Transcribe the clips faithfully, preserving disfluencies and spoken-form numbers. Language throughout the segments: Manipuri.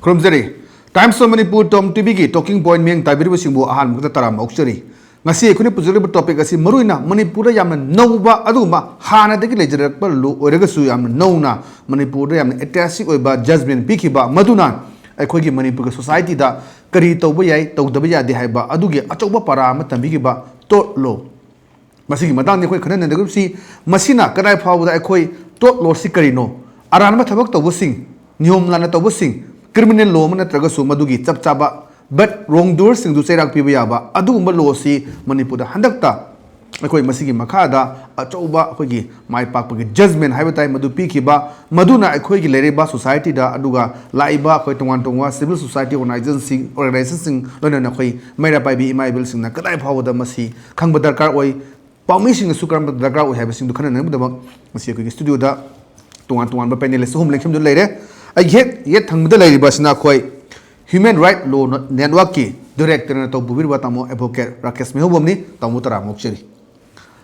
ꯈꯨꯔꯨꯝꯖꯔꯤ꯫ Times of Manipur Tom ꯇꯤꯚꯤꯒꯤ talking point ꯃꯤꯠꯌꯦꯡ ꯇꯥꯕꯤꯔꯤꯕꯁꯤꯡꯕꯨ ꯑꯍꯥꯟꯕꯗ ꯇꯔꯥꯝꯅ ꯑꯣꯛꯆꯔꯤ꯫ ꯉꯁꯤ ꯑꯩꯈꯣꯏꯅ ꯄꯨꯖꯔꯤꯕ topic ꯑꯁꯤ ꯃꯔꯨꯑꯣꯏꯅ ꯃꯅꯤꯄꯨꯔꯗ ꯌꯥꯝꯅ ꯅꯧꯕ, ꯑꯗꯨꯒꯨꯝꯕ ꯍꯥꯟꯅꯗꯒꯤ ꯂꯩꯖꯔꯛꯄ law ꯑꯣꯏꯔꯒꯁꯨ ꯌꯥꯝꯅ ꯅꯧꯅ ꯃꯅꯤꯄꯨꯔꯗ ꯌꯥꯝꯅ ꯏꯇꯤꯍꯥꯁꯤꯛ ꯑꯣꯏꯕ judgment ꯄꯤꯈꯤꯕ, ꯃꯗꯨꯅ ꯑꯩꯈꯣꯏꯒꯤ ꯃꯅꯤꯄꯨꯔꯒꯤ society ꯗ ꯀꯔꯤ ꯇꯧꯕ ꯌꯥꯏ, ꯇꯧꯗꯕ ꯌꯥꯗꯦ ꯍꯥꯏꯕ ꯑꯗꯨꯒꯤ ꯑꯆꯧꯕ ꯄꯔꯥ ꯑꯃ ꯇꯝꯕꯤꯈꯤꯕ tort law꯫ ꯃꯁꯤꯒꯤ ꯃꯇꯥꯡꯗ ꯑꯩꯈꯣꯏ ꯈꯟꯅ ꯅꯩꯅꯒꯗꯕꯁꯤ, ꯃꯁꯤꯅ ꯀꯗꯥꯏ ꯐꯥꯎꯕꯗ ꯑꯩꯈꯣꯏ tort law ꯁꯤ ꯀꯔꯤꯅꯣ, ꯑꯔꯥꯟꯕ ꯊꯕꯛ ꯇꯧꯕꯁꯤꯡ, ꯅꯤꯌꯣꯝ ꯂꯥꯟꯅ ꯇꯧꯕꯁꯤꯡ, criminal law ꯑꯃ ꯅꯠꯇ꯭ꯔꯒꯁꯨ ꯃꯗꯨꯒꯤ ꯆꯞ ꯆꯥꯕ, but wrongdoer ꯁꯤꯡꯗꯨ ꯆꯩꯔꯥꯛ ꯄꯤꯕ ꯌꯥꯕ ꯑꯗꯨꯒꯨꯝꯕ law ꯁꯤ ꯃꯅꯤꯄꯨꯔꯗ ꯍꯟꯗꯛꯇ ꯑꯩꯈꯣꯏ ꯃꯁꯤꯒꯤ ꯃꯈꯥꯗ ꯑꯆꯧꯕ ꯑꯩꯈꯣꯏꯒꯤ ꯃꯥꯏ ꯄꯥꯛꯄꯒꯤ judgment ꯍꯥꯏꯕ ꯇꯥꯏ, ꯃꯗꯨ ꯄꯤꯈꯤꯕ, ꯃꯗꯨꯅ ꯑꯩꯈꯣꯏꯒꯤ ꯂꯩꯔꯤꯕ society ꯗ, ꯑꯗꯨꯒ ꯂꯥꯛꯏꯕ ꯑꯩꯈꯣꯏ ꯇꯣꯉꯥꯟ ꯇꯣꯉꯥꯟꯕ civil society organization ꯁꯤꯡ, organization ꯁꯤꯡ, ꯂꯣꯏꯅꯅ ꯑꯩꯈꯣꯏ ꯃꯩꯔꯥ ꯄꯥꯏꯕꯤ ꯏꯃꯥ ꯏꯕꯦꯜꯁꯤꯡꯅ ꯀꯗꯥꯏ ꯐꯥꯎꯕꯗ ꯃꯁꯤ ꯈꯪꯕ ꯗꯔꯀꯥꯔ ꯑꯣꯏ, ꯄꯥꯎꯃꯤꯁꯤꯡꯅꯁꯨ ꯀꯔꯝꯕ ꯗꯔꯀꯥꯔ ꯑꯣꯏ ꯍꯥꯏꯕꯁꯤꯡꯗꯨ ꯈꯟꯅꯅꯕꯒꯤꯗꯃꯛ ꯉꯁꯤ ꯑꯩꯈꯣꯏꯒꯤ studio ꯗ ꯇꯣꯉꯥꯟ ꯇꯣꯉꯥꯟꯕ panelist ꯑꯍꯨꯝ ꯂꯦꯡꯁꯤꯟꯗꯨꯅ ꯂꯩꯔꯦ꯫ ꯑꯩꯒꯤ ꯍꯦꯛ ꯌꯦꯠ ꯊꯪꯕꯗ ꯂꯩꯔꯤꯕ ꯑꯁꯤꯅ ꯑꯩꯈꯣꯏ Human Right Law Network ꯀꯤ director ꯅ ꯇꯧꯕꯤꯔꯤꯕ ꯇꯥꯃꯣ advocate ꯔꯥꯀꯦꯁ ꯃꯩꯍꯧꯕꯝꯅꯤ꯫ ꯇꯥꯃꯣ, ꯇꯔꯥꯝꯅ ꯑꯣꯛꯆꯔꯤ꯫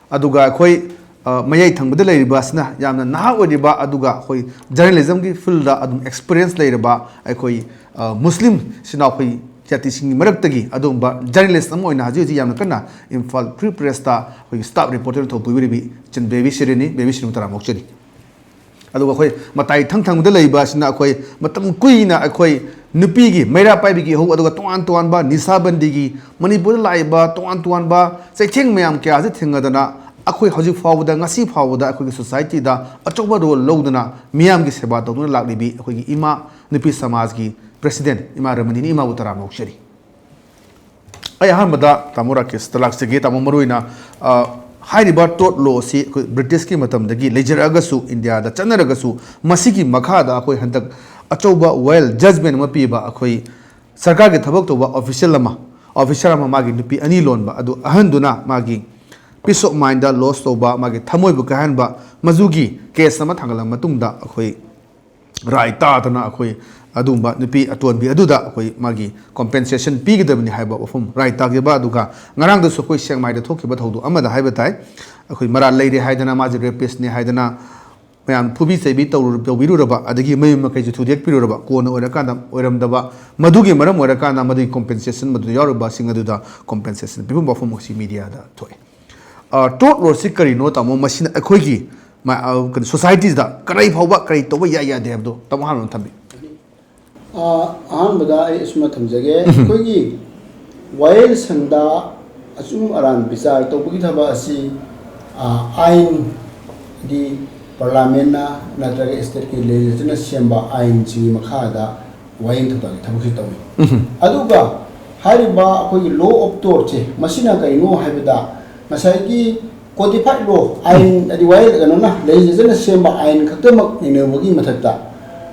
ꯑꯗꯨꯒ ꯑꯩꯈꯣꯏ, ꯑ, ꯃꯌꯥꯏ ꯊꯪꯕꯗ ꯂꯩꯔꯤꯕ ꯑꯁꯤꯅ ꯌꯥꯝꯅ ꯅꯍꯥ ꯑꯣꯏꯔꯤꯕ, ꯑꯗꯨꯒ ꯑꯩꯈꯣꯏ journalism ꯒꯤ field ꯗ ꯑꯗꯨꯝ experience ꯂꯩꯔꯕ ꯑꯩꯈꯣꯏ, ꯑ, ꯃꯨꯁꯂꯤꯝ ꯏꯆꯤꯟ ꯏꯅꯥꯎ ꯑꯩꯈꯣꯏ ꯖꯥꯇꯤꯁꯤꯡꯒꯤ ꯃꯔꯛꯇꯒꯤ ꯑꯗꯨꯒꯨꯝꯕ journalist ꯑꯃ ꯑꯣꯏꯅ ꯍꯧꯖꯤꯛ ꯍꯧꯖꯤꯛ ꯌꯥꯝꯅ ꯀꯟꯅ ꯏꯝꯐꯥꯜ Free Press ꯇ ꯑꯩꯈꯣꯏꯒꯤ staff reporter ꯊꯧꯄꯨ ꯑꯣꯏꯔꯤꯕꯤ ꯏꯆꯟ ꯕꯦꯕꯤ ꯁꯤꯔꯤꯅꯤ꯫ ꯕꯦꯕꯤ ꯁꯤꯔꯤꯅꯤ, ꯇꯔꯥꯝꯅ ꯑꯣꯛꯆꯔꯤ꯫ ꯑꯗꯨꯒ ꯑꯩꯈꯣꯏ ꯃꯇꯥꯏ ꯊꯪ ꯊꯪꯕꯗ ꯂꯩꯕ ꯑꯁꯤꯅ ꯑꯩꯈꯣꯏ ꯃꯇꯝ ꯀꯨꯏꯅ ꯑꯩꯈꯣꯏ ꯅꯨꯄꯤꯒꯤ ꯃꯩꯔꯥ ꯄꯥꯏꯕꯤꯒꯤ ꯏꯍꯧ, ꯑꯗꯨꯒ ꯇꯣꯉꯥꯟ ꯇꯣꯉꯥꯟꯕ ꯅꯤꯁꯥꯕꯟꯗꯤꯒꯤ, ꯃꯅꯤꯄꯨꯔꯗ ꯂꯥꯛꯏꯕ ꯇꯣꯉꯥꯟ ꯇꯣꯉꯥꯟꯕ ꯆꯩꯊꯦꯡ ꯃꯌꯥꯝ ꯀꯌꯥꯁꯦ ꯊꯦꯡꯅꯗꯅ ꯑꯩꯈꯣꯏ ꯍꯧꯖꯤꯛ ꯐꯥꯎꯕꯗ, ꯉꯁꯤ ꯐꯥꯎꯕꯗ ꯑꯩꯈꯣꯏꯒꯤ society ꯗ ꯑꯆꯧꯕ role ꯂꯧꯗꯨꯅ ꯃꯤꯌꯥꯝꯒꯤ ꯁꯦꯕꯥ ꯇꯧꯗꯨꯅ ꯂꯥꯛꯂꯤꯕꯤ ꯑꯩꯈꯣꯏꯒꯤ ꯏꯃꯥ ꯅꯨꯄꯤ ꯁꯃꯥꯖꯀꯤ president ꯏꯃꯥ ꯔꯃꯅꯤꯅꯤ ꯏꯃꯥꯕꯨ ꯇꯔꯥꯝꯅ ꯑꯣꯛꯆꯔꯤ꯫ ꯑꯩ ꯑꯍꯥꯟꯕꯗ ꯇꯥꯃꯣ ꯔꯥꯀꯦꯁꯇ ꯂꯥꯛꯆꯒꯦ꯫ ꯇꯥꯃꯣ, ꯃꯔꯨꯑꯣꯏꯅ, ꯑ, ꯍꯥꯏꯔꯤꯕ tort law ꯑꯁꯤ ꯑꯩꯈꯣꯏ British ꯀꯤ ꯃꯇꯝꯗꯒꯤ ꯂꯩꯖꯔꯛꯑꯒꯁꯨ, ꯏꯟꯗꯤꯌꯥꯗ ꯆꯠꯅꯔꯒꯁꯨ, ꯃꯁꯤꯒꯤ ꯃꯈꯥꯗ ꯑꯩꯈꯣꯏ ꯍꯟꯗꯛ ꯑꯆꯧꯕ well judgment ꯑꯃ ꯄꯤꯕ, ꯑꯩꯈꯣꯏ ꯁꯔꯀꯥꯔꯒꯤ ꯊꯕꯛ ꯇꯧꯕ official ꯑꯃ, officer ꯑꯃ, ꯃꯥꯒꯤ ꯅꯨꯄꯤ ꯑꯅꯤ ꯂꯣꯟꯕ ꯑꯗꯨ ꯑꯍꯟꯗꯨꯅ ꯃꯥꯒꯤ peace of mind loss ꯇꯧꯕ, ꯃꯥꯒꯤ ꯊꯃꯣꯏꯕꯨ ꯀꯥꯏꯍꯟꯕ, ꯃꯗꯨꯒꯤ case ꯑꯃ ꯊꯥꯡꯒꯠꯂꯕ ꯃꯇꯨꯡꯗ ꯑꯩꯈꯣꯏ ꯔꯥꯏ ꯇꯥꯗꯅ ꯑꯩꯈꯣꯏ ꯑꯗꯨꯒꯨꯝꯕ ꯅꯨꯄꯤ ꯑꯇꯣꯟꯕꯤ ꯑꯗꯨꯗ ꯑꯩꯈꯣꯏ ꯃꯥꯒꯤ compensation ꯄꯤꯒꯗꯕꯅꯤ ꯍꯥꯏꯕ ꯋꯥꯐꯝ ꯔꯥꯏ ꯇꯥꯈꯤꯕ꯫ ꯑꯗꯨꯒ ꯉꯔꯥꯡꯗꯁꯨ ꯑꯩꯈꯣꯏ ꯁꯦꯛꯃꯥꯏꯗ ꯊꯣꯛꯈꯤꯕ ꯊꯧꯗꯣꯛ ꯑꯃꯗ ꯍꯥꯏꯕ ꯇꯥꯏ, ꯑꯩꯈꯣꯏ ꯃꯔꯥꯜ ꯂꯩꯔꯦ ꯍꯥꯏꯗꯅ, ꯃꯥꯁꯦ rapist ꯅꯤ ꯍꯥꯏꯗꯅ, ꯃꯌꯥꯝ ꯐꯨꯕꯤ ꯆꯩꯕꯤ ꯇꯧꯔꯨ-, ꯇꯧꯕꯤꯔꯨꯔꯕ, ꯑꯗꯒꯤ ꯃꯌꯨꯝ ꯃꯀꯩꯁꯨ ꯊꯨꯗꯦꯛꯄꯤꯔꯨꯔꯕ, ꯀꯣꯟꯅ ꯑꯣꯏꯔꯀꯥꯟꯗ ꯑꯣꯏꯔꯝꯗꯕ, ꯃꯗꯨꯒꯤ ꯃꯔꯝ ꯑꯣꯏꯔꯀꯥꯟꯗ ꯃꯗꯨꯒꯤ ꯀꯣꯝꯄꯦꯟꯁꯦꯁꯟ ꯃꯗꯨꯗ ꯌꯥꯎꯔꯤꯕꯁꯤꯡ ꯑꯗꯨꯗ ꯀꯣꯝꯄꯦꯟꯁꯦꯁꯟ ꯄꯤꯐꯝ ꯋꯥꯐꯝ ꯑꯁꯤ ꯃꯤꯗꯤꯌꯥꯗ ꯊꯣꯛꯑꯦ꯫ ꯑ, ꯇꯣꯔꯠ ꯂꯣꯠꯁꯤ ꯀꯔꯤꯅꯣ, ꯇꯥꯃꯣ? ꯃꯁꯤꯅ ꯑꯩꯈꯣꯏꯒꯤ ꯃ-, ꯑ, ꯀꯩꯅꯣ, ꯁꯣꯁꯥꯏꯇꯤꯁꯤꯗ ꯀꯔꯤ ꯐꯥꯎꯕ ꯀꯔꯤ ꯇꯧꯕ ꯌꯥꯏ ꯌꯥꯗꯦ ꯍꯥꯏꯕꯗꯣ ꯇꯥꯃꯣ ꯍꯥꯟꯅ ꯑꯗꯨꯝ ꯊꯝꯕꯤꯌꯨ꯫ ꯑ, ꯑꯍꯥꯟꯕꯗ ꯑꯩ ꯑꯁꯨꯝꯅ ꯊꯝꯖꯒꯦ꯫ ꯎꯝ꯫ ꯑꯩꯈꯣꯏꯒꯤ ꯋꯥꯌꯦꯜ ꯁꯪꯗ ꯑꯆꯨꯝ ꯑꯔꯥꯟ ꯕꯤꯆꯥꯔ ꯇꯧꯕꯒꯤ ꯊꯕꯛ ꯑꯁꯤ, ꯑ, ꯑꯥꯏꯟ, ꯍꯥꯏꯗꯤ ꯄꯥꯔꯂꯥꯃꯦꯟꯅ ꯅꯠꯇ꯭ꯔꯒ ꯁ꯭ꯇꯦꯠꯀꯤ ꯂꯦꯖꯤꯁꯂꯦꯆꯔꯅ ꯁꯦꯝꯕ ꯑꯥꯏꯟꯁꯤꯡꯒꯤ ꯃꯈꯥꯗ ꯋꯥꯌꯦꯜ ꯊꯧꯗꯥꯡꯒꯤ ꯊꯕꯛꯁꯤ ꯇꯧꯏ꯫ ꯎꯝ꯫ ꯑꯗꯨꯒ ꯍꯥꯏꯔꯤꯕ ꯑꯩꯈꯣꯏꯒꯤ law of tortꯁꯦ, ꯃꯁꯤꯅ ꯀꯔꯤꯅꯣ ꯍꯥꯏꯕꯗ, ꯉꯁꯥꯏꯒꯤ codified law, ꯑꯥꯏꯟ, ꯍꯥꯏꯗꯤ ꯋꯥꯌꯦꯜ, ꯀꯩꯅꯣꯅ, ꯂꯦꯖꯤꯁꯂꯦꯆꯔꯅ ꯁꯦꯝꯕ ꯑꯥꯏꯟ ꯈꯛꯇꯃꯛ ꯅꯩꯅꯕꯒꯤ ꯃꯊꯛꯇ,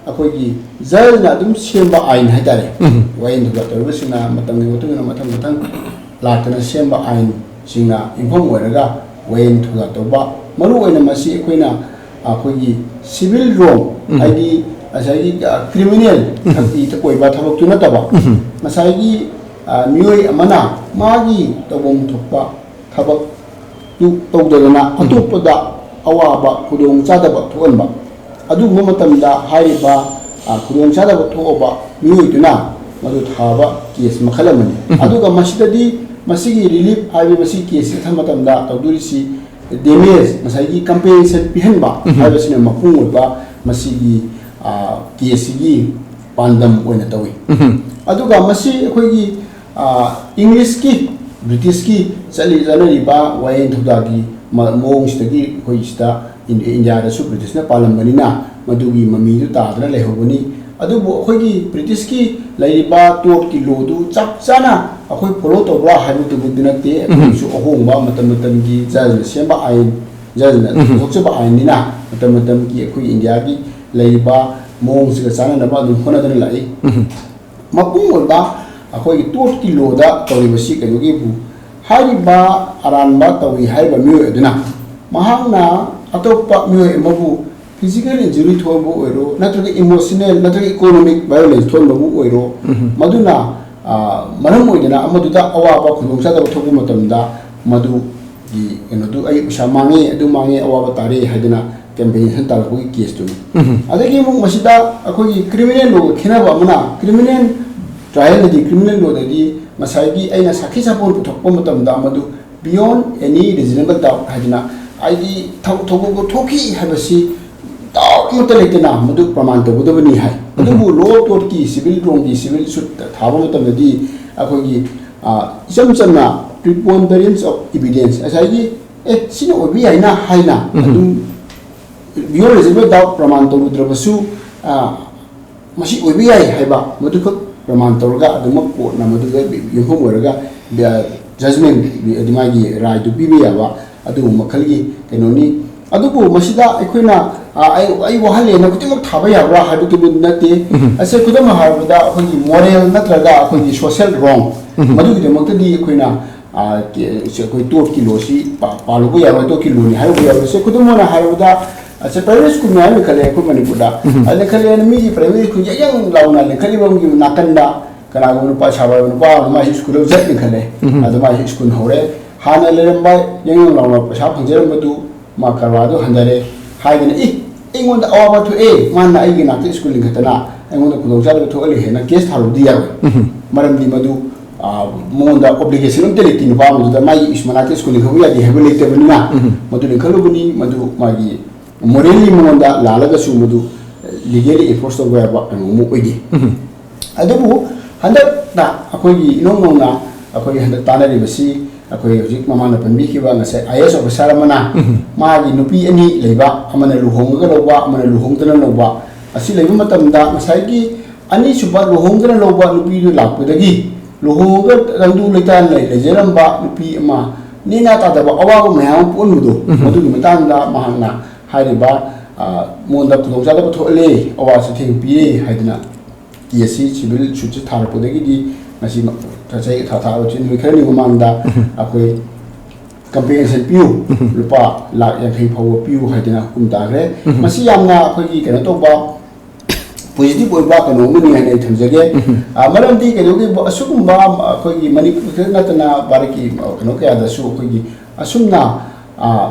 ꯑꯩꯈꯣꯏꯒꯤ ꯖꯖꯅ ꯑꯗꯨꯝ ꯁꯦꯝꯕ ꯑꯥꯏꯟ ꯍꯥꯏꯇꯥꯔꯦ꯫ ꯎꯝ꯫ ꯋꯥꯌꯦꯜ ꯊꯧꯗꯥꯡ ꯇꯧꯔꯤꯕꯁꯤꯡꯅ ꯃꯇꯝꯒꯤ ꯃꯇꯨꯡ ꯏꯟꯅ ꯃꯊꯪ ꯃꯊꯪ ꯂꯥꯛꯇꯅ ꯁꯦꯝꯕ ꯑꯥꯏꯟꯁꯤꯡꯅ ꯌꯨꯝꯐꯝ ꯑꯣꯏꯔꯒ ꯋꯥꯌꯦꯜ ꯊꯧꯗꯥꯡ ꯇꯧꯕ꯫ ꯃꯔꯨꯑꯣꯏꯅ ꯃꯁꯤ ꯑꯩꯈꯣꯏꯅ, ꯑꯩꯈꯣꯏꯒꯤ civil wrong, ꯎꯝ꯫ ꯍꯥꯏꯗꯤ ꯉꯁꯥꯏꯒꯤ, ꯑ, criminal ꯎꯝ꯫ ꯈꯛꯀꯤ ꯑꯣꯏꯕ ꯊꯕꯛꯇꯨ ꯅꯠꯇꯕ, ꯎꯝ꯫ ꯉꯁꯥꯏꯒꯤ, ꯑ, ꯃꯤꯑꯣꯏ ꯑꯃꯅ ꯃꯥꯒꯤ ꯇꯧꯐꯝ ꯊꯣꯛꯄ ꯊꯕꯛꯇꯨ ꯇꯧꯗꯗꯅ ꯎꯝ꯫ ꯑꯇꯣꯞꯄꯗ ꯑꯋꯥꯕ, ꯈꯨꯗꯣꯡꯆꯥꯗꯕ ꯊꯣꯛꯍꯟꯕ꯫ ꯑꯗꯨꯒꯨꯝꯕ ꯃꯇꯝꯗ ꯍꯥꯏꯔꯤꯕ, ꯑ, ꯈꯨꯗꯣꯡꯆꯥꯗꯕ ꯊꯣꯛꯑꯕ ꯃꯤꯑꯣꯏꯗꯨꯅ ꯃꯗꯨ ꯊꯥꯕ case ꯃꯈꯜ ꯑꯃꯅꯤ꯫ ꯎꯝ꯫ ꯑꯗꯨꯒ ꯃꯁꯤꯗꯗꯤ, ꯃꯁꯤꯒꯤ relief ꯍꯥꯏꯕ, ꯃꯁꯤꯒꯤ caseꯁꯤ ꯈꯟꯕ ꯃꯇꯝꯗ ꯇꯧꯗꯣꯔꯤꯁꯤ damage, ꯉꯁꯥꯏꯒꯤ compensation ꯄꯤꯍꯟꯕ ꯎꯝ꯫ ꯍꯥꯏꯕꯁꯤꯅ ꯃꯄꯨꯡ ꯑꯣꯏꯕ ꯃꯁꯤꯒꯤ, ꯑ, caseꯁꯤꯒꯤ ꯄꯥꯟꯗꯝ ꯑꯣꯏꯅ ꯇꯧꯏ꯫ ꯎꯝ꯫ ꯑꯗꯨꯒ ꯃꯁꯤ ꯑꯩꯈꯣꯏꯒꯤ, ꯑ, Englishꯀꯤ, Britishꯀꯤ ꯆꯠꯂꯤ ꯆꯠꯅꯔꯤꯕ ꯋꯥꯌꯦꯜ ꯊꯧꯗꯥꯡꯒꯤ ꯃ-, ꯃꯑꯣꯡꯁꯤꯗꯒꯤ ꯑꯩꯈꯣꯏ ꯁꯤꯗ ꯏꯟ-, ꯏꯟꯗꯤꯌꯥꯗꯁꯨ Britishꯅ ꯄꯥꯜꯂꯝꯕꯅꯤꯅ ꯃꯗꯨꯒꯤ ꯃꯃꯤꯗꯨ ꯇꯥꯗꯅ ꯂꯩꯍꯧꯕꯅꯤ꯫ ꯑꯗꯨꯕꯨ ꯑꯩꯈꯣꯏꯒꯤ Britishꯀꯤ ꯂꯩꯔꯤꯕ tortꯀꯤ lawꯗꯨ ꯆꯞ ꯆꯥꯅ ꯑꯩꯈꯣꯏ follow ꯇꯧꯕ꯭ꯔꯥ ꯍꯥꯏꯕꯗꯨꯃꯛꯇꯤ ꯅꯠꯇꯦ꯫ ꯎꯝ꯫ ꯑꯩꯈꯣꯏꯒꯤꯁꯨ ꯑꯍꯣꯡꯕ ꯃꯇꯝ ꯃꯇꯝꯒꯤ ꯖꯖꯅ ꯁꯦꯝꯕ ꯑꯥꯏꯟ, ꯖꯖꯅ ꯎꯝ꯫ ꯄꯨꯊꯣꯛꯆꯕ ꯑꯥꯏꯟꯅꯤꯅ ꯃꯇꯝ ꯃꯇꯝꯒꯤ ꯑꯩꯈꯣꯏ ꯏꯟꯗꯤꯌꯥꯒꯤ ꯂꯩꯔꯤꯕ ꯃꯑꯣꯡꯁꯤꯒ ꯆꯥꯟꯅꯅꯕ ꯑꯗꯨꯝ ꯍꯣꯠꯅꯗꯨꯅ ꯂꯥꯛꯏ꯫ ꯎꯝ꯫ ꯃꯄꯨꯡ ꯑꯣꯏꯕ ꯑꯩꯈꯣꯏꯒꯤ tortꯀꯤ lawꯗ ꯇꯧꯔꯤꯕꯁꯤ ꯀꯩꯅꯣꯒꯤꯕꯨ, ꯍꯥꯏꯔꯤꯕ ꯑꯔꯥꯟꯕ ꯇꯧꯏ ꯍꯥꯏꯔꯤꯕ ꯃꯤꯑꯣꯏ ꯑꯗꯨꯅ ꯃꯍꯥꯛꯅ ꯑꯇꯣꯞꯄ ꯃꯤꯑꯣꯏ ꯑꯃꯕꯨ physical injury ꯊꯣꯛꯍꯟꯕ ꯑꯣꯏꯔꯣ, ꯅꯠꯇ꯭ꯔꯒ emotional ꯅꯠꯇ꯭ꯔꯒ economic violence ꯊꯣꯛꯍꯟꯕꯕꯨ ꯑꯣꯏꯔꯣ, ꯎꯝ꯫ ꯃꯗꯨꯅ, ꯑ, ꯃꯔꯝ ꯑꯣꯏꯗꯅ ꯑꯃꯗꯨꯗ ꯑꯋꯥꯕ ꯈꯨꯗꯣꯡꯆꯥꯗꯕ ꯊꯣꯛꯄ ꯃꯇꯝꯗ ꯃꯗꯨꯒꯤ ꯀꯩꯅꯣꯗꯨ, "ꯑꯩ ꯄꯩꯁꯥ ꯃꯥꯡꯉꯦ, ꯑꯗꯨ ꯃꯥꯡꯉꯦ, ꯑꯋꯥꯕ ꯇꯥꯔꯦ" ꯍꯥꯏꯗꯅ ꯀꯝꯄꯦꯟꯁꯦꯁꯟ ꯇꯥꯔꯛꯄꯒꯤ ꯀꯦꯁꯇꯨꯅꯤ꯫ ꯑꯗꯒꯤ ꯑꯃꯨꯛ ꯃꯁꯤꯗ ꯑꯩꯈꯣꯏꯒꯤ ꯀ꯭ꯔꯤꯃꯤꯅꯦꯜ ꯂꯣꯒ ꯈꯦꯠꯅꯕ ꯑꯃꯅ, ꯀ꯭ꯔꯤꯃꯤꯅꯦꯜ ꯇ꯭ꯔꯥꯏꯌꯦꯜꯗꯗꯤ, ꯀ꯭ꯔꯤꯃꯤꯅꯦꯜ ꯂꯣꯗꯗꯤ ꯉꯁꯥꯏꯒꯤ ꯑꯩꯅ ꯁꯥꯈꯤ ꯁꯥꯄꯣꯟ ꯄꯨꯊꯣꯛꯄ ꯃꯇꯝꯗ ꯃꯗꯨ beyond any reasonable doubt ꯍꯥꯏꯗꯅ, ꯍꯥꯏꯗꯤ ꯊꯧ-, ꯊꯧꯗꯣꯛꯇꯨ ꯊꯣꯛꯈꯤ ꯍꯥꯏꯕꯁꯤ doubt ꯑꯃꯠꯇ ꯂꯩꯇꯅ ꯃꯗꯨ ꯄ꯭ꯔꯃꯥꯟ ꯇꯧꯒꯗꯕꯅꯤ ꯍꯥꯏ꯫ ꯑꯗꯨꯕꯨ law of tort ꯀꯤ, ꯁꯤꯚꯤꯜ ꯂꯣꯝꯒꯤ ꯁꯤꯚꯤꯜ ꯁꯨꯠꯇ ꯊꯥꯕ ꯃꯇꯝꯗꯗꯤ ꯑꯩꯈꯣꯏꯒꯤ, ꯑ, ꯏꯆꯝ ꯆꯝꯅ preponderance of evidence, ꯉꯁꯥꯏꯒꯤ, "ꯑꯦ, ꯁꯤꯅ ꯑꯣꯏꯕ ꯌꯥꯏꯅ" ꯍꯥꯏꯅ ꯑꯗꯨꯝ beyond reasonable doubt ꯄ꯭ꯔꯃꯥꯟ ꯇꯧꯔꯨꯗ꯭ꯔꯕꯁꯨ, ꯑ, ꯃꯁꯤ ꯑꯣꯏꯕ ꯌꯥꯏ ꯍꯥꯏꯕ ꯃꯗꯨꯈꯛ ꯄ꯭ꯔꯃꯥꯟ ꯇꯧꯔꯒ ꯑꯗꯨꯃꯛ ꯀꯣꯔꯠꯅ ꯃꯗꯨꯗ ꯌꯨꯝꯐꯝ ꯑꯣꯏꯔꯒ ꯖꯖꯃꯦꯟ, ꯃꯥꯒꯤ ꯔꯥꯏꯗꯨ ꯄꯤꯕ ꯌꯥꯕ ꯑꯗꯨꯒꯨꯝꯕ ꯃꯈꯜꯒꯤ ꯀꯩꯅꯣꯅꯤ꯫ ꯑꯗꯨꯕꯨ ꯃꯁꯤꯗ ꯑꯩꯈꯣꯏꯅ, ꯑ, ꯑꯩ, ꯑꯩ ꯋꯥꯍꯜꯂꯦꯅ ꯈꯨꯗꯤꯡꯃꯛ ꯊꯥꯕ ꯌꯥꯕ꯭ꯔꯥ ꯍꯥꯏꯕꯗꯨꯕꯨ ꯅꯠꯇꯦ꯫ ꯑꯁꯦ ꯈꯨꯗꯝ ꯍꯥꯏꯔꯕꯗ ꯑꯩꯈꯣꯏꯒꯤ moral ꯅꯠꯇ꯭ꯔꯒ ꯑꯩꯈꯣꯏꯒꯤ social wrong, ꯃꯗꯨꯒꯤꯗꯃꯛꯇꯗꯤ ꯑꯩꯈꯣꯏꯅ, ꯑ, ꯀꯦ-, ꯁꯦ ꯑꯩꯈꯣꯏ ꯇꯣꯔꯠꯀꯤ ꯂꯣꯁꯤ ꯄꯥ-, ꯄꯥꯜꯂꯨꯕ ꯌꯥꯔꯣꯏ, ꯇꯣꯔꯠꯀꯤ ꯂꯣꯅꯤ ꯍꯥꯏꯔꯨꯕ ꯌꯥꯔꯣꯏ꯫ ꯁꯦ ꯈꯨꯗꯝ ꯑꯣꯏꯅ ꯍꯥꯏꯔꯕꯗ, ꯑꯁꯦ ꯄ꯭ꯔꯥꯏꯚꯦꯠ ꯁ꯭ꯀꯨꯜ ꯃꯌꯥꯝ ꯂꯤꯡꯈꯠꯂꯦ ꯑꯩꯈꯣꯏ ꯃꯅꯤꯄꯨꯔꯗ꯫ ꯑꯗ ꯂꯤꯡꯈꯠꯂꯦꯅ ꯃꯤꯒꯤ ꯄ꯭ꯔꯥꯏꯚꯦꯠ ꯁ꯭ꯀꯨꯜ ꯌꯥꯡ ꯌꯥꯡ ꯂꯥꯎꯅ ꯂꯤꯡꯈꯠꯂꯤꯕ ꯑꯃꯒꯤ ꯅꯥꯀꯟꯗ ꯀꯅꯥꯒꯨꯝꯕ ꯅꯨꯄꯥ ꯁꯥꯕ ꯅꯨꯄꯥ ꯑꯃꯅ ꯃꯥꯁꯤ ꯁ꯭ꯀꯨꯜ ꯆꯠ ꯂꯤꯡꯈꯠꯂꯦ꯫ ꯑꯗ ꯃꯥꯁꯤ ꯁ꯭ꯀꯨꯜ ꯍꯧꯔꯦ꯫ ꯍꯥꯟꯅ ꯂꯩꯔꯝꯕ ꯌꯥꯡ ꯌꯥꯡ ꯂꯥꯎꯅ ꯄꯩꯁꯥ ꯐꯪꯖꯔꯝꯕꯗꯨ ꯃꯥ ꯀꯔꯕꯥꯔꯗꯨ ꯍꯟꯊꯔꯦ ꯍꯥꯏꯗꯅ, "ꯏ, ꯑꯩꯉꯣꯟꯗ ꯑꯋꯥꯕ ꯊꯣꯛꯑꯦ, ꯃꯥꯅ ꯑꯩꯒꯤ ꯅꯥꯛꯇ ꯁ꯭ꯀꯨꯜ ꯂꯤꯡꯈꯠꯇꯅ ꯑꯩꯉꯣꯟꯗ ꯈꯨꯗꯣꯡꯆꯥꯗꯕ ꯊꯣꯛꯍꯜꯂꯦ" ꯍꯥꯏꯅ ꯀꯦꯁ ꯊꯥꯔꯨꯕꯗꯤ ꯌꯥꯔꯣꯏ꯫ ꯃꯔꯝꯗꯤ ꯃꯗꯨ, ꯑ, ꯃꯉꯣꯟꯗ obligation ꯑꯝꯇ ꯂꯩꯇꯦ, ꯅꯨꯄꯥ ꯑꯃꯗꯨꯗ ꯃꯥꯒꯤ ꯏꯁ-, ꯃꯅꯥꯛꯇ ꯁ꯭ꯀꯨꯜ ꯂꯤꯡꯈꯠꯄ ꯌꯥꯗꯦ ꯍꯥꯏꯕ ꯂꯩꯇꯕꯅꯤꯅ꯫ ꯃꯗꯨ ꯂꯤꯡꯈꯠꯂꯨꯕꯅꯤ, ꯃꯗꯨ ꯃꯥꯒꯤ morally ꯃꯉꯣꯟꯗ ꯂꯥꯜꯂꯒꯁꯨ ꯃꯗꯨ legally enforce ꯇꯧꯕ ꯌꯥꯕ ꯀꯩꯅꯣ ꯑꯃ ꯑꯣꯏꯗꯦ꯫ ꯑꯗꯨꯕꯨ ꯍꯟꯗꯛꯇ ꯑꯩꯈꯣꯏꯒꯤ ꯏꯅꯧ ꯅꯧꯅ ꯑꯩꯈꯣꯏꯒꯤ ꯍꯟꯗꯛ ꯇꯥꯟꯅꯔꯤꯕꯁꯤ ꯑꯩꯈꯣꯏ ꯍꯧꯖꯤꯛ ꯃꯃꯥꯡꯗ ꯄꯟꯕꯤꯈꯤꯕ ꯉꯁꯥꯏ I A S officer ꯑꯃꯅ ꯃꯥꯒꯤ ꯅꯨꯄꯤ ꯑꯅꯤ ꯂꯩꯕ, ꯑꯃꯅ ꯂꯨꯍꯣꯡꯉꯒ ꯂꯧꯕ, ꯑꯃꯅ ꯂꯨꯍꯣꯡꯗꯅ ꯂꯧꯕ, ꯑꯁꯤ ꯂꯩꯕ ꯃꯇꯝꯗ ꯉꯁꯥꯏꯒꯤ ꯑꯅꯤꯁꯨꯕ ꯂꯨꯍꯣꯡꯗꯅ ꯂꯧꯕ ꯅꯨꯄꯤꯗꯨ ꯂꯥꯛꯄꯗꯒꯤ ꯂꯨꯍꯣꯡꯉꯒ ꯇꯪꯗꯨ ꯂꯩꯇꯥꯅ ꯂꯩ-, ꯂꯩꯖꯔꯝꯕ ꯅꯨꯄꯤ ꯑꯃ ꯅꯦꯅꯥ ꯇꯥꯗꯕ ꯑꯋꯥꯕ ꯃꯌꯥꯝ ꯑꯃ ꯄꯣꯛꯍꯟꯕꯗꯣ, ꯃꯗꯨꯒꯤ ꯃꯇꯥꯡꯗ ꯃꯍꯥꯛꯅ ꯍꯥꯏꯔꯤꯕ, ꯑ, ꯃꯉꯣꯟꯗ ꯈꯨꯗꯣꯡꯆꯥꯗꯕ ꯊꯣꯛꯍꯜꯂꯦ, ꯑꯋꯥ ꯆꯩꯊꯦꯡ ꯄꯤꯔꯦ ꯍꯥꯏꯗꯅ ꯀꯦꯁꯁꯤ ꯁꯤꯚꯤꯜ ꯁꯨꯠꯁꯤ ꯊꯥꯔꯛꯄꯗꯒꯤꯗꯤ ꯉꯁꯤ ꯃ-, ꯆꯍꯤ ꯊꯥ, ꯊꯥ, ꯅꯨꯃꯤꯠ ꯈꯔꯅꯤ ꯃꯃꯥꯡꯗ ꯑꯩꯈꯣꯏ ꯀꯝꯄꯦꯟꯁꯦꯁꯟ ꯄꯤꯌꯨ, ꯂꯨꯄꯥ ꯂꯥꯈ ꯌꯥꯡꯈꯩ ꯐꯥꯎꯕ ꯄꯤꯌꯨ ꯍꯥꯏꯗꯅ ꯍꯨꯀꯨꯝ ꯇꯥꯈ꯭ꯔꯦ꯫ ꯃꯁꯤ ꯌꯥꯝꯅ ꯑꯩꯈꯣꯏꯒꯤ ꯀꯩꯅꯣ ꯇꯧꯕ, ꯄꯣꯖꯤꯇꯤꯚ ꯑꯣꯏꯕ ꯀꯩꯅꯣ ꯑꯃꯅꯤ ꯍꯥꯏꯅ ꯑꯩ ꯊꯝꯖꯒꯦ꯫ ꯑ, ꯃꯔꯝꯗꯤ ꯀꯩꯅꯣꯒꯤ ꯑꯁꯤꯒꯨꯝꯕ ꯑꯩꯈꯣꯏꯒꯤ ꯃꯅꯤꯄꯨꯔꯗ ꯅꯠꯇꯅ ꯚꯥꯔꯠꯀꯤ ꯀꯩꯅꯣ ꯀꯌꯥꯗꯁꯨ ꯑꯩꯈꯣꯏꯒꯤ ꯑꯁꯨꯝꯅ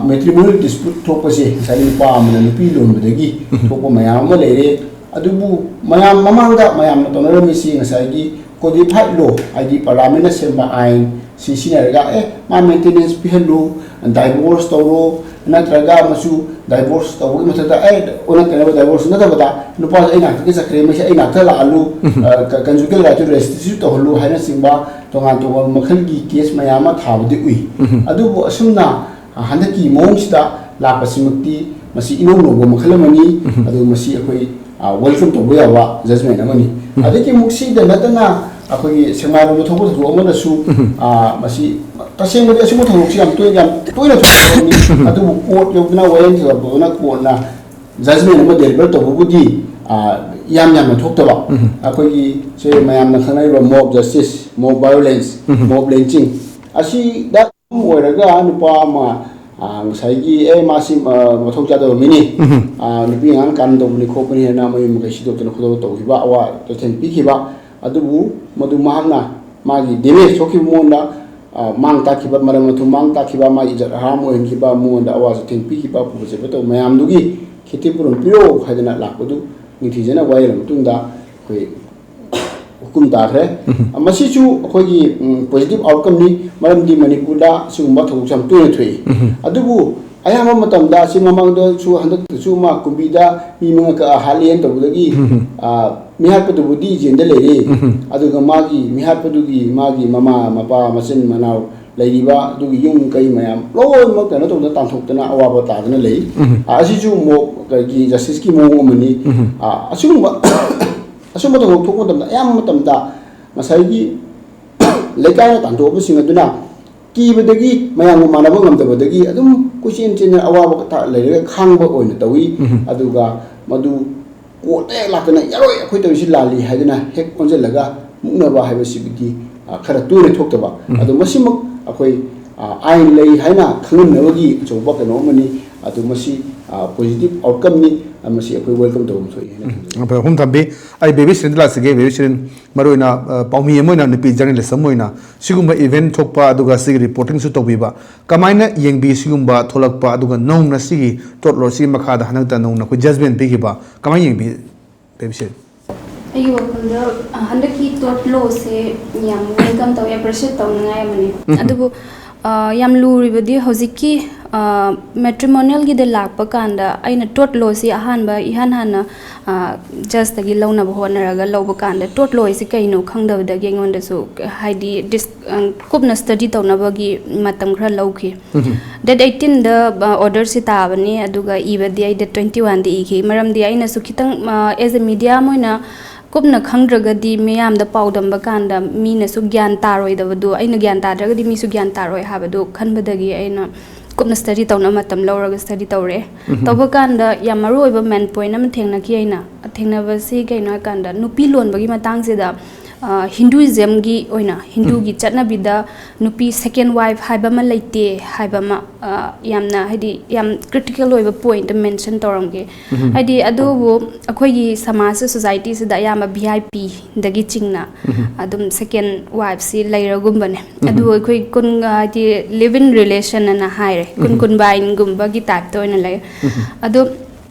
ꯃꯦꯇ꯭ꯔꯤꯃꯣꯅꯤꯌꯦꯜ ꯗꯤꯁꯄ꯭ꯌꯨꯠ ꯊꯣꯛꯄꯁꯦ ꯉꯁꯥꯏꯒꯤ ꯅꯨꯄꯥ ꯑꯃꯅ ꯅꯨꯄꯤ ꯂꯣꯟꯕꯗꯒꯤ ꯊꯣꯛꯄ ꯃꯌꯥꯝ ꯑꯃ ꯂꯩꯔꯦ꯫ ꯑꯗꯨꯕꯨ ꯃꯌꯥꯝ ꯃꯃꯥꯡꯗ ꯃꯌꯥꯝꯅ ꯇꯧꯅꯔꯝꯃꯤꯁꯤ ꯉꯁꯥꯏꯒꯤ ꯀꯣꯗꯤꯐꯥꯏꯠ ꯂꯣ, ꯍꯥꯏꯗꯤ ꯄꯥꯔꯂꯥꯃꯦꯟꯅ ꯁꯦꯝꯕ ꯑꯥꯏꯟ ꯁꯤ ꯁꯤꯖꯤꯟꯅꯔꯒ, ꯑꯦ, ꯃꯥ ꯃꯦꯟꯇꯦꯅꯦꯟꯁ ꯄꯤꯍꯜꯂꯨ, ꯗꯥꯏꯚꯣꯔꯁ ꯇꯧꯔꯣ, ꯅꯠꯇ꯭ꯔꯒ ꯃꯁꯨ ꯗꯥꯏꯚꯣꯔꯁ ꯇꯧꯕꯒꯤ ꯃꯊꯛꯇ, ꯑꯦ, ꯑꯣꯟꯅ ꯇꯩꯅꯕ ꯗꯥꯏꯚꯣꯔꯁ ꯅꯠꯇꯕꯗ, ꯅꯨꯄꯥꯁꯦ ꯑꯩ ꯅꯥꯛꯇꯒꯤ ꯆꯠꯈ꯭ꯔꯦ, ꯃꯁꯤ ꯑꯩ ꯅꯥꯛꯇ ꯂꯥꯛꯍꯜꯂꯨ, ꯀꯟꯖꯨꯒꯦꯜ ꯔꯥꯏꯠꯇꯨ ꯔꯦꯁꯇ꯭ꯔꯤꯛꯁꯟ ꯇꯧꯍꯜꯂꯨ ꯍꯥꯏꯅꯆꯤꯡꯕ ꯇꯣꯉꯥꯟ ꯇꯣꯉꯥꯟꯕ ꯃꯈꯜꯒꯤ ꯀꯦꯁ ꯃꯌꯥꯝ ꯑꯃ ꯊꯥꯕꯗꯤ ꯎꯏ꯫ ꯑꯗꯨꯕꯨ ꯑꯁꯨꯝꯅ ꯍꯟꯗꯛꯀꯤ ꯃꯑꯣꯡꯁꯤꯗ ꯂꯥꯛꯄꯁꯤꯃꯛꯇꯤ ꯃꯁꯤ ꯏꯅꯧ ꯅꯧꯕ ꯃꯈꯜ ꯑꯃꯅꯤ꯫ ꯑꯗꯨ ꯃꯁꯤ ꯑꯩꯈꯣꯏ ꯋꯦꯜꯀꯝ ꯇꯧꯕ ꯌꯥꯕ ꯖꯖꯃꯦꯟ ꯑꯃꯅꯤ꯫ ꯑꯗꯒꯤ ꯑꯃꯨꯛ ꯁꯤꯗ ꯅꯠꯇꯅ ꯑꯩꯈꯣꯏꯒꯤ ꯁꯦꯛꯃꯥꯏꯔꯣꯝꯗ ꯊꯣꯛꯄ ꯊꯧꯗꯣꯛ ꯑꯃꯗꯁꯨ, ꯃꯁꯤ ꯇꯁꯦꯡꯕꯗꯤ ꯑꯁꯤꯒꯨꯝꯕ ꯊꯧꯗꯣꯛꯁꯤ ꯌꯥꯝ ꯇꯣꯏꯅ, ꯌꯥꯝ ꯇꯣꯏꯅ ꯊꯣꯛꯄꯅꯤ꯫ ꯑꯗꯨꯕꯨ ꯀꯣꯔꯠ ꯌꯧꯗꯅ, ꯋꯥꯌꯦꯜ ꯊꯤꯒꯠꯄꯗꯨꯅ ꯀꯣꯔꯠꯅ ꯖꯖꯃꯦꯟ ꯑꯃ ꯗꯦꯂꯤꯚꯔ ꯇꯧꯕꯕꯨꯗꯤ, ꯑ, ꯌꯥꯝ ꯌꯥꯝꯅ ꯊꯣꯛꯇꯕ꯫ ꯑꯩꯈꯣꯏꯒꯤ ꯁꯦ ꯃꯌꯥꯝꯅ ꯈꯪꯅꯔꯤꯕ mop justice, mop violence, mop ꯂꯦꯟꯆꯤꯡ, ꯑꯁꯤꯗ ꯑꯣꯏꯔꯒ ꯅꯨꯄꯥ ꯑꯃ, ꯑ, ꯉꯁꯥꯏꯒꯤ, "ꯑꯦ, ꯃꯥꯁꯤ, ꯑ, ꯃꯊꯧ ꯆꯥꯗꯕ ꯃꯤꯅꯤ, ꯑ, ꯅꯨꯄꯤ ꯑꯉꯥꯡ ꯀꯥꯟꯅꯗꯧꯕꯅꯤ ꯈꯣꯠꯄꯅꯤ" ꯍꯥꯏꯅ ꯃꯌꯨꯝ ꯃꯀꯩ ꯁꯤꯗꯣꯛꯇꯅ ꯈꯣꯠꯇꯣꯛꯇꯅ ꯇꯧꯈꯤꯕ, ꯑꯋꯥ ꯆꯩꯊꯦꯡ ꯄꯤꯈꯤꯕ꯫ ꯑꯗꯨꯕꯨ ꯃꯗꯨ ꯃꯍꯥꯛꯅ ꯃꯥꯒꯤ ꯗꯦꯃꯦꯖ ꯊꯣꯛꯈꯤꯕ ꯃꯉꯣꯟꯗ, ꯑ, ꯃꯥꯡ ꯇꯥꯛꯈꯤꯕ, ꯃꯔꯝ ꯃꯊꯨꯝ ꯃꯥꯡ ꯇꯥꯛꯈꯤꯕ, ꯃꯥꯒꯤ ꯏꯖꯠ ꯍꯔꯥꯝ ꯑꯣꯏꯍꯟꯈꯤꯕ, ꯃꯉꯣꯟꯗ ꯑꯋꯥ ꯆꯩꯊꯦꯡ ꯄꯤꯈꯤꯕ, ꯄꯨꯕ ꯆꯠꯄ ꯇꯧꯕ ꯃꯌꯥꯝꯗꯨꯒꯤ ꯈꯦꯇꯤ ꯄꯨꯔꯣꯟ ꯄꯤꯔꯛꯑꯣ ꯍꯥꯏꯗꯅ ꯂꯥꯛꯄꯗꯨ ꯅꯤꯡꯊꯤꯖꯅ ꯋꯥꯌꯦꯜꯂ ꯃꯇꯨꯡꯗ ꯑꯩꯈꯣꯏ ꯍꯨꯀꯨꯝ ꯇꯥꯈ꯭ꯔꯦ꯫ ꯃꯁꯤꯁꯨ ꯑꯩꯈꯣꯏꯒꯤ, ꯎꯝ, ꯄꯣꯖꯤꯇꯤꯚ ꯑꯥꯎꯠꯀꯝꯅꯤ, ꯃꯔꯝꯗꯤ ꯃꯅꯤꯄꯨꯔꯗ ꯁꯤꯒꯨꯝꯕ ꯊꯧꯗꯣꯛꯁꯦ ꯌꯥꯝ ꯇꯣꯏꯅ ꯊꯣꯛꯏ꯫ ꯑꯗꯨꯕꯨ ꯑꯌꯥꯝꯕ ꯃꯇꯝꯗ, ꯑꯁꯤ ꯃꯃꯥꯡꯗꯁꯨ, ꯍꯟꯗꯛꯇꯁꯨ ꯃꯥ ꯀꯨꯝꯕꯤꯗ ꯃꯤ ꯃꯉꯥ ꯀꯛꯑ ꯍꯥꯠꯂꯦꯅ ꯇꯧꯕꯗꯒꯤ, ꯑ, ꯃꯤꯍꯥꯠꯄꯗꯨꯕꯨꯗꯤ ꯖꯦꯟꯗ ꯂꯩꯔꯦ꯫ ꯑꯗꯨꯒ ꯃꯥꯒꯤ ꯃꯤꯍꯥꯠꯄꯗꯨꯒꯤ ꯃꯥꯒꯤ ꯃꯃꯥ, ꯃꯄꯥ, ꯃꯆꯤꯟ ꯃꯅꯥꯎ ꯂꯩꯔꯤꯕ ꯑꯗꯨꯒꯤ ꯌꯨꯝ ꯀꯩ ꯃꯌꯥꯝ ꯂꯣꯏꯅꯃꯛ ꯀꯩꯅꯣ ꯇꯧꯗꯅ ꯇꯥꯟꯊꯣꯛꯇꯅ ꯑꯋꯥꯕ ꯇꯥꯗꯅ ꯂꯩ꯫ ꯑ, ꯑꯁꯤꯁꯨ ꯃꯣ-, ꯀꯩꯒꯤ ꯖꯁꯇꯤꯁꯀꯤ ꯃꯑꯣꯡ ꯑꯃꯅꯤ꯫ ꯑ, ꯑꯁꯤꯒꯨꯝꯕ, ꯑꯁꯨꯝꯕ ꯊꯧꯗꯣꯛ ꯊꯣꯛꯄ ꯃꯇꯝꯗ, ꯑꯌꯥꯝꯕ ꯃꯇꯝꯗ ꯉꯁꯥꯏꯒꯤ ꯂꯩꯀꯥꯏꯅ ꯇꯥꯟꯊꯣꯛꯑꯕꯁꯤꯡ ꯑꯗꯨꯅ ꯀꯤꯕꯗꯒꯤ, ꯃꯌꯥꯝꯒ ꯃꯥꯟꯅꯕ ꯉꯝꯗꯕꯗꯒꯤ ꯑꯗꯨꯝ ꯀꯣꯏꯆꯦꯟ ꯆꯦꯟꯗꯅ ꯑꯋꯥꯕ ꯀꯊꯥ ꯂꯩꯔꯒ ꯈꯥꯡꯕ ꯑꯣꯏꯅ ꯇꯧꯏ꯫ ꯑꯗꯨꯒ ꯃꯗꯨ ꯀꯣꯔꯠꯇ ꯍꯦꯛ ꯂꯥꯛꯇꯅ, "ꯌꯥꯔꯣꯏ, ꯑꯩꯈꯣꯏ ꯇꯧꯔꯤꯁꯤ ꯂꯥꯜꯂꯤ" ꯍꯥꯏꯗꯅ ꯍꯦꯛ ꯑꯣꯟꯁꯤꯜꯂꯒ ꯃꯨꯛꯅꯕ ꯍꯥꯏꯕꯁꯤꯕꯨꯗꯤ, ꯑ, ꯈꯔ ꯇꯣꯏꯅ ꯊꯣꯛꯇꯕ꯫ ꯑꯗꯣ ꯃꯁꯤꯃꯛ ꯑꯩꯈꯣꯏ, ꯑ, ꯑꯥꯏꯟ ꯂꯩ ꯍꯥꯏꯅ ꯈꯪꯍꯟꯅꯕꯒꯤ ꯑꯆꯧꯕ ꯀꯩꯅꯣ ꯑꯃꯅꯤ꯫ ꯑꯗꯨ ꯃꯁꯤ ꯄꯣꯖꯤꯇꯤꯚ ꯑꯥꯎꯠꯀꯝꯅꯤ꯫ ꯃꯁꯤ ꯑꯩꯈꯣꯏ ꯋꯦꯜꯀꯝ ꯇꯧꯐꯝ ꯊꯣꯛꯏ ꯍꯥꯏꯅ ꯈꯟꯖꯩ꯫ ꯐꯔꯦ, ꯃꯐꯝ ꯊꯝꯕꯤ꯫ ꯑꯩ ꯕꯦꯕꯤ ꯁꯤꯔꯤꯟꯗ ꯂꯥꯛꯆꯒꯦ꯫ ꯕꯦꯕꯤ ꯁꯤꯔꯤꯟ, ꯃꯔꯨꯑꯣꯏꯅ ꯑ, ꯄꯥꯎꯃꯤ ꯑꯃ ꯑꯣꯏꯅ, ꯅꯨꯄꯤ ꯖꯔꯅꯦꯂꯤꯁ ꯑꯃ ꯑꯣꯏꯅ, ꯁꯤꯒꯨꯝꯕ ꯏꯚꯦꯟꯠ ꯊꯣꯛꯄ ꯑꯗꯨꯒ ꯁꯤꯒꯤ ꯔꯤꯄꯣꯔꯇꯤꯡꯁꯨ ꯇꯧꯕꯤꯕ, ꯀꯃꯥꯏꯅ ꯌꯦꯡꯕꯤ ꯁꯤꯒꯨꯝꯕ ꯊꯣꯛꯂꯛꯄ? ꯑꯗꯨꯒ ꯅꯧꯅ ꯁꯤꯒꯤ ꯇꯣꯠ ꯂꯣ ꯁꯤꯒꯤ ꯃꯈꯥꯗ ꯍꯟꯗꯛꯇ ꯅꯧꯅ ꯑꯩꯈꯣꯏ ꯖꯖꯃꯦꯟ ꯄꯤꯈꯤꯕ, ꯀꯃꯥꯏꯅ ꯌꯦꯡꯕꯤ, ꯕꯦꯕꯤ ꯁꯤꯔꯤꯟ? ꯑꯩꯒꯤ ꯋꯥꯈꯜꯗ ꯑ, ꯍꯟꯗꯛꯀꯤ ꯇꯣꯠ ꯂꯣꯁꯦ ꯌꯥꯝ ꯋꯦꯜꯀꯝ ꯇꯧꯋꯦ, ꯑꯦꯄ꯭ꯔꯤꯁꯤꯌꯦꯠ ꯇꯧꯅꯤꯡꯉꯥꯏ ꯑꯃꯅꯤ꯫ ꯑꯗꯨꯕꯨ ꯑ, ꯌꯥꯝ ꯂꯨꯔꯤꯕꯗꯤ ꯍꯧꯖꯤꯛꯀꯤ ꯃꯦꯇ꯭ꯔꯤꯃꯣꯅꯤꯌꯦꯜꯒꯤꯗ ꯂꯥꯛꯄ ꯀꯥꯟꯗ ꯑꯩꯅ ꯇꯣꯠ ꯂꯣꯁꯤ ꯑꯍꯥꯟꯕ ꯏꯍꯥꯟ ꯍꯥꯟꯅ ꯖꯁꯇꯒꯤ ꯂꯧꯅꯕ ꯍꯣꯠꯅꯔꯒ ꯂꯧꯕ ꯀꯥꯟꯗ ꯇꯣꯠ ꯂꯣꯁꯤ ꯀꯩꯅꯣ ꯈꯪꯗꯕꯗꯒꯤ ꯑꯩꯉꯣꯟꯗꯁꯨ ꯍꯥꯏꯗꯤ ꯗꯤꯁ ꯀꯨꯞꯅ ꯁ꯭ꯇꯗꯤ ꯇꯧꯅꯕꯒꯤ ꯃꯇꯝ ꯈꯔ ꯂꯧꯈꯤ꯫ ꯗꯦꯠ ꯑꯩꯠꯇꯤꯟꯗ ꯑꯣꯔꯗꯔꯁꯤ ꯇꯥꯕꯅꯤ, ꯑꯗꯨꯒ ꯏꯕꯗꯤ ꯑꯩ ꯗꯦꯠ ꯇ꯭ꯋꯦꯟꯇꯤ ꯋꯥꯟꯗ ꯏꯈꯤ꯫ ꯃꯔꯝꯗꯤ ꯑꯩꯅꯁꯨ ꯈꯤꯇꯪ ꯑꯦꯖ ꯑꯦ ꯃꯤꯗꯤꯌꯥ ꯑꯃ ꯑꯣꯏꯅ ꯀꯨꯞꯅ ꯈꯪꯗ꯭ꯔꯒꯗꯤ ꯃꯤꯌꯥꯝꯗ ꯄꯥꯎꯗꯝꯕ ꯀꯥꯟꯗ ꯃꯤꯅꯁꯨ ꯒ꯭ꯌꯥꯟ ꯇꯥꯔꯣꯏꯗꯕꯗꯨ, ꯑꯩꯅ ꯒ꯭ꯌꯥꯟ ꯇꯥꯗ꯭ꯔꯒꯗꯤ ꯃꯤꯁꯨ ꯒ꯭ꯌꯥꯟ ꯇꯥꯔꯣꯏ ꯍꯥꯏꯕꯗꯨ ꯈꯟꯕꯗꯒꯤ ꯑꯩꯅ ꯀꯨꯞꯅ ꯁ꯭ꯇꯗꯤ ꯇꯧꯅꯕ ꯃꯇꯝ ꯂꯧꯔꯒ ꯁ꯭ꯇꯗꯤ ꯇꯧꯔꯦ꯫ ꯇꯧꯕ ꯀꯥꯟꯗ ꯌꯥꯝ ꯃꯔꯨ ꯑꯣꯏꯕ ꯃꯦꯟ ꯄꯣꯏꯟ ꯑꯃ ꯊꯦꯡꯅꯈꯤ꯫ ꯑꯩꯅ ꯊꯦꯡꯅꯕꯁꯤ ꯀꯩꯅꯣ ꯍꯥꯏꯀꯥꯟꯗ ꯅꯨꯄꯤ ꯂꯣꯟꯕꯒꯤ ꯃꯇꯥꯡꯁꯤꯗ ꯍꯤꯟꯗꯨꯏꯖꯝꯒꯤ ꯑꯣꯏꯅ, ꯍꯤꯟꯗꯨꯒꯤ ꯆꯠꯅꯕꯤꯗ ꯅꯨꯄꯤ ꯁꯦꯀꯦꯟ ꯋꯥꯏꯐ ꯍꯥꯏꯕ ꯑꯃ ꯂꯩꯇꯦ ꯍꯥꯏꯕ ꯑꯃ ꯌꯥꯝꯅ, ꯍꯥꯏꯗꯤ, ꯌꯥꯝ ꯀ꯭ꯔꯤꯇꯤꯀꯦꯜ ꯑꯣꯏꯕ ꯄꯣꯏꯟꯠ ꯑꯃ ꯃꯦꯟꯁꯟ ꯇꯧꯔꯝꯒꯦ꯫ ꯍꯥꯏꯗꯤ ꯑꯗꯨꯕꯨ ꯑꯩꯈꯣꯏꯒꯤ ꯁꯃꯥꯖꯁꯦ, ꯁꯣꯁꯥꯏꯇꯤꯁꯤꯗ ꯑꯌꯥꯝꯕ ꯚꯤ ꯑꯥꯏ ꯄꯤꯗꯒꯤ ꯆꯤꯡꯅ ꯑꯗꯨꯝ ꯁꯦꯀꯦꯟ ꯋꯥꯏꯐꯁꯤ ꯂꯩꯔꯒꯨꯝꯕꯅꯦ꯫ ꯑꯗꯨ ꯑꯩꯈꯣꯏ ꯀꯨꯟ ꯍꯥꯏꯗꯤ ꯂꯤꯚ ꯏꯟ ꯔꯤꯂꯦꯁꯟ ꯑꯅ ꯍꯥꯏꯔꯦ, ꯀꯨꯟ ꯀꯨꯟꯕꯥꯏꯟꯒꯨꯝꯕꯒꯤ ꯇꯥꯏꯞꯇ ꯑꯣꯏꯅ ꯂꯩ꯫ ꯑꯗꯣ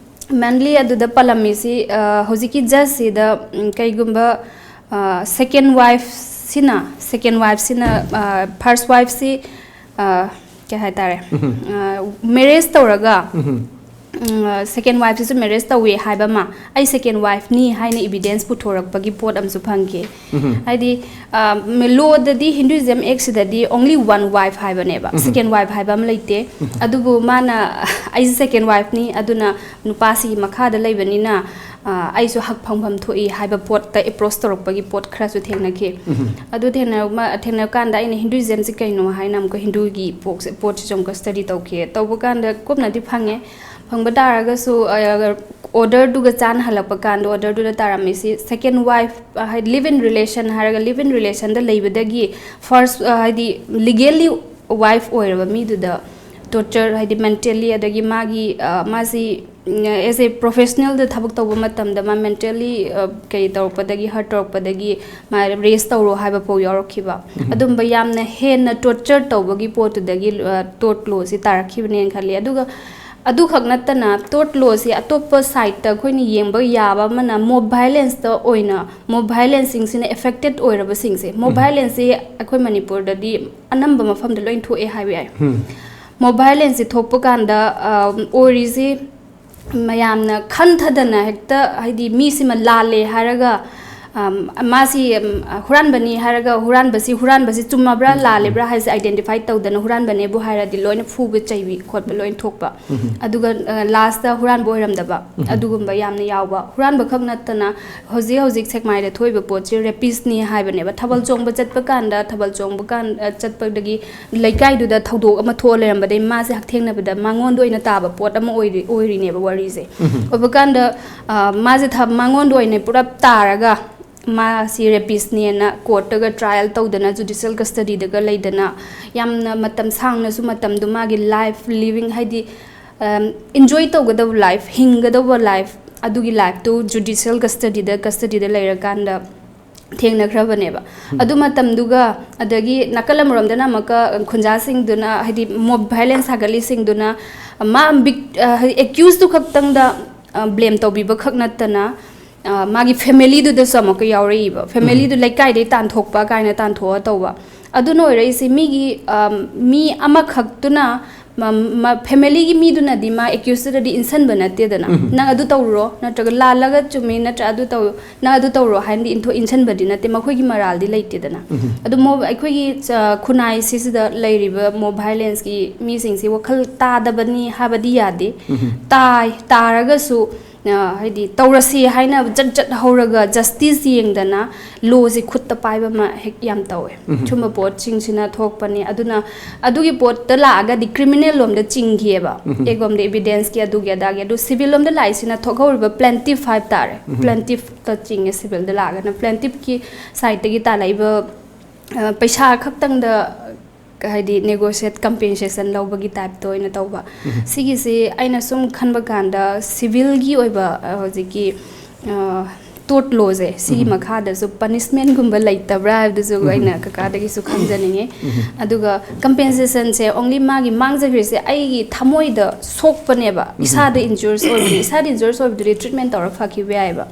ꯃꯦꯟꯂꯤ ꯑꯗꯨꯗ ꯄꯜꯂꯝꯃꯤꯁꯤ ꯍꯧꯖꯤꯛꯀꯤ ꯖꯁꯁꯤꯗ ꯀꯩꯒꯨꯝꯕ ꯁꯦꯀꯦꯟ ꯋꯥꯏꯐꯁꯤꯅ, ꯁꯦꯀꯦꯟ ꯋꯥꯏꯐꯁꯤꯅ, ꯐꯥꯔꯁ ꯋꯥꯏꯐꯁꯤ ꯀꯩ ꯍꯥꯏꯇꯥꯔꯦ, ꯃꯦꯔꯦꯖ ꯇꯧꯔꯒ ꯁꯦꯀꯦꯟ ꯋꯥꯏꯐꯁꯤꯁꯨ ꯃꯦꯔꯦꯖ ꯇꯧꯋꯦ ꯍꯥꯏꯕ ꯑꯃ, ꯑꯩ ꯁꯦꯀꯦꯟ ꯋꯥꯏꯐꯅꯤ ꯍꯥꯏꯅ ꯏꯕꯤꯗꯦꯟꯁ ꯄꯨꯊꯣꯔꯛꯄꯒꯤ ꯄꯣꯠ ꯑꯃꯁꯨ ꯐꯪꯈꯤ꯫ ꯍꯥꯏꯗꯤ ꯂꯣꯗꯗꯤ, ꯍꯤꯟꯗꯨꯏꯖꯝ ꯑꯦꯛꯁꯤꯗꯗꯤ ꯑꯣꯡꯂꯤ ꯋꯥꯟ ꯋꯥꯏꯐ ꯍꯥꯏꯕꯅꯦꯕ, ꯁꯦꯀꯦꯟ ꯋꯥꯏꯐ ꯍꯥꯏꯕ ꯑꯃ ꯂꯩꯇꯦ꯫ ꯑꯗꯨꯕꯨ ꯃꯥꯅ ꯑꯩꯁꯦ ꯁꯦꯀꯦꯟ ꯋꯥꯏꯐꯅꯤ, ꯑꯗꯨꯅ ꯅꯨꯄꯥꯁꯤꯒꯤ ꯃꯈꯥꯗ ꯂꯩꯕꯅꯤꯅ ꯑꯩꯁꯨ ꯍꯛ ꯐꯪꯐꯝ ꯊꯣꯛꯏ ꯍꯥꯏꯕ ꯄꯣꯠꯇ ꯑꯦꯄ꯭ꯔꯣꯁ ꯇꯧꯔꯛꯄꯒꯤ ꯄꯣꯠ ꯈꯔꯁꯨ ꯊꯦꯡꯅꯈꯤ꯫ ꯑꯗꯨ ꯊꯦꯡꯅꯔꯛ ꯊꯦꯡꯅꯔ ꯀꯥꯟꯗ ꯑꯩꯅ ꯍꯤꯟꯗꯨꯏꯖꯝꯁꯤ ꯀꯩꯅꯣ ꯍꯥꯏꯅ ꯑꯃꯨꯛꯀ ꯍꯤꯟꯗꯨꯒꯤ ꯄꯣꯠꯁꯤꯁꯨ ꯑꯃꯨꯛꯀ ꯁ꯭ꯇꯗꯤ ꯇꯧꯈꯤ꯫ ꯇꯧꯕ ꯀꯥꯟꯗ ꯀꯨꯞꯅꯗꯤ ꯐꯪꯉꯦ꯫ ꯐꯪꯕ ꯇꯥꯔꯒꯁꯨ ꯑꯣꯔꯗꯔꯗꯨꯒ ꯆꯥꯟꯅꯍꯜꯂꯛꯄ ꯀꯥꯟꯗ ꯑꯣꯔꯗꯔꯗꯨꯗ ꯇꯥꯔꯝꯃꯤꯁꯤ ꯁꯦꯀꯦꯟ ꯋꯥꯏꯐ, ꯍꯥꯏꯗꯤ ꯂꯤꯚ ꯏꯟ ꯔꯤꯂꯦꯁꯟ ꯍꯥꯏꯔꯒ ꯂꯤꯚ ꯏꯟ ꯔꯤꯂꯦꯁꯟꯗ ꯂꯩꯕꯗꯒꯤ ꯐꯥꯔꯁ, ꯍꯥꯏꯗꯤ ꯂꯤꯒꯦꯜꯂꯤ ꯋꯥꯏꯐ ꯑꯣꯏꯔꯕ ꯃꯤꯗꯨꯗ ꯇꯣꯔꯆꯔ, ꯍꯥꯏꯗꯤ ꯃꯦꯟꯇꯦꯜꯂꯤ, ꯑꯗꯒꯤ ꯃꯥꯒꯤ ꯃꯥꯁꯤ ꯑꯦꯁ ꯑꯦ ꯄ꯭ꯔꯣꯐꯦꯁꯅꯦꯜꯗ ꯊꯕꯛ ꯇꯧꯕ ꯃꯇꯝꯗ ꯃꯥ ꯃꯦꯟꯇꯦꯜꯂꯤ ꯀꯩ ꯇꯧꯔꯛꯄꯗꯒꯤ, ꯍꯔꯠ ꯇꯧꯔꯛꯄꯗꯒꯤ ꯃꯥ ꯔꯦꯁ ꯇꯧꯔꯣ ꯍꯥꯏꯕ ꯐꯥꯎ ꯌꯥꯎꯔꯛꯈꯤꯕ꯫ ꯑꯗꯨꯝꯕ ꯌꯥꯝꯅ ꯍꯦꯟꯅ ꯇꯣꯔꯆꯔ ꯇꯧꯕꯒꯤ ꯄꯣꯠꯇꯨꯗꯒꯤ ꯇꯣꯔꯠ ꯂꯣꯁꯤ ꯇꯥꯔꯛꯈꯤꯕꯅꯦꯅ ꯈꯜꯂꯤ꯫ ꯑꯗꯨꯒ ꯑꯗꯨꯈꯛ ꯅꯠꯇꯅ ꯇꯣꯔꯠ ꯂꯣꯁꯤ ꯑꯇꯣꯞꯄ ꯁꯥꯏꯠꯇ ꯑꯩꯈꯣꯏꯅ ꯌꯦꯡꯕ ꯌꯥꯕ ꯑꯃꯅ ꯃꯣꯕ ꯚꯥꯏꯂꯦꯟꯁꯇ ꯑꯣꯏꯅ, ꯃꯣꯕ ꯚꯥꯏꯂꯦꯟꯁꯁꯤꯡꯁꯤꯅ ꯑꯦꯐꯦꯛꯇꯦꯠ ꯑꯣꯏꯔꯕꯁꯤꯡꯁꯦ, ꯃꯣꯕ ꯚꯥꯏꯂꯦꯟꯁꯁꯤ ꯑꯩꯈꯣꯏ ꯃꯅꯤꯄꯨꯔꯗꯗꯤ ꯑꯅꯝꯕ ꯃꯐꯝꯗ ꯂꯣꯏ ꯊꯣꯛꯑꯦ ꯍꯥꯏꯕ ꯌꯥꯏ꯫ ꯃꯣꯕ ꯚꯥꯏꯂꯦꯟꯁꯁꯤ ꯊꯣꯛꯄ ꯀꯥꯟꯗ ꯑꯣꯏꯔꯤꯁꯤ ꯃꯌꯥꯝꯅ ꯈꯟꯊꯗꯅ ꯍꯦꯛꯇ, ꯍꯥꯏꯗꯤ ꯃꯤꯁꯤꯃ ꯂꯥꯜꯂꯦ ꯍꯥꯏꯔꯒ, ꯃꯥꯁꯤ ꯍꯨꯔꯥꯟꯕꯅꯤ ꯍꯥꯏꯔꯒ, ꯍꯨꯔꯥꯟꯕꯁꯤ ꯍꯨꯔꯥꯟꯕꯁꯤ ꯆꯨꯝꯃꯕ꯭ꯔꯥ ꯂꯥꯜꯂꯤꯕ꯭ꯔꯥ ꯍꯥꯏꯁꯦ ꯑꯥꯏꯗꯦꯟꯇꯤꯐꯥꯏ ꯇꯧꯗꯅ ꯍꯨꯔꯥꯟꯕꯅꯦꯕꯨ ꯍꯥꯏꯔꯗꯤ ꯂꯣꯏꯅ ꯐꯨꯕ ꯆꯩꯕꯤ ꯈꯣꯠꯄ ꯂꯣꯏꯅ ꯊꯣꯛꯄ꯫ ꯑꯗꯨꯒ ꯂꯥꯁꯇ ꯍꯨꯔꯥꯟꯕ ꯑꯣꯏꯔꯝꯗꯕ, ꯑꯗꯨꯒꯨꯝꯕ ꯌꯥꯝꯅ ꯌꯥꯎꯕ꯫ ꯍꯨꯔꯥꯟꯕ ꯈꯛ ꯅꯠꯇꯅ ꯍꯧꯖꯤꯛ ꯍꯧꯖꯤꯛ ꯁꯦꯛꯃꯥꯏꯗ ꯊꯣꯛꯏꯕ ꯄꯣꯠꯁꯤ ꯔꯦꯄꯤꯁꯅꯤ ꯍꯥꯏꯕꯅꯦꯕ꯫ ꯊꯥꯕꯜ ꯆꯣꯡꯕ ꯆꯠꯄ ꯀꯥꯟꯗ, ꯊꯥꯕꯜ ꯆꯣꯡꯕ ꯀꯥꯟ ꯆꯠꯄꯗꯒꯤ ꯂꯩꯀꯥꯏꯗꯨꯗ ꯊꯧꯗꯣꯛ ꯑꯃ ꯊꯣꯛꯑ ꯂꯩꯔꯝꯕꯗꯒꯤ ꯃꯥꯁꯦ ꯍꯛꯊꯦꯡꯅꯕꯗ ꯃꯉꯣꯟꯗ ꯑꯣꯏꯅ ꯇꯥꯕ ꯄꯣꯠ ꯑꯃ ꯑꯣꯏꯔꯤ ꯑꯣꯏꯔꯤꯅꯦꯕ ꯋꯥꯔꯤꯁꯦ꯫ ꯑꯣꯏꯕ ꯀꯥꯟꯗ ꯃꯥꯁꯦ ꯃꯉꯣꯟꯗ ꯑꯣꯏꯅ ꯄꯨꯂꯞ ꯇꯥꯔꯒ ꯃꯥꯁꯤ ꯔꯦꯄꯤꯁꯅꯦꯅ ꯀꯣꯔꯠꯇꯒ ꯇ꯭ꯔꯥꯏꯌꯦꯜ ꯇꯧꯗꯅ, ꯖꯨꯗꯤꯁꯤꯌꯦꯜ ꯀꯁꯇꯗꯤꯗꯒ ꯂꯩꯗꯅ, ꯌꯥꯝꯅ ꯃꯇꯝ ꯁꯥꯡꯅꯁꯨ ꯃꯇꯝꯗꯨ ꯃꯥꯒꯤ ꯂꯥꯏꯐ ꯂꯤꯕꯤꯡ, ꯍꯥꯏꯗꯤ ꯏꯟꯖꯣꯏ ꯇꯧꯒꯗꯕ ꯂꯥꯏꯐ, ꯍꯤꯡꯒꯗꯧꯕ ꯂꯥꯏꯐ, ꯑꯗꯨꯒꯤ ꯂꯥꯏꯐꯇꯨ ꯖꯨꯗꯤꯁꯤꯌꯦꯜ ꯀꯁꯇꯗꯤꯗ ꯀꯁꯇꯗꯤꯗ ꯂꯩꯔꯀꯥꯟꯗ ꯊꯦꯡꯅꯈ꯭ꯔꯕꯅꯦꯕ꯫ ꯑꯗꯨ ꯃꯇꯝꯗꯨꯒ, ꯑꯗꯒꯤ ꯅꯥꯀꯜ ꯑꯃꯔꯣꯝꯗꯅ ꯑꯃꯨꯛꯀ ꯈꯨꯟꯖꯥꯁꯤꯡꯗꯨꯅ, ꯍꯥꯏꯗꯤ ꯃꯣꯕ ꯚꯥꯏꯂꯦꯟꯁ ꯁꯥꯒꯠꯂꯤꯁꯤꯡꯗꯨꯅ ꯃꯥ ꯕꯤꯛ ꯍꯥꯏꯗꯤ ꯑꯦꯀ꯭ꯌꯨꯁꯇꯨ ꯈꯛꯇꯪꯗ ꯕ꯭ꯂꯦꯝ ꯇꯧꯕꯤꯕ ꯈꯛ ꯅꯠꯇꯅ, ꯃꯥꯒꯤ ꯐꯦꯃꯤꯂꯤꯗꯨꯗꯁꯨ ꯑꯃꯨꯛꯀ ꯌꯥꯎꯔꯛꯏꯕ꯫ ꯐꯦꯃꯤꯂꯤꯗꯨ ꯂꯩꯀꯥꯏꯗꯒꯤ ꯇꯥꯟꯊꯣꯛꯄ ꯀꯥꯏꯅ ꯇꯥꯟꯊꯣꯛꯑ ꯇꯧꯕ꯫ ꯑꯗꯨꯅ ꯑꯣꯏꯔꯛꯏꯁꯦ ꯃꯤꯒꯤ ꯃꯤ ꯑꯃꯈꯛꯇꯨꯅ ꯐꯦꯃꯤꯂꯤꯒꯤ ꯃꯤꯗꯨꯅꯗꯤ ꯃꯥ ꯑꯦꯀ꯭ꯌꯨꯁꯇꯨꯗꯗꯤ ꯏꯟꯁꯤꯟꯕ ꯅꯠꯇꯦꯗꯅ꯫ ꯅꯪ ꯑꯗꯨ ꯇꯧꯔꯨꯔꯣ, ꯅꯠꯇ꯭ꯔꯒ ꯂꯥꯜꯂꯒ ꯆꯨꯝꯃꯤ, ꯅꯠꯇ꯭ꯔ ꯑꯗꯨ ꯇꯧ ꯅꯪ ꯑꯗꯨ ꯇꯧꯔꯣ ꯍꯥꯏꯅꯗꯤ ꯏꯟꯊꯣꯛ ꯏꯟꯁꯤꯟꯕꯗꯤ ꯅꯠꯇꯦ, ꯃꯈꯣꯏꯒꯤ ꯃꯔꯥꯜꯗꯤ ꯂꯩꯇꯦꯗꯅ꯫ ꯑꯗꯨ ꯃꯣ ꯑꯩꯈꯣꯏꯒꯤ ꯈꯨꯟꯅꯥꯏꯁꯤꯁꯤꯗ ꯂꯩꯔꯤꯕ ꯃꯣꯕ ꯚꯥꯏꯂꯦꯟꯁꯀꯤ ꯃꯤꯁꯤꯡꯁꯤ ꯋꯥꯈꯜ ꯇꯥꯗꯕꯅꯤ ꯍꯥꯏꯕꯗꯤ ꯌꯥꯗꯦ꯫ ꯇꯥꯏ, ꯇꯥꯔꯒꯁꯨ ꯍꯥꯏꯗꯤ ꯇꯧꯔꯁꯤ ꯍꯥꯏꯅ ꯖꯠ ꯖꯠ ꯍꯧꯔꯒ ꯖꯁꯇꯤꯁ ꯌꯦꯡꯗꯅ ꯂꯣꯁꯤ ꯈꯨꯠꯇ ꯄꯥꯏꯕ ꯑꯃ ꯍꯦꯛ ꯌꯥꯝ ꯇꯧꯋꯦ꯫ ꯁꯨꯝꯕ ꯄꯣꯠꯁꯤꯡꯁꯤꯅ ꯊꯣꯛꯄꯅꯤ꯫ ꯑꯗꯨꯅ ꯑꯗꯨꯒꯤ ꯄꯣꯠꯇ ꯂꯥꯛꯑꯒꯗꯤ ꯀ꯭ꯔꯤꯃꯤꯅꯦꯜ ꯂꯣꯝꯗ ꯆꯤꯡꯈꯤꯑꯕ, ꯑꯦꯒꯣꯝꯗ ꯏꯕꯤꯗꯦꯟꯁꯀꯤ ꯑꯗꯨꯒꯤ ꯑꯗꯥꯒꯤ꯫ ꯑꯗꯨ ꯁꯤꯚꯤꯜ ꯂꯣꯝꯗ ꯂꯥꯛꯏꯁꯤꯅ ꯊꯣꯛꯍꯧꯔꯤꯕ ꯄ꯭ꯂꯦꯟꯇꯤꯐ ꯍꯥꯏꯕ ꯇꯥꯔꯦ꯫ ꯄ꯭ꯂꯦꯟꯇꯤꯐꯇ ꯆꯤꯡꯉꯦ ꯁꯤꯚꯤꯜꯗ ꯂꯥꯛꯑꯒꯅ꯫ ꯄ꯭ꯂꯦꯟꯇꯤꯐꯀꯤ ꯁꯥꯏꯠꯇꯒꯤ ꯇꯥꯜꯂꯛꯏꯕ ꯄꯩꯁꯥ ꯈꯛꯇꯪꯗ ꯍꯥꯏꯗꯤ negotiate compensation ꯂꯧꯕꯒꯤ type ꯇ ꯑꯣꯏꯅ ꯇꯧꯕ꯫ ꯁꯤꯒꯤꯁꯤ ꯑꯩꯅ ꯁꯨꯝ ꯈꯟꯕ ꯀꯥꯟꯗ civil ꯒꯤ ꯑꯣꯏꯕ, ꯑ, ꯍꯧꯖꯤꯛꯀꯤ, ꯑ, tort law ꯁꯦ ꯁꯤꯒꯤ ꯃꯈꯥꯗꯁꯨ punishment ꯒꯨꯝꯕ ꯂꯩꯇꯕ꯭ꯔꯥ ꯍꯥꯏꯕꯗꯨꯁꯨ ꯑꯩꯅ ꯀꯀꯥꯗꯒꯤꯁꯨ ꯈꯪꯖꯅꯤꯡꯉꯤ꯫ ꯑꯗꯨꯒ compensation ꯁꯦ only ꯃꯥꯒꯤ ꯃꯥꯡꯖꯈ꯭ꯔꯤꯁꯦ ꯑꯩꯒꯤ ꯊꯃꯣꯏꯗ ꯁꯣꯛꯄꯅꯦꯕ, ꯏꯁꯥꯗ injures ꯑꯣꯏꯕꯅꯦ꯫ ꯏꯁꯥꯗ injures ꯑꯣꯏꯕꯗꯨꯗꯤ treatment ꯇꯧꯔ ꯐꯈꯤꯕ ꯌꯥꯏꯑꯕ꯫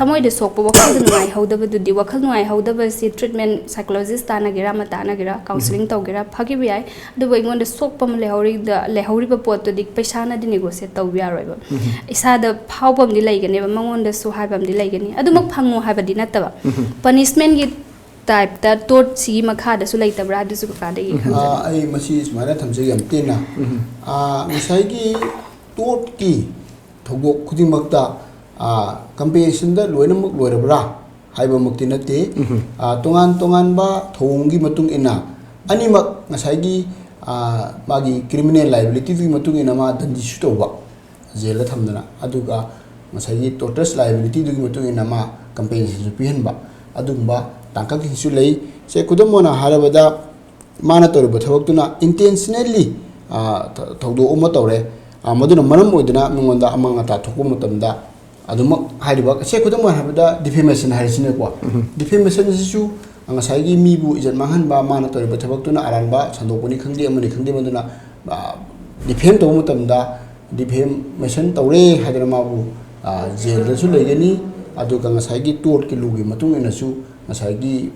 ꯊꯃꯣꯏꯗ ꯁꯣꯛꯄ, ꯋꯥꯈꯜꯗ ꯅꯨꯡꯉꯥꯏꯍꯧꯗꯕꯗꯨꯗꯤ, ꯋꯥꯈꯜ ꯅꯨꯡꯉꯥꯏꯍꯧꯗꯕꯁꯤ treatment psychologist ꯇꯥꯟꯅꯒꯦꯔꯥ, ꯑꯃ ꯇꯥꯟꯅꯒꯦꯔꯥ, counselling ꯇꯧꯒꯦꯔꯥ, ꯐꯈꯤꯕ ꯌꯥꯏ꯫ ꯑꯗꯨꯕꯨ ꯑꯩꯉꯣꯟꯗ ꯁꯣꯛꯄ ꯑꯃ ꯂꯩꯍꯧꯔꯤꯗ-, ꯂꯩꯍꯧꯔꯤꯕ ꯄꯣꯠꯇꯨꯗꯤ ꯄꯩꯁꯥꯅꯗꯤ negotiate ꯇꯧꯕ ꯌꯥꯔꯣꯏꯕ꯫ ꯏꯁꯥꯗ ꯐꯥꯎꯕ ꯑꯃꯗꯤ ꯂꯩꯒꯅꯦꯕ, ꯃꯉꯣꯟꯗꯁꯨ ꯍꯥꯏꯕ ꯑꯃꯗꯤ ꯂꯩꯒꯅꯤ꯫ ꯑꯗꯨꯃꯛ ꯐꯪꯉꯨ ꯍꯥꯏꯕꯗꯤ ꯅꯠꯇꯕ꯫ Punishment ꯒꯤ type ꯇ tort ꯁꯤꯒꯤ ꯃꯈꯥꯗꯁꯨ ꯂꯩꯇꯕ꯭ꯔꯥ ꯍꯥꯏꯕꯗꯨꯁꯨ ꯀꯀꯥꯗꯒꯤ ꯈꯪꯖꯅꯤꯡꯉꯤ꯫ ꯑꯥ, ꯑꯩ ꯃꯁꯤ ꯁꯨꯃꯥꯏꯅ ꯊꯝꯖꯒꯦ ꯌꯥꯝ ꯇꯦꯟꯅ꯫ ꯑꯥ, ꯉꯁꯥꯏꯒꯤ tort ꯀꯤ ꯊꯧꯗꯣꯛ ꯈꯨꯗꯤꯡꯃꯛꯇ, ꯑꯥ, compensation ꯗ ꯂꯣꯏꯅꯃꯛ ꯂꯣꯏꯔꯕ꯭ꯔꯥ ꯍꯥꯏꯕꯃꯛꯇꯤ ꯅꯠꯇꯦ꯫ ꯑꯥ, ꯇꯣꯉꯥꯟ ꯇꯣꯉꯥꯟꯕ ꯊꯧꯑꯣꯡꯒꯤ ꯃꯇꯨꯡ ꯏꯟꯅ ꯑꯅꯤꯃꯛ ꯉꯁꯥꯏꯒꯤ, ꯑꯥ, ꯃꯥꯒꯤ criminal liability ꯗꯨꯒꯤ ꯃꯇꯨꯡ ꯏꯟꯅ ꯃꯥ ꯗꯟꯗꯤꯁꯨ ꯇꯧꯕ, ꯖꯦꯜꯗ ꯊꯝꯗꯅ, ꯑꯗꯨꯒ ꯉꯁꯥꯏꯒꯤ tortious liability ꯗꯨꯒꯤ ꯃꯇꯨꯡ ꯏꯟꯅ ꯃꯥ compensation ꯁꯨ ꯄꯤꯍꯟꯕ, ꯑꯗꯨꯒꯨꯝꯕ ꯇꯥꯡꯀꯛꯁꯤꯡꯁꯨ ꯂꯩ꯫ ꯁꯦ, ꯈꯨꯗꯝ ꯑꯣꯏꯅ ꯍꯥꯏꯔꯕꯗ, ꯃꯥꯅ ꯇꯧꯔꯤꯕ ꯊꯕꯛꯇꯨꯅ intentionally, ꯑꯥ, ꯊ-, ꯊꯧꯗꯣꯛ ꯑꯃ ꯇꯧꯔꯦ, ꯑꯥ, ꯃꯗꯨꯅ ꯃꯔꯝ ꯑꯣꯏꯗꯨꯅ ꯃꯉꯣꯟꯗ ꯑꯃꯥꯡ ꯑꯇꯥ ꯊꯣꯛꯄ ꯃꯇꯝꯗ, ꯑꯗꯨꯃꯛ ꯍꯥꯏꯔꯤꯕ, ꯁꯦ, ꯈꯨꯗꯝ ꯑꯣꯏꯅ ꯍꯥꯏꯔꯕꯗ, defamation ꯍꯥꯏꯔꯤꯁꯤꯅꯀꯣ꯫ Defamation ꯁꯤꯁꯨ ꯉꯁꯥꯏꯒꯤ ꯃꯤꯕꯨ ꯏꯖꯠ ꯃꯥꯡꯍꯟꯕ, ꯃꯥꯅ ꯇꯧꯔꯤꯕ ꯊꯕꯛꯇꯨꯅ ꯑꯔꯥꯟꯕ ꯁꯟꯗꯣꯛꯄꯅꯤ ꯈꯪꯗꯦ, ꯑꯃꯅꯤ ꯈꯪꯗꯦ, ꯃꯗꯨꯅ, ꯑꯥ, defame ꯇꯧꯕ ꯃꯇꯝꯗ defamation ꯇꯧꯔꯦ ꯍꯥꯏꯗꯅ ꯃꯥꯕꯨ, ꯑꯥ, ꯖꯦꯜꯗꯁꯨ ꯂꯩꯒꯅꯤ꯫ ꯑꯗꯨꯒ ꯉꯁꯥꯏꯒꯤ tort ꯀꯤ law ꯒꯤ ꯃꯇꯨꯡ ꯏꯟꯅꯁꯨ ꯉꯁꯥꯏꯒꯤ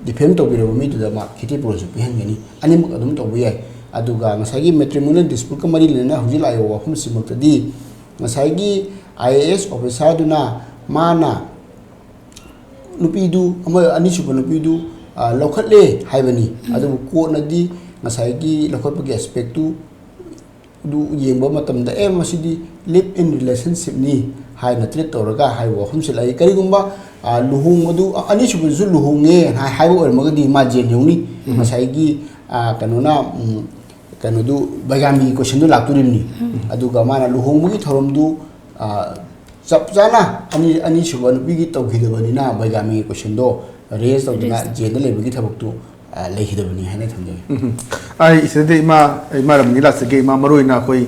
defame ꯇꯧꯕꯤꯔꯕ ꯃꯤꯗꯨꯗ ꯃꯥ ꯈꯦꯇꯤꯄꯨꯔꯟꯁꯨ ꯄꯤꯍꯟꯒꯅꯤ꯫ ꯑꯅꯤꯃꯛ ꯑꯗꯨꯝ ꯇꯧꯕ ꯌꯥꯏ꯫ ꯑꯗꯨꯒ ꯉꯁꯥꯏꯒꯤ matrimonial dispute ꯀ ꯃꯔꯤ ꯂꯩꯅꯅ ꯍꯧꯖꯤꯛ ꯂꯥꯛꯏꯕ ꯋꯥꯐꯝꯁꯤꯃꯛꯇꯗꯤ ꯉꯁꯥꯏꯒꯤ I A S officer ꯗꯨꯅ ꯃꯥꯅ ꯅꯨꯄꯤꯗꯨ, ꯑꯃ, ꯑꯅꯤꯁꯨꯕ ꯅꯨꯄꯤꯗꯨ, ꯑ, ꯂꯧꯈꯠꯂꯦ ꯍꯥꯏꯕꯅꯤ꯫ ꯑꯗꯨꯕꯨ court ꯅꯗꯤ ꯉꯁꯥꯏꯒꯤ ꯂꯧꯈꯠꯄꯒꯤ aspect ꯇꯨ, ꯑꯗꯨ ꯌꯦꯡꯕ ꯃꯇꯝꯗ, "ꯑꯦ, ꯃꯁꯤꯗꯤ live in relationship ꯅꯤ" ꯍꯥꯏꯅ treat ꯇꯧꯔꯒ ꯍꯥꯏꯕ ꯋꯥꯐꯝꯁꯤ ꯂꯥꯛꯏ꯫ ꯀꯔꯤꯒꯨꯝꯕ, ꯑ, ꯂꯨꯍꯣꯡꯕꯗꯨ, ꯑ, ꯑꯅꯤꯁꯨꯕꯗꯨꯁꯨ ꯂꯨꯍꯣꯡꯉꯦ ꯍꯥꯏ-, ꯍꯥꯏꯕ ꯑꯣꯏꯔꯝꯃꯒꯗꯤ ꯃꯥ ꯖꯦꯜ ꯌꯧꯅꯤ꯫ ꯉꯁꯥꯏꯒꯤ, ꯑ, ꯀꯩꯅꯣꯅ, ꯎꯝ, ꯀꯩꯅꯣꯗꯨ, ꯕꯩꯒꯥꯃꯤꯒꯤ question ꯗꯨ ꯂꯥꯛꯇꯣꯔꯤꯕꯅꯤ꯫ ꯑꯗꯨꯒ ꯃꯥꯅ ꯂꯨꯍꯣꯡꯕꯒꯤ ꯊꯧꯔꯝꯗꯨ, ꯑ, ꯆꯞ ꯆꯥꯅ ꯑꯅꯤ-, ꯑꯅꯤꯁꯨꯕ ꯅꯨꯄꯤꯒꯤ ꯇꯧꯈꯤꯗꯕꯅꯤꯅ ꯕꯩꯒꯥꯃꯤꯒꯤ question ꯗꯣ raise ꯇꯧꯗꯅ raise ꯇꯧ- ꯖꯦꯜꯗ ꯂꯩꯕꯒꯤ ꯊꯕꯛꯇꯨ ꯑ, ꯂꯩꯈꯤꯗꯕꯅꯤ ꯍꯥꯏꯅ ꯊꯝꯖꯒꯦ꯫ ꯎꯝ꯫ ꯑꯩ ꯁꯤꯗꯗꯤ ꯏꯃꯥ, ꯏꯃꯥ ꯔꯃꯅꯤ ꯂꯥꯛꯆꯒꯦ꯫ ꯏꯃꯥ, ꯃꯔꯨ ꯑꯣꯏꯅ ꯑꯩꯈꯣꯏ,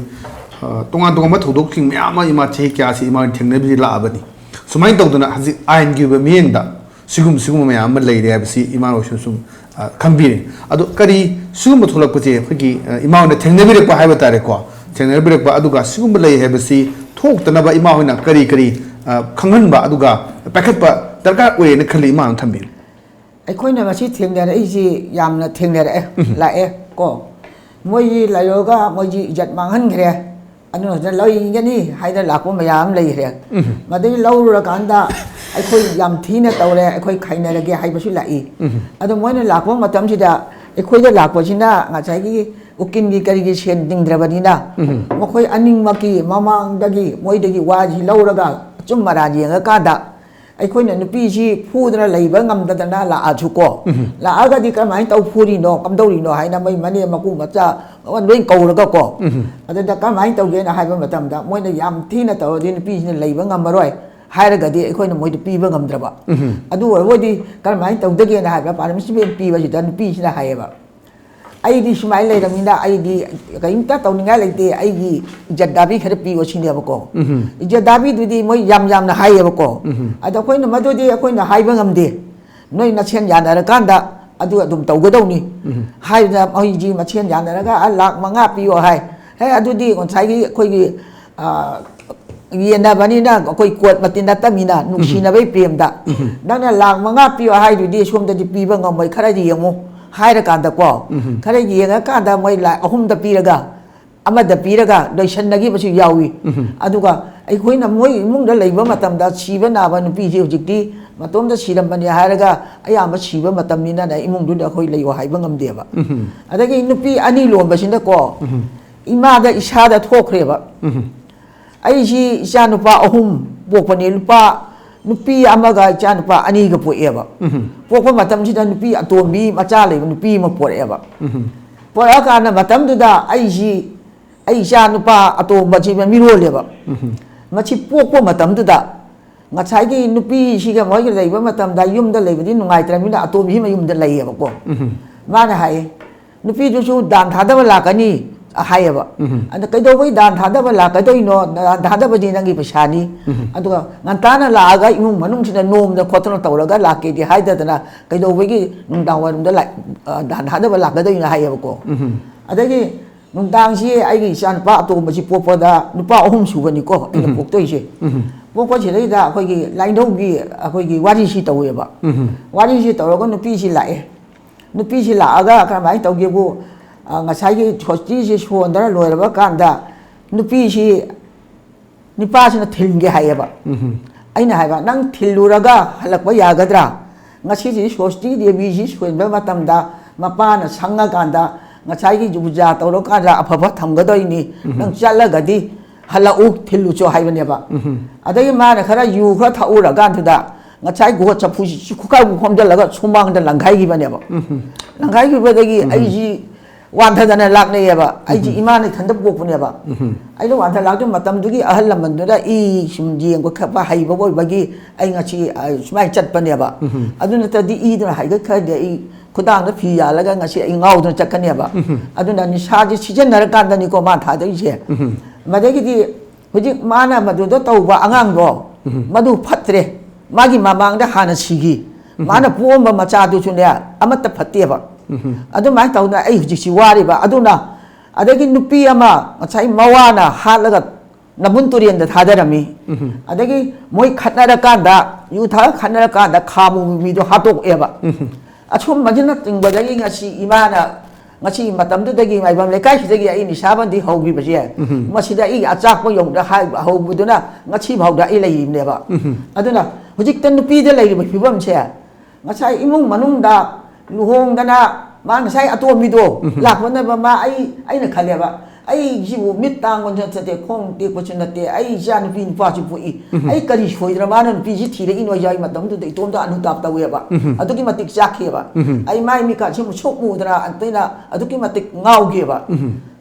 ꯑ, ꯇꯣꯉꯥꯟ ꯇꯣꯉꯥꯟꯕ ꯊꯧꯗꯣꯛꯁꯤꯡ ꯃꯌꯥꯝ ꯑꯃ ꯏꯃꯥ ꯆꯍꯤ ꯀꯌꯥꯁꯤ ꯏꯃꯥ ꯊꯦꯡꯅꯕꯤꯔꯛꯑꯕꯅꯤ꯫ ꯁꯨꯃꯥꯏꯅ ꯇꯧꯗꯅ ꯍꯧꯖꯤꯛ ꯑꯥꯏꯟꯒꯤ ꯑꯣꯏꯕ ꯃꯤꯠꯌꯦꯡꯗ ꯁꯤꯒꯨꯝ-, ꯁꯤꯒꯨꯝꯕ ꯃꯌꯥꯝ ꯑꯃ ꯂꯩꯔꯦ ꯍꯥꯏꯕꯁꯤ ꯏꯃꯥ ꯍꯣꯏꯁꯨ ꯁꯨꯝ, ꯑ, ꯈꯪꯕꯤꯔꯦ꯫ ꯑꯗꯣ ꯀꯔꯤ ꯁꯤꯒꯨꯝꯕ ꯊꯣꯛꯂꯛꯄꯁꯦ ꯑꯩꯈꯣꯏꯒꯤ, ꯑ, ꯏꯃꯥ ꯍꯣꯏꯅ ꯊꯦꯡꯅꯕꯤꯔꯛꯄ ꯍꯥꯏꯕ ꯇꯥꯔꯦꯀꯣ, ꯊꯦꯡꯅꯕꯤꯔꯛꯄ, ꯑꯗꯨꯒ ꯁꯤꯒꯨꯝꯕ ꯂꯩ ꯍꯥꯏꯕꯁꯤ ꯊꯣꯛꯇꯅꯕ ꯏꯃꯥ ꯍꯣꯏꯅ ꯀꯔꯤ ꯀꯔꯤ, ꯑ, ꯈꯪꯍꯟꯕ ꯑꯗꯨꯒ ꯄꯥꯏꯈꯠꯄ ꯗꯔꯀꯥꯔ ꯑꯣꯏꯌꯦꯅ ꯈꯜꯂꯤ, ꯏꯃꯥꯅ ꯊꯝꯕꯤꯌꯨ꯫ ꯑꯩꯈꯣꯏꯅ ꯃꯁꯤ ꯊꯦꯡꯅꯔꯛꯏꯁꯤ ꯌꯥꯝꯅ ꯊꯦꯡꯅꯔꯛꯑꯦ, ꯂꯥꯛꯑꯦ ꯀꯣ꯫ ꯃꯣꯏꯒꯤ ꯂꯩꯔꯒ ꯃꯣꯏꯒꯤ ꯏꯖꯠ ꯃꯥꯡꯍꯟꯈ꯭ꯔꯦ, ꯑꯗꯨꯅ ꯂꯩꯒꯅꯤ ꯍꯥꯏꯗꯅ ꯂꯥꯛꯄ ꯃꯌꯥꯝ ꯑꯃ ꯂꯩꯈ꯭ꯔꯦ꯫ ꯃꯗꯨꯒꯤ ꯂꯧꯔꯨꯔꯀꯥꯟꯗ ꯑꯩꯈꯣꯏ ꯌꯥꯝ ꯊꯤꯅ ꯇꯧꯔꯦ, ꯑꯩꯈꯣꯏ ꯈꯥꯏꯅꯔꯒꯦ ꯍꯥꯏꯕꯁꯨ ꯂꯥꯛꯏ꯫ ꯑꯗꯣ ꯃꯣꯏꯅ ꯂꯥꯛꯄ ꯃꯇꯝꯁꯤꯗ ꯑꯩꯈꯣꯏꯗ ꯂꯥꯛꯄꯁꯤꯅ ꯉꯁꯥꯏꯒꯤ ꯎꯀꯤꯜꯒꯤ ꯀꯔꯤꯒꯤ ꯁꯦꯟ ꯇꯤꯡꯗ꯭ꯔꯕꯅꯤꯅ, ꯃꯈꯣꯏ ꯑꯅꯤꯃꯛꯀꯤ ꯃꯃꯥꯡꯗꯒꯤ ꯃꯣꯏꯗꯒꯤ ꯋꯥꯁꯤ ꯂꯧꯔꯒ ꯑꯆꯨꯝ ꯑꯔꯥꯟ ꯌꯦꯡꯉꯀꯥꯟꯗ ꯑꯩꯈꯣꯏꯅ ꯅꯨꯄꯤꯁꯤ ꯐꯨꯗꯅ ꯂꯩꯕ ꯉꯝꯗꯗꯅ ꯂꯥꯛꯑꯁꯨꯀꯣ, ꯂꯥꯛꯑꯒꯗꯤ ꯀꯔꯝꯍꯥꯏꯅ ꯇꯧ ꯐꯨꯔꯤꯅꯣ, ꯀꯝꯗꯧꯔꯤꯅꯣ ꯍꯥꯏꯅ ꯃꯣꯏ ꯃꯅꯦꯝ ꯃꯀꯨ ꯃꯆꯥ ꯂꯣꯏ ꯀꯧꯔꯒꯀꯣ, ꯑꯗꯨꯗ ꯀꯔꯝꯍꯥꯏꯅ ꯇꯧꯒꯦꯅ ꯍꯥꯏꯕ ꯃꯇꯝꯗ ꯃꯣꯏꯅ ꯌꯥꯝ ꯊꯤꯅ ꯇꯧꯔꯗꯤ ꯅꯨꯄꯤꯁꯤꯅ ꯂꯩꯕ ꯉꯝꯃꯔꯣꯏ ꯍꯥꯏꯔꯒꯗꯤ ꯑꯩꯈꯣꯏꯅ ꯃꯣꯏꯗ ꯄꯤꯕ ꯉꯝꯗ꯭ꯔꯕ꯫ ꯑꯗꯨ ꯑꯣꯏꯔꯕꯗꯤ ꯀꯔꯝꯍꯥꯏꯅ ꯇꯧꯗꯒꯦꯅ ꯍꯥꯏꯕ ꯄꯥꯅꯤꯁꯃꯦꯟ ꯄꯤꯕꯁꯤꯗ ꯅꯨꯄꯤꯁꯤꯅ ꯍꯥꯏꯌꯦꯕ, "ꯑꯩꯗꯤ ꯁꯨꯃꯥꯏꯅ ꯂꯩꯔꯕꯅꯤꯅ ꯑꯩꯗꯤ ꯀꯔꯤꯝꯇ ꯇꯧꯅꯤꯡꯉꯥꯏ ꯂꯩꯇꯦ, ꯑꯩꯒꯤ ꯏꯖꯠ ꯗꯥꯕꯤ ꯈꯔ ꯄꯤꯌꯣ" ꯁꯤꯅꯦꯕꯀꯣ꯫ ꯏꯖꯠ ꯗꯥꯕꯤꯗꯨꯗꯤ ꯃꯣꯏ ꯌꯥꯝ ꯌꯥꯝꯅ ꯍꯥꯏꯌꯦꯕꯀꯣ꯫ ꯑꯗꯣ ꯑꯩꯈꯣꯏꯅ ꯃꯗꯨꯗꯤ ꯑꯩꯈꯣꯏꯅ ꯍꯥꯏꯕ ꯉꯝꯗꯦ, ꯅꯣꯏ ꯅꯁꯦꯟ ꯌꯥꯅꯔꯀꯥꯟꯗ ꯑꯗꯨ ꯑꯗꯨꯝ ꯇꯧꯒꯗꯧꯅꯤ ꯍꯥꯏꯗꯅ ꯃꯣꯏꯒꯤ ꯃꯁꯦꯟ ꯌꯥꯅꯔꯒ, "ꯑ, ꯂꯥꯛ ꯃꯉꯥ ꯄꯤꯌꯣ" ꯍꯥꯏ꯫ ꯍꯦ, ꯑꯗꯨꯗꯤ ꯉꯁꯥꯏꯒꯤ ꯑꯩꯈꯣꯏꯒꯤ, ꯑ, ꯌꯦꯟꯅꯕꯅꯤꯅ ꯑꯩꯈꯣꯏ ꯀꯣꯔꯠꯃꯛꯇꯤ ꯅꯠꯇꯃꯤꯅ ꯅꯨꯡꯁꯤꯅꯕꯩ ꯄ꯭ꯔꯦꯝꯗ, "ꯅꯪꯅ ꯂꯥꯛ ꯃꯉꯥ ꯄꯤꯌꯣ ꯍꯥꯏꯗꯨꯗꯤ ꯁꯣꯝꯗꯗꯤ ꯄꯤꯕ ꯉꯝꯃꯣꯏ, ꯈꯔꯗꯤ ꯌꯦꯡꯉꯨ" ꯍꯥꯏꯔꯀꯥꯟꯗꯀꯣ, ꯈꯔ ꯌꯦꯡꯉꯀꯥꯟꯗ ꯃꯣꯏ ꯂꯥꯛ ꯑꯍꯨꯝꯗ ꯄꯤꯔꯒ, ꯑꯃꯗ ꯄꯤꯔꯒ ꯂꯣꯏꯁꯟꯅꯈꯤꯕꯁꯨ ꯌꯥꯎꯏ꯫ ꯑꯗꯨꯒ ꯑꯩꯈꯣꯏꯅ ꯃꯣꯏ ꯏꯃꯨꯡꯗ ꯂꯩꯕ ꯃꯇꯝꯗ ꯁꯤꯕ ꯅꯥꯕ ꯅꯨꯄꯤꯁꯤ ꯍꯧꯖꯤꯛꯇꯤ ꯃꯇꯣꯝꯇ ꯁꯤꯔꯝꯕꯅꯤ ꯍꯥꯏꯔꯒ ꯑꯌꯥꯝꯕ ꯁꯤꯕ ꯃꯇꯝꯅꯤꯅ ꯏꯃꯨꯡꯗꯨꯗ ꯑꯩꯈꯣꯏ ꯂꯩꯌꯣ ꯍꯥꯏꯕ ꯉꯝꯗꯦꯕ꯫ ꯑꯗꯒꯤ ꯅꯨꯄꯤ ꯑꯅꯤ ꯂꯣꯟꯕꯁꯤꯅꯀꯣ, ꯏꯃꯥꯗ ꯏꯁꯥꯗ ꯊꯣꯛꯈ꯭ꯔꯦꯕ꯫ ꯑꯩꯁꯤ ꯏꯆꯥ ꯅꯨꯄꯥ ꯑꯍꯨꯝ ꯄꯣꯛꯄꯅꯤ, ꯅꯨꯄꯥ, ꯅꯨꯄꯤ ꯑꯃꯒ ꯏꯆꯥ ꯅꯨꯄꯥ ꯑꯅꯤꯒ ꯄꯣꯛꯑꯦꯕ꯫ ꯄꯣꯛꯄ ꯃꯇꯝꯁꯤꯗ ꯅꯨꯄꯤ ꯑꯇꯣꯝꯕꯤ ꯃꯆꯥ ꯂꯩꯕ ꯅꯨꯄꯤ ꯑꯃ ꯄꯣꯔꯛꯑꯦꯕ꯫ ꯄꯣꯔꯛꯑꯀꯥꯟꯗ ꯃꯇꯝꯗꯨꯗ ꯑꯩꯁꯤ, ꯑꯩ ꯏꯆꯥ ꯅꯨꯄꯥ ꯑꯇꯣꯝꯕꯁꯤ ꯃꯤꯔꯣꯜꯂꯦꯕ꯫ ꯃꯁꯤ ꯄꯣꯛꯄ ꯃꯇꯝꯗꯨꯗ ꯉꯁꯥꯏꯒꯤ ꯅꯨꯄꯤꯁꯤꯒ ꯃꯣꯏꯒ ꯂꯩꯕ ꯃꯇꯝꯗ ꯌꯨꯝꯗ ꯂꯩꯕꯗꯤ ꯅꯨꯡꯉꯥꯏꯇ꯭ꯔꯕꯅꯤꯅ ꯑꯇꯣꯝꯕꯤ ꯃꯌꯨꯝꯗ ꯂꯩꯌꯦꯕꯀꯣ꯫ ꯃꯥꯅ ꯍꯥꯏ, "ꯅꯨꯄꯤꯗꯨꯁꯨ ꯗꯥꯟ ꯊꯥꯗꯕ ꯂꯥꯛꯀꯅꯤ" ꯍꯥꯏꯌꯦꯕ꯫ "ꯑꯗ ꯀꯩꯗꯧꯕꯩ ꯗꯥꯟ ꯊꯥꯗꯕ ꯂꯥꯛꯀꯗꯣꯏꯅꯣ? ꯗꯥꯟ ꯊꯥꯗꯕꯗꯤ ꯅꯪꯒꯤ ꯄꯩꯁꯥꯅꯤ꯫ ꯑꯗꯨꯒ ꯉꯟꯇꯥꯅ ꯂꯥꯛꯑꯒ ꯏꯃꯨꯡ ꯃꯅꯨꯡꯁꯤꯗ ꯅꯣꯝꯗꯅ ꯈꯣꯠꯇꯅ ꯇꯧꯔꯒ ꯂꯥꯛꯀꯦꯗꯤ ꯍꯥꯏꯗꯗꯅ ꯀꯩꯗꯧꯕꯒꯤ ꯅꯨꯡꯗꯥꯡ ꯋꯥꯏꯔꯝꯗ ꯂꯥꯛ-, ꯑ, ꯗꯥꯟ ꯊꯥꯗꯕ ꯂꯥꯛꯀꯗꯣꯏꯅꯣ?" ꯍꯥꯏꯌꯦꯕꯀꯣ꯫ ꯑꯗꯒꯤ ꯅꯨꯡꯗꯥꯡꯁꯤ ꯑꯩꯒꯤ ꯏꯆꯥ ꯅꯨꯄꯥ ꯑꯇꯣꯝꯕꯁꯤ ꯄꯣꯛꯄꯗ ꯅꯨꯄꯥ ꯑꯍꯨꯝ ꯁꯨꯕꯅꯤꯀꯣ ꯑꯩꯅ ꯄꯣꯛꯇꯣꯏꯁꯦ꯫ ꯄꯣꯛꯄꯁꯤꯗꯩꯗ ꯑꯩꯈꯣꯏꯒꯤ ꯂꯥꯏꯅꯧꯒꯤ ꯑꯩꯈꯣꯏꯒꯤ ꯋꯥꯔꯤꯁꯤ ꯇꯧꯋꯦꯕ꯫ ꯋꯥꯔꯤꯁꯤ ꯇꯧꯔꯒ ꯅꯨꯄꯤꯁꯤ ꯂꯥꯛꯑꯦ꯫ ꯅꯨꯄꯤꯁꯤ ꯂꯥꯛꯑꯒ ꯀꯔꯝꯍꯥꯏꯅ ꯇꯧꯒꯦꯕꯨ, ꯑ, ꯉꯁꯥꯏꯒꯤ ꯁꯣꯁꯇꯤꯁꯤ ꯁꯣꯟꯗꯅ ꯂꯣꯏꯔꯕ ꯀꯥꯟꯗ ꯅꯨꯄꯤꯁꯤ ꯅꯨꯄꯥꯁꯤꯅ ꯊꯤꯟꯒꯦ ꯍꯥꯏꯌꯦꯕ꯫ ꯑꯩꯅ ꯍꯥꯏꯕ, "ꯅꯪ ꯊꯤꯜꯂꯨꯔꯒ ꯍꯜꯂꯛꯄ ꯌꯥꯒꯗ꯭ꯔꯥ? ꯉꯁꯤꯁꯤ ꯁꯣꯁꯇꯤ ꯗꯦꯕꯤꯁꯤ ꯁꯣꯟꯕ ꯃꯇꯝꯗ ꯃꯄꯥꯅ ꯁꯪꯉꯀꯥꯟꯗ ꯉꯁꯥꯏꯒꯤ ꯄꯨꯖꯥ ꯇꯧꯔꯀꯥꯟꯗ ꯑꯐꯕ ꯊꯝꯒꯗꯣꯏꯅꯤ꯫ ꯅꯪ ꯆꯠꯂꯒꯗꯤ ꯍꯜꯂꯛꯎ, ꯊꯤꯜꯂꯨꯆꯣ" ꯍꯥꯏꯕꯅꯦꯕ꯫ ꯑꯗꯒꯤ ꯃꯥꯅ ꯈꯔ ꯌꯨ ꯈꯔ ꯊꯛꯎꯔꯀꯥꯟꯗꯨꯗ ꯉꯁꯥꯏ ꯒꯣꯠ ꯆꯐꯨꯁꯤ ꯈꯨꯀꯥꯏꯕꯨ ꯈꯣꯝꯖꯤꯜꯂꯒ ꯁꯨꯃꯥꯡꯗ ꯂꯪꯈꯥꯏꯈꯤꯕꯅꯦꯕ꯫ ꯂꯪꯈꯥꯏꯈꯤꯕꯗꯒꯤ ꯑꯩꯁꯤ ꯋꯥꯟꯊꯗꯅ ꯂꯥꯛꯅꯩꯌꯦꯕ꯫ ꯑꯩꯁꯤ ꯏꯃꯥꯅ ꯏꯊꯟꯇ ꯄꯣꯛꯄꯅꯦꯕ꯫ ꯑꯩꯅ ꯋꯥꯟꯊ ꯂꯥꯛꯇ ꯃꯇꯝꯗꯨꯒꯤ ꯑꯍꯜ ꯂꯃꯟꯗꯨꯅ ꯏ ꯁꯨꯝ ꯌꯦꯡꯕ ꯈꯣꯠꯄ ꯍꯩꯕ ꯑꯣꯏꯕꯒꯤ ꯑꯩ ꯉꯁꯤ, ꯑ, ꯁꯨꯃꯥꯏꯅ ꯆꯠꯄꯅꯦꯕ꯫ ꯑꯗꯨ ꯅꯠꯇ꯭ꯔꯗꯤ ꯏꯗꯨꯅ ꯍꯥꯏꯒꯠꯈ꯭ꯔꯗꯤ ꯑꯩ ꯈꯨꯗꯥꯡꯗ ꯐꯤ ꯌꯥꯜꯂꯒ ꯉꯁꯤ ꯑꯩ ꯉꯥꯎꯗꯅ ꯆꯠꯀꯅꯦꯕ꯫ ꯑꯗꯨꯅ ꯅꯤꯁꯥꯁꯦ ꯁꯤꯖꯤꯟꯅꯔꯀꯥꯟꯗꯅꯤꯀꯣ ꯃꯥ ꯊꯥꯗꯣꯛꯏꯁꯦ꯫ ꯃꯗꯒꯤꯗꯤ ꯍꯧꯖꯤꯛ ꯃꯥꯅ ꯃꯗꯨꯗ ꯇꯧꯕ ꯑꯉꯥꯡꯗꯣ, ꯃꯗꯨ ꯐꯠꯇ꯭ꯔꯦ꯫ ꯃꯥꯒꯤ ꯃꯃꯥꯡꯗ ꯍꯥꯟꯅ ꯁꯤꯈꯤ꯫ ꯃꯥꯅ ꯄꯣꯛꯑꯝꯕ ꯃꯆꯥꯗꯨꯁꯨꯅꯦ, ꯑꯃꯠꯇ ꯐꯠꯇꯦꯕ꯫ ꯑꯗꯨꯃꯥꯏꯅ ꯇꯧꯗꯅ ꯑꯩ ꯍꯧꯖꯤꯛꯁꯤ ꯋꯥꯔꯤꯕ꯫ ꯑꯗꯨꯅ ꯑꯗꯒꯤ ꯅꯨꯄꯤ ꯑꯃ ꯉꯁꯥꯏ ꯃꯋꯥꯅ ꯍꯥꯠꯂꯒ ꯅꯝꯕꯨꯜ ꯇꯨꯔꯦꯟꯗ ꯊꯥꯗꯔꯝꯃꯤ꯫ ꯑꯗꯒꯤ ꯃꯣꯏ ꯈꯠꯅꯔꯀꯥꯟꯗ, ꯌꯨ ꯊꯛꯑ ꯈꯠꯅꯔꯀꯥꯟꯗ ꯈꯥꯃꯨꯕ ꯃꯤꯗꯣ ꯍꯥꯠꯇꯣꯛꯑꯦꯕ꯫ ꯑꯁꯨꯝꯕꯁꯤꯅ ꯆꯤꯡꯕꯗꯒꯤ ꯉꯁꯤ ꯏꯃꯥꯅ, ꯉꯁꯤ ꯃꯇꯝꯗꯨꯗꯒꯤ ꯃꯥꯏꯕꯝ ꯂꯩꯀꯥꯏꯁꯤꯗꯒꯤ ꯑꯩ ꯅꯤꯁꯥꯕꯟꯗꯤ ꯍꯧꯈꯤꯕꯁꯦ, ꯃꯁꯤꯗ ꯑꯩ ꯑꯆꯥꯛꯄ ꯌꯧꯗ ꯍꯥꯏ-, ꯍꯧꯕꯗꯨꯅ ꯉꯁꯤ ꯐꯥꯎꯗ ꯑꯩ ꯂꯩꯔꯤꯕꯅꯦꯕ꯫ ꯑꯗꯨꯅ ꯍꯧꯖꯤꯛꯇ ꯅꯨꯄꯤꯗ ꯂꯩꯔꯤꯕ ꯐꯤꯕꯝꯁꯦ, ꯉꯁꯥꯏ ꯏꯃꯨꯡ ꯃꯅꯨꯡꯗ ꯂꯨꯍꯣꯡꯗꯅ ꯃꯥ ꯉꯁꯥꯏ ꯑꯇꯣꯝꯕꯤꯗꯣ ꯂꯥꯛꯄꯅꯕ ꯃꯥ, ꯑꯩ, ꯑꯩꯅ ꯈꯜꯂꯦꯕ, "ꯑꯩꯁꯤꯕꯨ ꯃꯤꯠ ꯇꯥꯡꯕꯁꯨ ꯅꯠꯇꯦ, ꯈꯣꯡ ꯇꯦꯛꯄꯁꯨ ꯅꯠꯇꯦ, ꯑꯩ ꯏꯆꯥ ꯅꯨꯄꯤ ꯅꯨꯄꯥꯁꯨ ꯄꯣꯛꯏ, ꯑꯩ ꯀꯔꯤ ꯁꯣꯏꯗꯅ ꯃꯥꯅ ꯅꯨꯄꯤꯁꯤ ꯊꯤꯔꯛꯏꯅꯣ?" ꯍꯥꯏ ꯃꯇꯝꯗꯨꯗ ꯏꯇꯣꯝꯗ ꯑꯅꯨꯇꯥꯞ ꯇꯧꯋꯦꯕ꯫ ꯑꯗꯨꯛꯀꯤ ꯃꯇꯤꯛ ꯆꯥꯛꯈꯤꯑꯕ꯫ ꯑꯩ ꯃꯥꯏ ꯃꯤꯀꯥꯠꯁꯤ ꯑꯃꯨꯛ ꯁꯨꯛ ꯃꯨꯗꯅ ꯑꯇꯩꯅ ꯑꯗꯨꯛꯀꯤ ꯃꯇꯤꯛ ꯉꯥꯎꯈꯤꯑꯕ꯫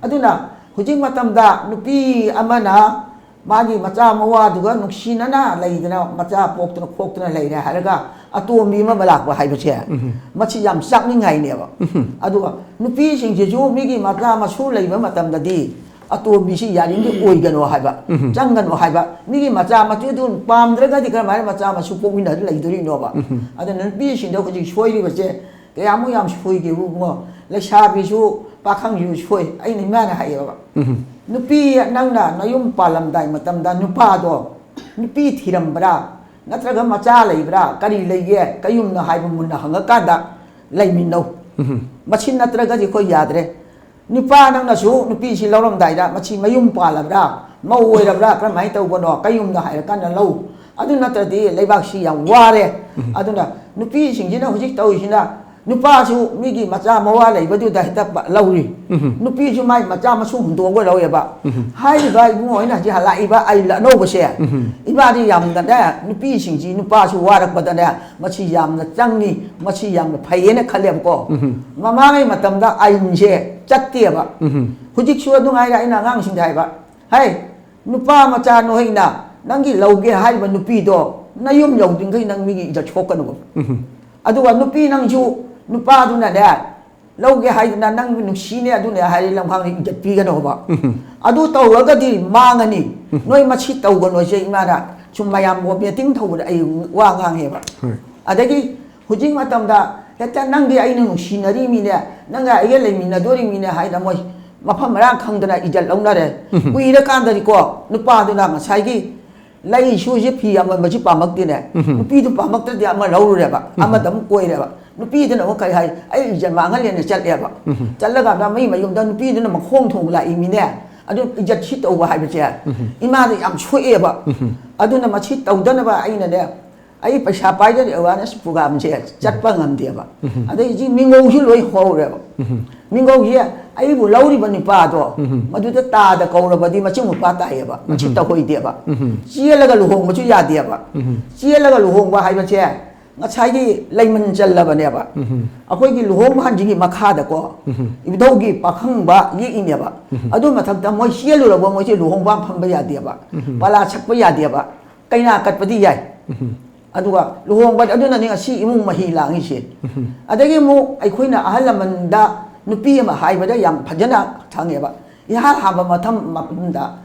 ꯑꯗꯨꯅ ꯍꯧꯖꯤꯛ ꯃꯇꯝꯗ ꯅꯨꯄꯤ ꯑꯃꯅ ꯃꯥꯒꯤ ꯃꯆꯥ ꯃꯋꯥꯗꯨꯒ ꯅꯨꯡꯁꯤꯅꯅ ꯂꯩꯗꯅ, ꯃꯆꯥ ꯄꯣꯛꯇꯅ ꯈꯣꯛꯇꯅ ꯂꯩꯔꯦ ꯍꯥꯏꯔꯒ ꯑꯇꯣꯝꯕꯤ ꯑꯃ ꯂꯥꯛꯄ ꯍꯥꯏꯕꯁꯦ, ꯎꯝ꯫ ꯃꯁꯤ ꯌꯥꯝ ꯆꯥꯛꯅꯤꯡꯉꯥꯏꯅꯦꯕ꯫ ꯎꯝ꯫ ꯑꯗꯨꯒ ꯅꯨꯄꯤꯁꯤꯡꯁꯤꯁꯨ ꯃꯤꯒꯤ ꯃꯆꯥ ꯃꯁꯨ ꯂꯩꯕ ꯃꯇꯝꯗꯗꯤ ꯑꯇꯣꯝꯕꯤꯁꯤ ꯌꯥꯔꯤꯉꯩ ꯑꯣꯏꯒꯅꯣ ꯍꯥꯏꯕ, ꯎꯝ꯫ ꯆꯪꯒꯅꯣ ꯍꯥꯏꯕ꯫ ꯃꯤꯒꯤ ꯃꯆꯥ ꯃꯁꯨꯗꯨ ꯄꯥꯝꯗ꯭ꯔꯒꯗꯤ ꯀꯔꯝꯍꯥꯏꯅ ꯃꯆꯥ ꯃꯁꯨ ꯄꯣꯛꯃꯤꯟꯅꯗꯨꯅ ꯂꯩꯗꯣꯔꯤꯅꯣꯕ? ꯎꯝ꯫ ꯑꯗꯨꯅ ꯅꯨꯄꯤꯁꯤꯡꯗ ꯍꯧꯖꯤꯛ ꯁꯣꯏꯔꯤꯕꯁꯦ ꯀꯌꯥꯃꯨꯛ ꯌꯥꯝ ꯁꯣꯏꯒꯦꯕꯨ ꯏꯕꯨꯡꯉꯣ, ꯂꯩꯁꯥꯕꯤꯁꯨ ꯄꯥꯈꯪꯁꯨ ꯁꯣꯏ꯫ ꯑꯩꯅ ꯏꯃꯥꯅ ꯍꯥꯏꯌꯦꯕ, ꯎꯝ꯫ ꯅꯨꯄꯤ ꯅꯪꯅ ꯅꯌꯨꯝ ꯄꯥꯜꯂꯝꯗꯥꯏ ꯃꯇꯝꯗ ꯅꯨꯄꯥꯗꯣ ꯅꯨꯄꯤ ꯊꯤꯔꯝꯕ꯭ꯔꯥ, ꯅꯠꯇ꯭ꯔꯒ ꯃꯆꯥ ꯂꯩꯕ꯭ꯔꯥ, ꯀꯔꯤ ꯂꯩꯒꯦ ꯀꯌꯨꯝꯅ ꯍꯥꯏꯕ ꯃꯨꯟꯅ ꯍꯪꯉꯀꯥꯟꯗ ꯂꯩꯃꯤꯟꯅꯧ꯫ ꯎꯝ꯫ ꯃꯁꯤ ꯅꯠꯇ꯭ꯔꯒꯗꯤ ꯑꯩꯈꯣꯏ ꯌꯥꯗ꯭ꯔꯦ꯫ ꯅꯨꯄꯥ ꯅꯪꯅꯁꯨ ꯅꯨꯄꯤꯁꯤ ꯂꯧꯔꯝꯗꯥꯏꯗ ꯃꯁꯤ ꯃꯌꯨꯝ ꯄꯥꯜꯂꯕ꯭ꯔꯥ, ꯃꯧ ꯑꯣꯏꯔꯕ꯭ꯔꯥ, ꯀꯔꯝꯍꯥꯏꯅ ꯇꯧꯕꯅꯣ ꯀꯌꯨꯝꯅ ꯍꯥꯏꯔꯀꯥꯟꯗ ꯂꯧ꯫ ꯑꯗꯨ ꯅꯠꯇ꯭ꯔꯗꯤ ꯂꯩꯕꯥꯛꯁꯤ ꯌꯥꯝ ꯋꯥꯔꯦ꯫ ꯎꯝ꯫ ꯑꯗꯨꯅ ꯅꯨꯄꯤꯁꯤꯡꯁꯤꯅ ꯍꯧꯖꯤꯛ ꯇꯧꯔꯤꯁꯤꯅ ꯅꯨꯄꯥꯁꯨ ꯃꯤꯒꯤ ꯃꯆꯥ ꯃꯋꯥ ꯂꯩꯕꯗꯨꯗ ꯍꯦꯛꯇ ꯄ-, ꯂꯧꯔꯤ꯫ ꯎꯝ꯫ ꯅꯨꯄꯤꯁꯨ ꯃꯥꯏ ꯃꯆꯥ ꯃꯁꯨ ꯍꯨꯟꯗꯣꯛꯑꯒ ꯂꯧꯋꯦꯕ꯫ ꯎꯝ꯫ ꯍꯥꯏꯔꯤꯕ ꯏꯕꯨꯡꯉꯣ ꯍꯣꯏꯅ ꯍꯧꯖꯤꯛ ꯍꯜꯂꯛꯏꯕ ꯑꯥꯏꯟ ꯑꯅꯧꯕꯁꯦ, ꯎꯝ꯫ ꯏꯃꯥꯗꯤ ꯌꯥꯝꯅꯅꯦ, ꯅꯨꯄꯤꯁꯤꯡꯁꯤ ꯅꯨꯄꯥꯁꯨ ꯋꯥꯔꯛꯄꯗꯅꯦ, ꯃꯁꯤ ꯌꯥꯝꯅ ꯆꯪꯉꯤ, ꯃꯁꯤ ꯌꯥꯝꯅ ꯐꯩꯌꯦꯅ ꯈꯜꯂꯦꯕꯀꯣ꯫ ꯎꯝ꯫ ꯃꯃꯥꯡꯉꯩ ꯃꯇꯝꯗ ꯑꯥꯏꯟꯁꯦ ꯆꯠꯇꯦꯕ꯫ ꯎꯝ꯫ ꯍꯧꯖꯤꯛꯁꯨ ꯑꯗꯨꯉꯥꯏꯔꯦ ꯑꯩꯅ ꯑꯉꯥꯡꯁꯤꯡꯗ ꯍꯥꯏꯕ, ꯍꯩ, ꯅꯨꯄꯥ ꯃꯆꯥ ꯅꯣꯏꯅ ꯅꯪꯒꯤ ꯂꯧꯒꯦ ꯍꯥꯏꯔꯤꯕ ꯅꯨꯄꯤꯗꯣ ꯅꯌꯨꯝ ꯌꯧꯗ꯭ꯔꯤꯉꯩ ꯅꯪ ꯃꯤꯒꯤ ꯏꯖꯠ ꯁꯣꯛꯀꯅꯨꯕ꯫ ꯎꯝ꯫ ꯑꯗꯨꯒ ꯅꯨꯄꯤ ꯅꯪꯁꯨ ꯅꯨꯄꯥꯗꯨꯅꯅꯦ, ꯂꯧꯒꯦ ꯍꯥꯏꯗꯅ ꯅꯪ ꯅꯨꯡꯁꯤꯅꯦ ꯑꯗꯨꯅꯦ ꯍꯥꯏꯔꯤ ꯂꯝꯈꯥꯡꯗ ꯏꯖꯠ ꯄꯤꯒꯅꯣꯕ꯫ ꯎꯝ꯫ ꯑꯗꯨ ꯇꯧꯔꯒꯗꯤ ꯃꯥꯡꯉꯅꯤ꯫ ꯎꯝ꯫ ꯅꯣꯏ ꯃꯁꯤ ꯇꯧꯒꯅꯣꯁꯦ ꯏꯃꯥꯅ ꯁꯨꯝ ꯃꯌꯥꯝ ꯃꯦꯇꯤꯡ ꯊꯧꯕꯗ ꯑꯩ ꯋꯥ ꯉꯥꯡꯉꯦꯕ꯫ ꯍꯣꯏ꯫ ꯑꯗꯒꯤ ꯍꯧꯖꯤꯛ ꯃꯇꯝꯗ ꯍꯦꯛꯇ ꯅꯪꯗꯤ ꯑꯩꯅ ꯅꯨꯡꯁꯤꯅꯔꯤꯃꯤꯅꯦ, ꯅꯪꯒ ꯑꯩꯒ ꯂꯩꯃꯤꯟꯅꯗꯣꯔꯤꯃꯤꯅꯦ ꯍꯥꯏꯅ ꯃꯣꯏ ꯃꯐꯝ ꯃꯔꯥꯡ ꯈꯪꯗꯅ ꯏꯖꯠ ꯂꯧꯅꯔꯦ꯫ ꯎꯝ꯫ ꯀꯨꯏꯔꯀꯥꯟꯗꯗꯤꯀꯣ ꯅꯨꯄꯥꯗꯨꯅ ꯉꯁꯥꯏꯒꯤ ꯂꯩꯁꯨꯁꯤ ꯐꯤ ꯑꯃꯟꯕꯁꯤ ꯄꯥꯝꯃꯛꯇꯦꯅꯦ꯫ ꯎꯝ꯫ ꯅꯨꯄꯤꯗꯨ ꯄꯥꯝꯃꯛꯇ꯭ꯔꯗꯤ ꯑꯃ ꯂꯧꯔꯨꯔꯦꯕ, ꯎꯝ꯫ ꯑꯃꯗ ꯑꯃꯨꯛ ꯀꯣꯏꯔꯦꯕ꯫ ꯅꯨꯄꯤꯗꯨꯅ ꯑꯃꯨꯛ ꯀꯔꯤ ꯍꯥꯏ, ꯑꯩ ꯏꯖꯠ ꯃꯥꯡꯍꯜꯂꯦꯅ ꯆꯠꯂꯦꯕ꯫ ꯎꯝ꯫ ꯆꯠꯂꯒ ꯃꯤ ꯃꯌꯨꯝꯗ ꯅꯨꯄꯤꯗꯨꯅ ꯃꯈꯣꯡ ꯊꯣꯡ ꯂꯥꯛꯏꯃꯤꯅꯦ꯫ ꯑꯗꯨ ꯏꯖꯠ ꯁꯤ ꯇꯧꯕ ꯍꯥꯏꯕꯁꯦ, ꯎꯝ꯫ ꯏꯃꯥꯗ ꯌꯥꯝ ꯁꯣꯛꯑꯦꯕ꯫ ꯎꯝ꯫ ꯑꯗꯨꯅ ꯃꯁꯤ ꯇꯧꯗꯅꯕ ꯑꯩꯅꯅꯦ, ꯑꯩ ꯄꯩꯁꯥ ꯄꯥꯏꯗꯅ ꯑꯦꯋꯥꯔꯅꯦꯁ ꯄ꯭ꯔꯣꯒ꯭ꯔꯥꯝꯁꯦ ꯆꯠꯄ ꯉꯝꯗꯦꯕ꯫ ꯎꯝ꯫ ꯑꯗꯩ ꯍꯧꯖꯤꯛ ꯃꯤꯉꯧꯁꯨ ꯂꯣꯏ ꯍꯧꯔꯦꯕ꯫ ꯎꯝ꯫ ꯃꯤꯉꯧꯁꯦ ꯑꯩꯕꯨ ꯂꯧꯔꯤꯕ ꯅꯨꯄꯥꯗꯣ, ꯎꯝ꯫ ꯃꯗꯨꯗ ꯇꯥꯗ ꯀꯧꯔꯕꯗꯤ ꯃꯆꯤꯡ ꯃꯄꯥ ꯇꯥꯏꯌꯦꯕ, ꯃꯁꯤ ꯎꯝ꯫ ꯇꯧꯍꯩꯗꯦꯕ꯫ ꯎꯝ꯫ ꯆꯦꯜꯂꯒ ꯂꯨꯍꯣꯡꯕꯁꯨ ꯌꯥꯗꯦꯕ꯫ ꯎꯝ꯫ ꯆꯦꯜꯂꯒ ꯂꯨꯍꯣꯡꯕ ꯍꯥꯏꯕꯁꯦ ꯉꯁꯥꯏꯒꯤ ꯂꯩꯃꯟ ꯆꯜꯂꯕꯅꯦꯕ꯫ ꯑꯩꯈꯣꯏꯒꯤ ꯂꯨꯍꯣꯡꯕ ꯍꯟꯖꯤꯒꯤ ꯃꯈꯥꯗꯀꯣ, ꯏꯕꯨꯙꯧꯒꯤ ꯄꯥꯈꯪꯕ ꯌꯦꯛꯏꯅꯦꯕ꯫ ꯑꯗꯨ ꯃꯊꯛꯇ ꯃꯣꯏ ꯆꯦꯜꯂꯨꯔꯕ, ꯃꯣꯏꯁꯦ ꯂꯨꯍꯣꯡꯕ ꯐꯝꯕ ꯌꯥꯗꯦꯕ, ꯄꯥꯂꯥ ꯁꯛꯄ ꯌꯥꯗꯦꯕ, ꯀꯩꯅꯥ ꯀꯠꯄꯗꯤ ꯌꯥꯏ꯫ ꯑꯗꯨꯒ ꯂꯨꯍꯣꯡꯕ ꯑꯗꯨꯅꯅꯤ ꯉꯁꯤ ꯏꯃꯨꯡ ꯃꯍꯤ ꯂꯥꯡꯉꯤꯁꯦ꯫ ꯑꯗꯒꯤ ꯑꯃꯨꯛ ꯑꯩꯈꯣꯏꯅ ꯑꯍꯜ ꯂꯃꯟꯗ ꯅꯨꯄꯤ ꯑꯃ ꯍꯥꯏꯕꯗ ꯌꯥꯝ ꯐꯖꯅ ꯈꯪꯉꯦꯕ꯫ ꯏꯍꯥꯟ ꯍꯥꯟꯕ ꯃꯊꯝ ꯃꯐꯝꯗ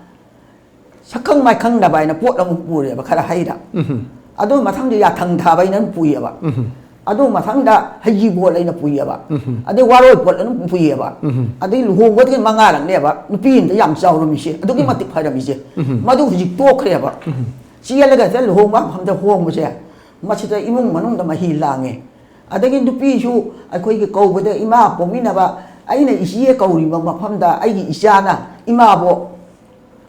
ꯁꯛꯈꯪ ꯃꯥꯏꯈꯪꯅꯕ ꯍꯥꯏꯅ ꯄꯣꯠ ꯑꯃ ꯄꯨꯔꯦꯕ, ꯈꯔ ꯍꯩꯔ꯫ ꯑꯗꯨ ꯃꯊꯪꯗ ꯌꯥꯊꯪ ꯊꯥꯕ ꯍꯥꯏꯅ ꯑꯃ ꯄꯨꯏꯌꯦꯕ꯫ ꯑꯗꯨ ꯃꯊꯪꯗ ꯍꯩꯖꯤꯕꯣꯠ ꯍꯥꯏꯅ ꯄꯨꯏꯌꯦꯕ꯫ ꯑꯗꯩ ꯋꯥꯔꯣꯏ ꯄꯣꯠ ꯑꯗꯨꯝ ꯄꯨꯏꯌꯦꯕ꯫ ꯑꯗꯩ ꯂꯨꯍꯣꯡꯕꯗꯒꯤ ꯃꯉꯥꯔꯛꯅꯦꯕ ꯅꯨꯄꯤ ꯑꯃꯗ ꯌꯥꯝ ꯆꯥꯎꯔꯝꯃꯤꯁꯦ, ꯑꯗꯨꯛꯀꯤ ꯃꯇꯤꯛ ꯐꯔꯝꯃꯤꯁꯦ꯫ ꯃꯗꯨ ꯍꯧꯖꯤꯛ ꯇꯣꯛꯈ꯭ꯔꯦꯕ꯫ ꯆꯦꯜꯂꯒ ꯍꯦꯛꯇ ꯂꯨꯍꯣꯡꯕ ꯃꯐꯝꯗ ꯍꯣꯡꯕꯁꯦ, ꯃꯁꯤꯗ ꯏꯃꯨꯡ ꯃꯅꯨꯡꯗ ꯃꯍꯤ ꯂꯥꯡꯉꯦ꯫ ꯑꯗꯒꯤ ꯅꯨꯄꯤꯁꯨ ꯑꯩꯈꯣꯏꯒꯤ ꯀꯧꯕꯗ ꯏꯃꯥ ꯄꯣꯛꯃꯤꯟꯅꯕ, ꯑꯩꯅ ꯏꯆꯦ ꯀꯧꯔꯤꯕ ꯃꯐꯝꯗ ꯑꯩꯒꯤ ꯏꯆꯥꯅ ꯏꯃꯥꯕꯣꯛ,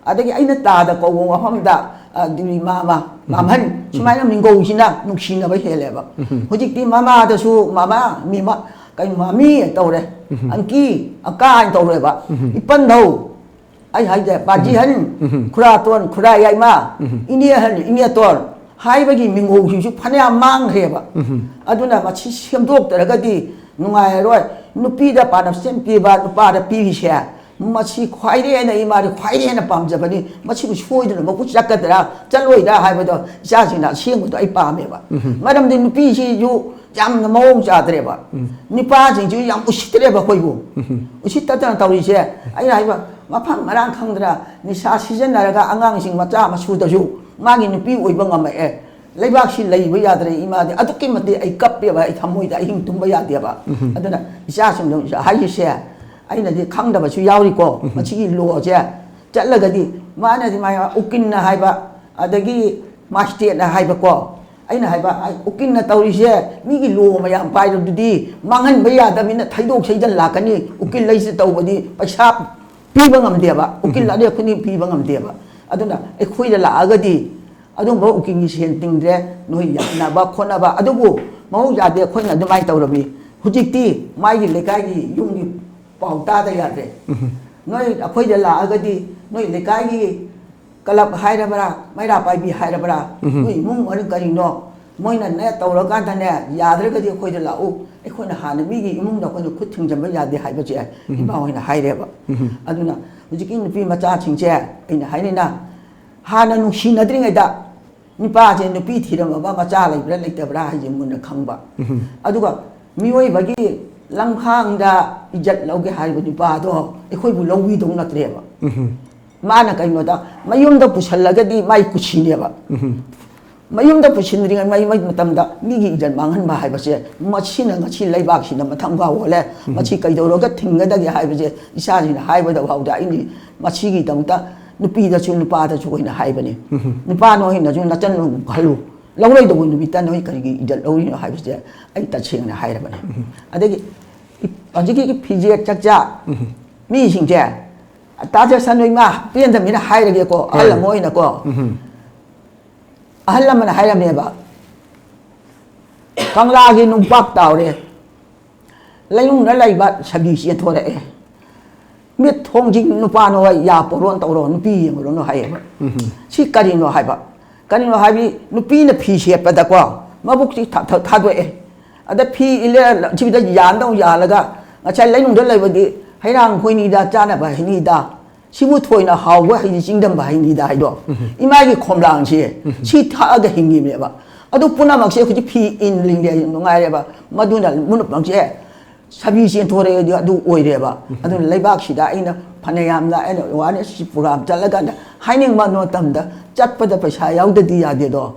ꯑꯗꯒꯤ ꯑꯩꯅ ꯇꯥꯗ ꯀꯧꯕ ꯃꯐꯝꯗ, ꯑ, ꯑꯗꯨꯗꯤ ꯃꯥꯃ, ꯃꯥꯝꯍꯟ, ꯁꯨꯃꯥꯏꯅ ꯃꯤꯡꯒꯧꯁꯤꯅ ꯅꯨꯡꯁꯤꯅꯕ ꯍꯦꯜꯂꯦꯕ꯫ ꯍꯧꯖꯤꯛꯇꯤ ꯃꯃꯥꯗꯁꯨ ꯃꯃꯥ, ꯃꯤꯃ-, ꯀꯩꯅꯣ, ꯃꯃꯤ ꯇꯧꯔꯦ, ꯑꯪꯀꯤ, ꯑꯀꯥ ꯍꯥꯏꯅ ꯇꯧꯔꯦꯕ꯫ ꯏꯄꯟꯙꯧ, ꯑꯩ ꯍꯥꯏꯁꯦ, ꯄꯥꯖꯤꯍꯟ, ꯈꯨꯔꯥꯇꯣꯟ, ꯈꯨꯔꯥ ꯌꯥꯏꯃ, ꯏꯅꯦ ꯑꯍꯟ, ꯏꯅꯦꯇꯣꯟ ꯍꯥꯏꯕꯒꯤ ꯃꯤꯡꯒꯧꯁꯤꯡꯁꯨ ꯐꯅꯌꯥꯝ ꯃꯥꯡꯈ꯭ꯔꯦꯕ꯫ ꯑꯗꯨꯅ ꯃꯁꯤ ꯁꯦꯝꯗꯣꯛꯇ꯭ꯔꯒꯗꯤ ꯅꯨꯡꯉꯥꯏꯔꯔꯣꯏ꯫ ꯅꯨꯄꯤꯗ ꯄꯥꯅꯞꯁꯦꯟ ꯄꯤꯕ, ꯅꯨꯄꯥꯗ ꯄꯤꯔꯤꯁꯦ, ꯃꯁꯤ ꯈ꯭ꯋꯥꯏꯗꯒꯤ ꯍꯦꯟꯅ ꯏꯃꯥꯗꯤ ꯈ꯭ꯋꯥꯏꯗꯒꯤ ꯍꯦꯟꯅ ꯄꯥꯝꯖꯕꯅꯤ꯫ ꯃꯁꯤꯕꯨ ꯁꯣꯏꯗꯅ ꯃꯈꯨꯠ ꯆꯠꯀꯗ꯭ꯔꯥ, ꯆꯠꯂꯣꯏꯗ꯭ꯔꯥ ꯍꯥꯏꯕꯗꯣ ꯏꯆꯥꯁꯤꯡꯅ ꯑꯁꯦꯡꯕꯗꯣ ꯑꯩ ꯄꯥꯝꯃꯦꯕ꯫ ꯃꯔꯝꯗꯤ ꯅꯨꯄꯤꯁꯤꯁꯨ ꯌꯥꯝꯅ ꯃꯑꯣꯡ ꯆꯥꯗ꯭ꯔꯦꯕ꯫ ꯅꯨꯄꯥꯁꯤꯡꯁꯨ ꯌꯥꯝ ꯎꯁꯤꯠꯇ꯭ꯔꯦꯕ ꯑꯩꯈꯣꯏꯕꯨ꯫ ꯎꯁꯤꯠꯇꯗꯅ ꯇꯧꯔꯤꯁꯦ, ꯑꯩꯅ ꯍꯥꯏꯕ, ꯃꯐꯝ ꯃꯔꯥꯡ ꯈꯪꯗꯅ ꯅꯤꯁꯥ ꯁꯤꯖꯤꯟꯅꯔꯒ ꯑꯉꯥꯡꯁꯤꯡ ꯃꯆꯥ ꯃꯁꯨꯗꯁꯨ ꯃꯥꯒꯤ ꯅꯨꯄꯤ ꯑꯣꯏꯕ ꯉꯝꯃꯛꯑꯦ꯫ ꯂꯩꯕꯥꯛꯁꯤ ꯂꯩꯕ ꯌꯥꯗ꯭ꯔꯦ ꯏꯃꯥꯗꯤ꯫ ꯑꯗꯨꯛꯀꯤ ꯃꯇꯤꯛ ꯑꯩ ꯀꯞꯄꯦꯕ, ꯑꯩ ꯊꯃꯣꯏꯗ ꯑꯍꯤꯡ ꯇꯨꯝꯕ ꯌꯥꯗꯦꯕ꯫ ꯑꯗꯨꯅ ꯏꯆꯥꯁꯤꯡꯗꯣ ꯍꯥꯏꯔꯤꯁꯦ, ꯑꯩꯅꯗꯤ ꯈꯪꯗꯕꯁꯨ ꯌꯥꯎꯔꯤꯀꯣ꯫ ꯃꯁꯤꯒꯤ ꯂꯣꯁꯦ ꯆꯠꯂꯒꯗꯤ ꯃꯥꯅꯗꯤ ꯃꯥ ꯎꯀꯤꯜꯅ ꯍꯥꯏꯕ, ꯑꯗꯒꯤ ꯃꯥꯁꯇꯦꯠꯅ ꯍꯥꯏꯕꯀꯣ꯫ ꯑꯩꯅ ꯍꯥꯏꯕ, ꯑꯩ ꯎꯀꯤꯜꯅ ꯇꯧꯔꯤꯁꯦ, ꯃꯤꯒꯤ ꯂꯣ ꯃꯌꯥꯝ ꯄꯥꯏꯔꯕꯗꯨꯗꯤ ꯃꯥꯡꯍꯟꯕ ꯌꯥꯗꯕꯅꯤꯅ ꯊꯩꯗꯣꯛ ꯁꯩꯖꯟ ꯂꯥꯛꯀꯅꯤ꯫ ꯎꯀꯤꯜ ꯂꯩꯁꯤ ꯇꯧꯕꯗꯤ ꯄꯩꯁꯥ ꯄꯤꯕ ꯉꯝꯗꯦꯕ, ꯎꯀꯤꯜ ꯑꯅꯤ ꯑꯩꯈꯣꯏꯅꯤ ꯄꯤꯕ ꯉꯝꯗꯦꯕ꯫ ꯑꯗꯨꯅ ꯑꯩꯈꯣꯏꯗ ꯂꯥꯛꯑꯒꯗꯤ ꯑꯗꯨꯝꯕ ꯎꯀꯤꯜꯒꯤ ꯁꯦꯟ ꯇꯤꯡꯗ꯭ꯔꯦ, ꯅꯣꯏ ꯌꯥꯅꯕ ꯈꯣꯠꯅꯕ꯫ ꯑꯗꯨꯕꯨ ꯃꯍꯧꯁꯥꯗꯤ ꯑꯩꯈꯣꯏꯅ ꯑꯗꯨꯃꯥꯏꯅ ꯇꯧꯔꯝꯃꯤ꯫ ꯍꯧꯖꯤꯛꯇꯤ ꯃꯥꯒꯤ ꯂꯩꯀꯥꯏꯒꯤ ꯌꯨꯝꯒꯤ ꯄꯥꯎ ꯇꯥꯗ ꯌꯥꯗ꯭ꯔꯦ꯫ ꯅꯣꯏ ꯑꯩꯈꯣꯏꯗ ꯂꯥꯛꯑꯒꯗꯤ ꯅꯣꯏ ꯂꯩꯀꯥꯏꯒꯤ ꯀ꯭ꯂꯕ ꯍꯥꯏꯔꯕ꯭ꯔꯥ, ꯃꯩꯔꯥ ꯄꯥꯏꯕꯤ ꯍꯥꯏꯔꯕ꯭ꯔꯥ, ꯅꯣꯏ ꯏꯃꯨꯡ ꯃꯅꯨꯡ ꯀꯔꯤꯅꯣ, ꯃꯣꯏꯅꯅꯦ ꯇꯧꯔꯀꯥꯟꯗꯅꯦ, ꯌꯥꯗ꯭ꯔꯒꯗꯤ ꯑꯩꯈꯣꯏꯗ ꯂꯥꯛꯎ, ꯑꯩꯈꯣꯏꯅ ꯍꯥꯟꯅ ꯃꯤꯒꯤ ꯏꯃꯨꯡꯗ ꯑꯩꯈꯣꯏꯅ ꯈꯨꯠ ꯊꯤꯡꯖꯤꯟꯕ ꯌꯥꯗꯦ ꯍꯥꯏꯕꯁꯦ ꯏꯃꯥ ꯍꯣꯏꯅ ꯍꯥꯏꯔꯦꯕ꯫ ꯑꯗꯨꯅ ꯍꯧꯖꯤꯛꯀꯤ ꯅꯨꯄꯤ ꯃꯆꯥꯁꯤꯡꯁꯦ ꯑꯩꯅ ꯍꯥꯏꯅꯤꯅ, ꯍꯥꯟꯅ ꯅꯨꯡꯁꯤꯅꯗ꯭ꯔꯤꯉꯩꯗ ꯅꯨꯄꯥꯁꯦ ꯅꯨꯄꯤ ꯊꯤꯔꯝꯃꯕ ꯃꯆꯥ ꯂꯩꯕ꯭ꯔꯥ ꯂꯩꯇꯕ꯭ꯔꯥ ꯍꯥꯏꯁꯦ ꯃꯨꯟꯅ ꯈꯪꯕ꯫ ꯑꯗꯨꯒ ꯃꯤꯑꯣꯏꯕꯒꯤ ꯂꯝꯈꯥꯡꯗ ꯏꯖꯠ ꯂꯧꯒꯦ ꯍꯥꯏꯔꯤꯕ ꯅꯨꯄꯥꯗꯣ ꯑꯩꯈꯣꯏꯕꯨ ꯂꯧꯕꯤꯗꯧ ꯅꯠꯇ꯭ꯔꯦꯕ꯫ ꯃꯥꯅ ꯀꯩꯅꯣꯗ ꯃꯌꯨꯝꯗ ꯄꯨꯁꯜꯂꯒꯗꯤ ꯃꯥꯏ ꯀꯨꯁꯤꯅꯦꯕ꯫ ꯃꯌꯨꯝꯗ ꯄꯨꯁꯤꯟꯗ꯭ꯔꯤꯉꯩ ꯃꯩ ꯃꯩ ꯃꯇꯝꯗ ꯃꯤꯒꯤ ꯏꯖꯠ ꯃꯥꯡꯍꯟꯕ ꯍꯥꯏꯕꯁꯦ, ꯃꯁꯤꯅ ꯉꯁꯤ ꯂꯩꯕꯥꯛꯁꯤꯗ ꯃꯊꯪ ꯀꯥꯎꯍꯜꯂꯦ꯫ ꯃꯁꯤ ꯀꯩꯗꯧꯔꯒ ꯊꯤꯡꯒꯗꯒꯦ ꯍꯥꯏꯕꯁꯦ ꯏꯆꯥꯁꯤꯡꯅ ꯍꯥꯏꯕꯗ ꯐꯥꯎꯗ ꯑꯩꯅ ꯃꯁꯤꯒꯤꯗꯃꯛꯇ ꯅꯨꯄꯤꯗꯁꯨ ꯅꯨꯄꯥꯗꯁꯨ ꯑꯣꯏꯅ ꯍꯥꯏꯕꯅꯤ꯫ ꯅꯨꯄꯥ ꯅꯣꯏꯅꯁꯨ ꯅꯆꯟ ꯈꯜꯂꯨ, ꯂꯧꯔꯣꯏꯗꯧꯕ ꯅꯨꯃꯤꯠꯇ ꯅꯣꯏ ꯀꯔꯤꯒꯤ ꯏꯖꯠ ꯂꯧꯔꯤꯅꯣ ꯍꯥꯏꯕꯁꯦ ꯑꯩ ꯇꯁꯦꯡꯅ ꯍꯥꯏꯔꯕꯅꯤ꯫ ꯑꯗꯒꯤ ꯍꯧꯖꯤꯛꯀꯤ ꯐꯤꯖꯦꯠ ꯆꯛꯆꯥ ꯃꯤꯁꯤꯡꯁꯦ, ꯇꯥꯖꯁꯅꯨ ꯏꯃꯥ, ꯄꯦꯟꯗꯕꯅꯤꯅ ꯍꯥꯏꯔꯒꯦꯀꯣ, ꯑꯍꯜ ꯑꯃ ꯑꯣꯏꯅꯀꯣ꯫ ꯑꯍꯜ ꯑꯃꯅ ꯍꯥꯏꯔꯝꯃꯦꯕ, "ꯀꯪꯂꯥꯒꯤ ꯅꯨꯡꯄꯥꯛ ꯇꯥꯎꯔꯦ, ꯂꯩꯅꯨꯡꯗ ꯂꯩꯕ ꯁꯥꯕꯤ ꯆꯦꯟꯊꯣꯔꯛꯑꯦ, ꯃꯤꯠ ꯊꯣꯡꯖꯤꯡ ꯅꯨꯄꯥ ꯅꯣꯏ ꯌꯥ ꯄꯣꯔꯣꯟ ꯇꯧꯔꯣ, ꯅꯨꯄꯤ ꯌꯦꯡꯉꯨꯔꯨꯅꯨ" ꯍꯥꯏꯌꯦꯕ꯫ ꯁꯤ ꯀꯔꯤꯅꯣ ꯍꯥꯏꯕ? ꯀꯔꯤꯅꯣ ꯍꯥꯏꯕꯗꯤ ꯅꯨꯄꯤꯅ ꯐꯤ ꯁꯦꯠꯄꯗꯀꯣ, ꯃꯕꯨꯛꯁꯤ ꯊꯥ-, ꯊꯥ-, ꯊꯥꯗꯣꯛꯑꯦ, ꯑꯗ ꯐꯤ ꯏꯜꯂꯦ, ꯁꯤꯗ ꯌꯥꯟꯗꯧ ꯌꯥꯜꯂꯒ, ꯉꯁꯥꯏ ꯂꯩꯅꯨꯡꯗ ꯂꯩꯕꯗꯤ ꯍꯩꯔꯥꯡ ꯍꯣꯏꯅꯤꯗ, ꯆꯥꯅꯕ ꯍꯩꯅꯤꯗ, ꯁꯤꯕꯨ ꯊꯣꯏꯅ ꯍꯥꯎꯕ ꯍꯩꯅꯤ, ꯆꯤꯡꯗꯝꯕ ꯍꯩꯅꯤꯗ ꯍꯥꯏꯗꯣ, ꯏꯃꯥꯒꯤ ꯈꯣꯝꯂꯥꯡꯁꯦ ꯁꯤ ꯊꯛꯑꯒ ꯍꯤꯡꯉꯤꯕꯅꯦꯕ꯫ ꯑꯗꯨ ꯄꯨꯝꯅꯃꯛꯁꯦ ꯍꯧꯖꯤꯛ ꯐꯤ ꯏꯟꯂꯤꯉꯩ ꯅꯨꯡꯉꯥꯏꯔꯦꯕ꯫ ꯃꯗꯨꯅ ꯄꯨꯝꯅꯃꯛꯁꯦ ꯁꯥꯕꯤ ꯆꯦꯟꯊꯣꯔꯛꯑꯗꯤ ꯑꯗꯨ ꯑꯣꯏꯔꯦꯕ꯫ ꯑꯗꯨꯅ ꯂꯩꯕꯥꯛꯁꯤꯗ ꯑꯩꯅ ꯐꯅꯌꯥꯝꯅ ꯑꯩꯅ awareness program ꯆꯠꯂꯀꯥꯟꯗ ꯍꯥꯏꯅꯤꯡꯕ ꯃꯇꯝꯗ ꯆꯠꯄꯗ ꯄꯩꯁꯥ ꯌꯥꯎꯗꯗꯤ ꯌꯥꯗꯦꯗꯣ꯫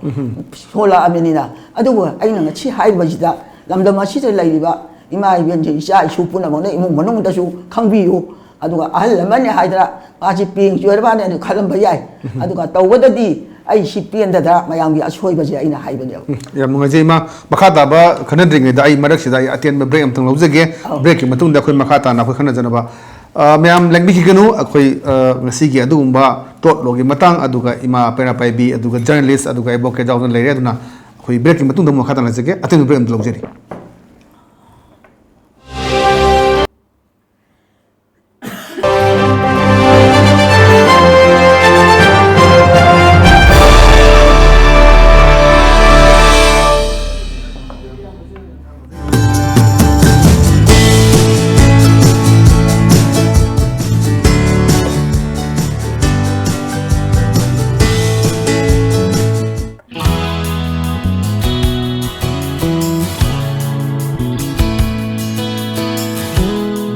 ꯊꯣꯛꯂꯛꯑꯕꯅꯤꯅ꯫ ꯑꯗꯨꯕꯨ ꯑꯩꯅ ꯉꯁꯤ ꯍꯥꯏꯔꯤꯕꯁꯤꯗ ꯂꯝꯗꯝ ꯑꯁꯤꯗ ꯂꯩꯔꯤꯕ ꯏꯃꯥ ꯏꯕꯦꯟꯁꯤꯡ, ꯏꯆꯥ ꯏꯁꯨ ꯄꯨꯝꯅꯃꯛꯅ ꯏꯃꯨꯡ ꯃꯅꯨꯡꯗꯁꯨ ꯈꯪꯕꯤꯌꯨ꯫ ꯑꯗꯨꯒ ꯑꯍꯜ ꯂꯃꯟꯅꯤ ꯍꯥꯏꯗꯅ ꯃꯥꯁꯤ ꯄꯦꯡ ꯆꯣꯏꯔꯕꯅꯦꯅ ꯈꯜꯂꯝꯕ ꯌꯥꯏ꯫ ꯑꯗꯨꯒ ꯇꯧꯕꯗꯗꯤ ꯑꯩ ꯁꯤ ꯄꯦꯟꯗꯗꯅ ꯃꯌꯥꯝꯒꯤ ꯑꯁꯣꯏꯕꯁꯦ ꯑꯩꯅ ꯍꯥꯏꯕꯅꯦꯕ꯫ ꯎꯝ, ꯌꯥꯝ ꯅꯨꯡꯉꯥꯏꯖꯩ, ꯏꯃꯥ꯫ ꯃꯈꯥ ꯇꯥꯕ ꯈꯟꯅꯗ꯭ꯔꯤꯉꯩꯗ ꯑꯩ ꯃꯔꯛꯁꯤꯗ ꯑꯩ ꯑꯇꯦꯟꯕ break ꯑꯃꯇꯪ ꯂꯧꯖꯒꯦ꯫ ꯑꯧ꯫ Breakꯀꯤ ꯃꯇꯨꯡꯗ ꯑꯩꯈꯣꯏ ꯃꯈꯥ ꯇꯥꯅ ꯑꯩꯈꯣꯏ ꯈꯟꯅꯖꯅꯕ꯫ ꯑ, ꯃꯌꯥꯝ ꯂꯦꯡꯕꯤꯈꯤꯒꯅꯨ, ꯑꯩꯈꯣꯏ, ꯑ, ꯉꯁꯤꯒꯤ ꯑꯗꯨꯒꯨꯝꯕ tort lawꯒꯤ ꯃꯇꯥꯡ, ꯑꯗꯨꯒ ꯏꯃꯥ ꯄꯩꯔꯥ ꯄꯥꯏꯕꯤ, ꯑꯗꯨꯒ journalist, ꯑꯗꯨꯒ advocate ꯌꯥꯎꯗꯨꯅ ꯂꯩꯔꯦ꯫ ꯑꯗꯨꯅ ꯑꯩꯈꯣꯏ breakꯀꯤ ꯃꯇꯨꯡꯗ ꯑꯃꯨꯛ ꯃꯈꯥ ꯇꯥꯅ ꯆꯠꯀꯦ꯫ ꯑꯇꯦꯟꯕ break ꯑꯃꯇ ꯂꯧꯖꯔꯤ꯫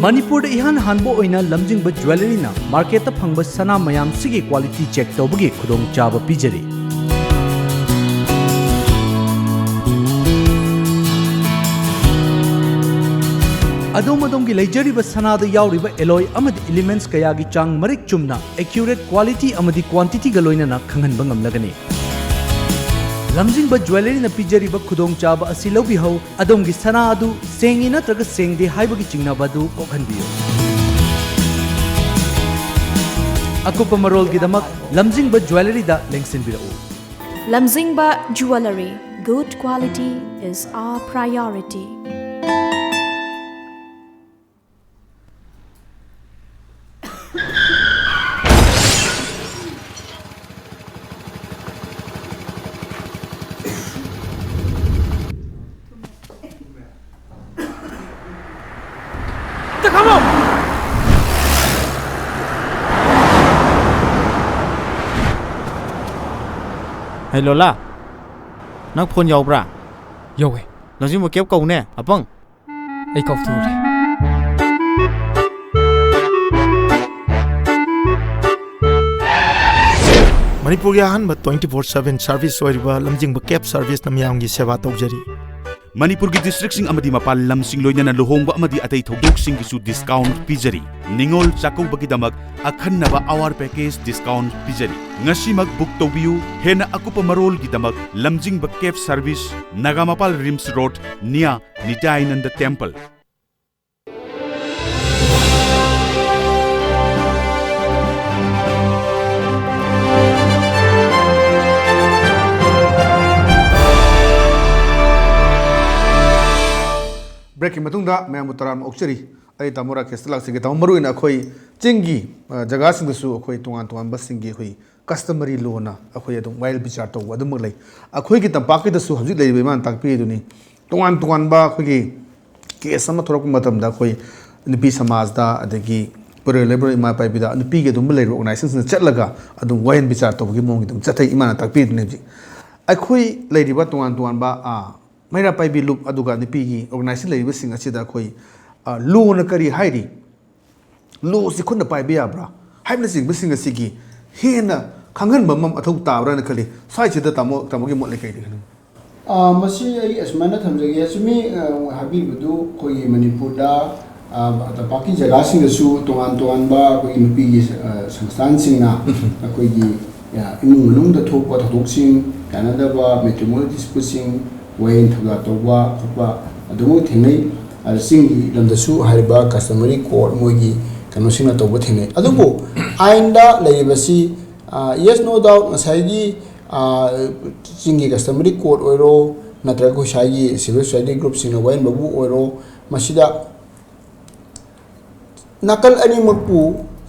ꯃꯅꯤꯄꯨꯔꯗ ꯏꯍꯥꯟ ꯍꯥꯟꯕ ꯑꯣꯏꯅ ꯂꯝꯖꯤꯡꯕ ꯖ꯭ꯋꯦꯂꯔꯤꯅ ꯃꯥꯔꯀꯦꯠꯇ ꯐꯪꯕ ꯁꯅꯥ ꯃꯌꯥꯝꯁꯤꯒꯤ ꯀ꯭ꯋꯥꯂꯤꯇꯤ ꯆꯦꯛ ꯇꯧꯕꯒꯤ ꯈꯨꯗꯣꯡꯆꯥꯕ ꯄꯤꯖꯔꯤ꯫ ꯑꯗꯣꯝ ꯑꯗꯣꯝꯒꯤ ꯂꯩꯖꯔꯤꯕ ꯁꯅꯥꯗ ꯌꯥꯎꯔꯤꯕ ꯑꯦꯂꯣꯏ ꯑꯃꯗꯤ ꯏꯂꯤꯃꯦꯟꯠꯁ ꯀꯌꯥꯒꯤ ꯆꯥꯡ ꯃꯔꯤꯛ ꯆꯨꯝꯅ, ꯑꯦꯀ꯭ꯌꯨꯔꯦꯠ ꯀ꯭ꯋꯥꯂꯤꯇꯤ ꯑꯃꯗꯤ ꯀ꯭ꯋꯥꯟꯇꯤꯇꯤꯒ ꯂꯣꯏꯅꯅ ꯈꯪꯍꯟꯕ ꯉꯝꯂꯒꯅꯤ꯫ ꯂꯝꯖꯤꯡꯕ ꯖ꯭ꯋꯦꯂꯔꯤꯅ ꯄꯤꯖꯔꯤꯕ ꯈꯨꯗꯣꯡꯆꯥꯕ ꯑꯁꯤ ꯂꯧꯕꯤꯍꯧ꯫ ꯑꯗꯣꯝꯒꯤ ꯁꯅꯥ ꯑꯗꯨ ꯁꯦꯡꯉꯤ ꯅꯠꯇ꯭ꯔꯒ ꯁꯦꯡꯗꯦ ꯍꯥꯏꯕꯒꯤ ꯆꯤꯡꯅꯕ ꯑꯗꯨ ꯀꯣꯛꯍꯟꯕꯤꯌꯨ꯫ ꯑꯀꯨꯞꯄ ꯃꯔꯣꯜꯒꯤꯗꯃꯛ ꯂꯝꯖꯤꯡꯕ ꯖ꯭ꯋꯦꯂꯔꯤꯗ ꯂꯦꯡꯁꯤꯟꯕꯤꯔꯛꯎ꯫ Lamjingba Jewellery, good quality is our priority. ꯍꯩ ꯂꯣꯂꯥ, ꯅꯪ ꯐꯣꯟ ꯌꯥꯎꯕ꯭ꯔꯥ? ꯌꯧꯋꯦ꯫ ꯂꯝꯖꯤꯡꯕ ꯀꯦꯞ ꯀꯧꯅꯦ, ꯑꯄꯪ꯫ ꯑꯩ ꯀꯥꯎꯊꯣꯛꯎꯔꯦ꯫ ꯃꯅꯤꯄꯨꯔꯒꯤ ꯑꯍꯥꯟꯕ twenty four seven service ꯑꯣꯏꯔꯤꯕ ꯂꯝꯖꯤꯡꯕ ꯀꯦꯞ ꯁꯔꯚꯤꯁꯅ ꯃꯤꯌꯥꯝꯒꯤ ꯁꯦꯕꯥ ꯇꯧꯖꯔꯤ꯫ ꯃꯅꯤꯄꯨꯔꯒꯤ ꯗꯤꯁꯇ꯭ꯔꯤꯛꯁꯤꯡ ꯑꯃꯗꯤ ꯃꯄꯥꯟ ꯂꯝꯁꯤꯡ, ꯂꯣꯏꯅꯅ ꯂꯨꯍꯣꯡꯕ ꯑꯃꯗꯤ ꯑꯇꯩ ꯊꯧꯗꯣꯛꯁꯤꯡꯒꯤꯁꯨ ꯗꯤꯁꯀꯥꯎꯟꯠ ꯄꯤꯖꯔꯤ꯫ ꯅꯤꯉꯣꯜ ꯆꯥꯛꯀꯧꯕꯒꯤꯗꯃꯛ ꯑꯈꯟꯅꯕ ꯑꯋꯥꯔ ꯄꯦꯀꯦꯖ ꯗꯤꯁꯀꯥꯎꯟꯠ ꯄꯤꯖꯔꯤ꯫ ꯉꯁꯤꯃꯛ ꯕꯨꯛ ꯇꯧꯕꯤꯌꯨ꯫ ꯍꯦꯟꯅ ꯑꯀꯨꯞꯄ ꯃꯔꯣꯜꯒꯤꯗꯃꯛ ꯂꯝꯖꯤꯡꯕ cab service, Nagamapal RIMS road, near Nityananda temple. ꯕ꯭ꯔꯦꯛꯀꯤ ꯃꯇꯨꯡꯗ ꯃꯌꯥꯝꯕꯨ ꯇꯔꯥꯝꯅ ꯑꯣꯛꯆꯔꯤ꯫ ꯑꯩ ꯇꯥꯃꯣ ꯔꯥꯀꯦꯁꯇ ꯂꯥꯛꯆꯒꯦ꯫ ꯇꯥꯃꯣ, ꯃꯔꯨꯑꯣꯏꯅ ꯑꯩꯈꯣꯏ ꯆꯤꯡꯒꯤ, ꯑ, ꯖꯒꯥꯁꯤꯡꯗꯁꯨ ꯑꯩꯈꯣꯏ ꯇꯣꯉꯥꯟ ꯇꯣꯉꯥꯟꯕꯁꯤꯡꯒꯤ ꯑꯩꯈꯣꯏ customary lawꯅ ꯑꯩꯈꯣꯏ ꯑꯗꯨꯝ ꯋꯥꯌꯦꯜ ꯕꯤꯆꯥꯔ ꯇꯧꯕ ꯑꯗꯨꯃꯛ ꯂꯩ꯫ ꯑꯩꯈꯣꯏꯒꯤ ꯇꯝꯄꯥꯛꯀꯤꯗꯁꯨ ꯍꯧꯖꯤꯛ ꯂꯩꯔꯤꯕ ꯏꯃꯥꯅ ꯇꯥꯛꯄꯤꯔꯤꯗꯨꯅꯤ꯫ ꯇꯣꯉꯥꯟ ꯇꯣꯉꯥꯟꯕ ꯑꯩꯈꯣꯏꯒꯤ case ꯑꯃ ꯊꯣꯛꯂꯛꯄ ꯃꯇꯝꯗ ꯑꯩꯈꯣꯏ ꯅꯨꯄꯤ ꯁꯃꯥꯖꯗ, ꯑꯗꯒꯤ ꯄꯨꯔꯦꯜ ꯂꯩꯕ ꯏꯃꯥ ꯄꯥꯏꯕꯤꯗ, ꯅꯨꯄꯤꯒꯤ ꯑꯗꯨꯝꯕ ꯂꯩꯔꯤꯕ organisationꯁꯤꯡꯅ ꯆꯠꯂꯒ ꯑꯗꯨꯝ ꯋꯥꯌꯦꯜ ꯕꯤꯆꯥꯔ ꯇꯧꯕꯒꯤ ꯃꯑꯣꯡꯒꯤ ꯑꯗꯨꯝ ꯆꯠꯊꯩ, ꯏꯃꯥꯅ ꯇꯥꯛꯄꯤꯔꯤꯗꯨꯅꯤ꯫ ꯍꯧꯖꯤꯛ ꯑꯩꯈꯣꯏ ꯂꯩꯔꯤꯕ ꯇꯣꯉꯥꯟ ꯇꯣꯉꯥꯟꯕ, ꯑ, ꯃꯩꯔꯥ ꯄꯥꯏꯕꯤ ꯂꯨꯞ, ꯑꯗꯨꯒ ꯅꯨꯄꯤꯒꯤ organisationꯁꯤꯡ ꯂꯩꯔꯤꯕꯁꯤꯡ ꯑꯁꯤꯗ ꯑꯩꯈꯣꯏ ꯂꯣꯅ ꯀꯔꯤ ꯍꯥꯏꯔꯤ, ꯂꯣꯁꯤ ꯈꯨꯠꯅ ꯄꯥꯏꯕ ꯌꯥꯕ꯭ꯔꯥ ꯍꯥꯏꯕꯅꯆꯤꯡꯕꯁꯤꯡ ꯑꯁꯤꯒꯤ ꯍꯦꯟꯅ ꯈꯪꯍꯟꯕ ꯑꯃ ꯃꯊꯧ ꯇꯥꯕ꯭ꯔꯥꯅ ꯈꯜꯂꯤ꯫ ꯁ꯭ꯋꯥꯏꯁꯤꯗ ꯇꯥꯃꯣ, ꯇꯥꯃꯣꯒꯤ ꯃꯣꯠ ꯂꯩ, ꯀꯩꯗꯤ ꯈꯟꯕꯤ? ꯑ, ꯃꯁꯤ ꯑꯩ ꯑꯁꯨꯃꯥꯏꯅ ꯊꯝꯖꯒꯦ꯫ ꯆꯨꯝꯃꯤ, ꯑ, ꯍꯥꯏꯕꯤꯕꯗꯨ ꯑꯩꯈꯣꯏꯒꯤ ꯃꯅꯤꯄꯨꯔꯗ, ꯑ, ꯇꯝꯄꯥꯛꯀꯤ ꯖꯒꯥꯁꯤꯡꯗꯁꯨ ꯇꯣꯉꯥꯟ ꯇꯣꯉꯥꯟꯕ ꯑꯩꯈꯣꯏꯒꯤ ꯅꯨꯄꯤꯒꯤ, ꯑ, ꯁꯪꯁꯊꯥꯟꯁꯤꯡꯅ ꯑꯩꯈꯣꯏꯒꯤ, ꯑ, ꯏꯃꯨꯡ ꯃꯅꯨꯡꯗ ꯊꯣꯛꯄ ꯊꯧꯗꯣꯛꯁꯤꯡ, ꯌꯥꯅꯗꯕ ꯃꯦꯇ꯭ꯔꯤꯃꯣꯅꯤ ꯗꯤꯁꯄ꯭ꯌꯨꯠꯁꯤꯡ, ꯋꯥꯌꯦꯜ ꯊꯧꯗꯥ ꯇꯧꯕ ꯈꯣꯠꯄ ꯑꯗꯨꯃꯛ ꯊꯦꯡꯅꯩ꯫ ꯑꯗ ꯆꯤꯡꯒꯤ ꯂꯝꯗꯁꯨ ꯍꯥꯏꯔꯤꯕ customary court ꯃꯣꯏꯒꯤ ꯀꯩꯅꯣꯁꯤꯡꯅ ꯇꯧꯕ ꯊꯦꯡꯅꯩ꯫ ꯑꯗꯨꯕꯨ ꯑꯥꯏꯟꯗ ꯂꯩꯔꯤꯕꯁꯤ, ꯑ, yes, no doubt, ꯉꯁꯥꯏꯒꯤ, ꯑ, ꯆꯤꯡꯒꯤ customary court ꯑꯣꯏꯔꯣ, ꯅꯠꯇ꯭ꯔꯒ ꯑꯩꯈꯣꯏ ꯁ꯭ꯋꯥꯏꯒꯤ civil society groupꯁꯤꯡꯅ ꯋꯥꯌꯦꯟꯕꯕꯨ ꯑꯣꯏꯔꯣ, ꯃꯁꯤꯗ ꯅꯥꯀꯜ ꯑꯅꯤꯃꯛꯄꯨ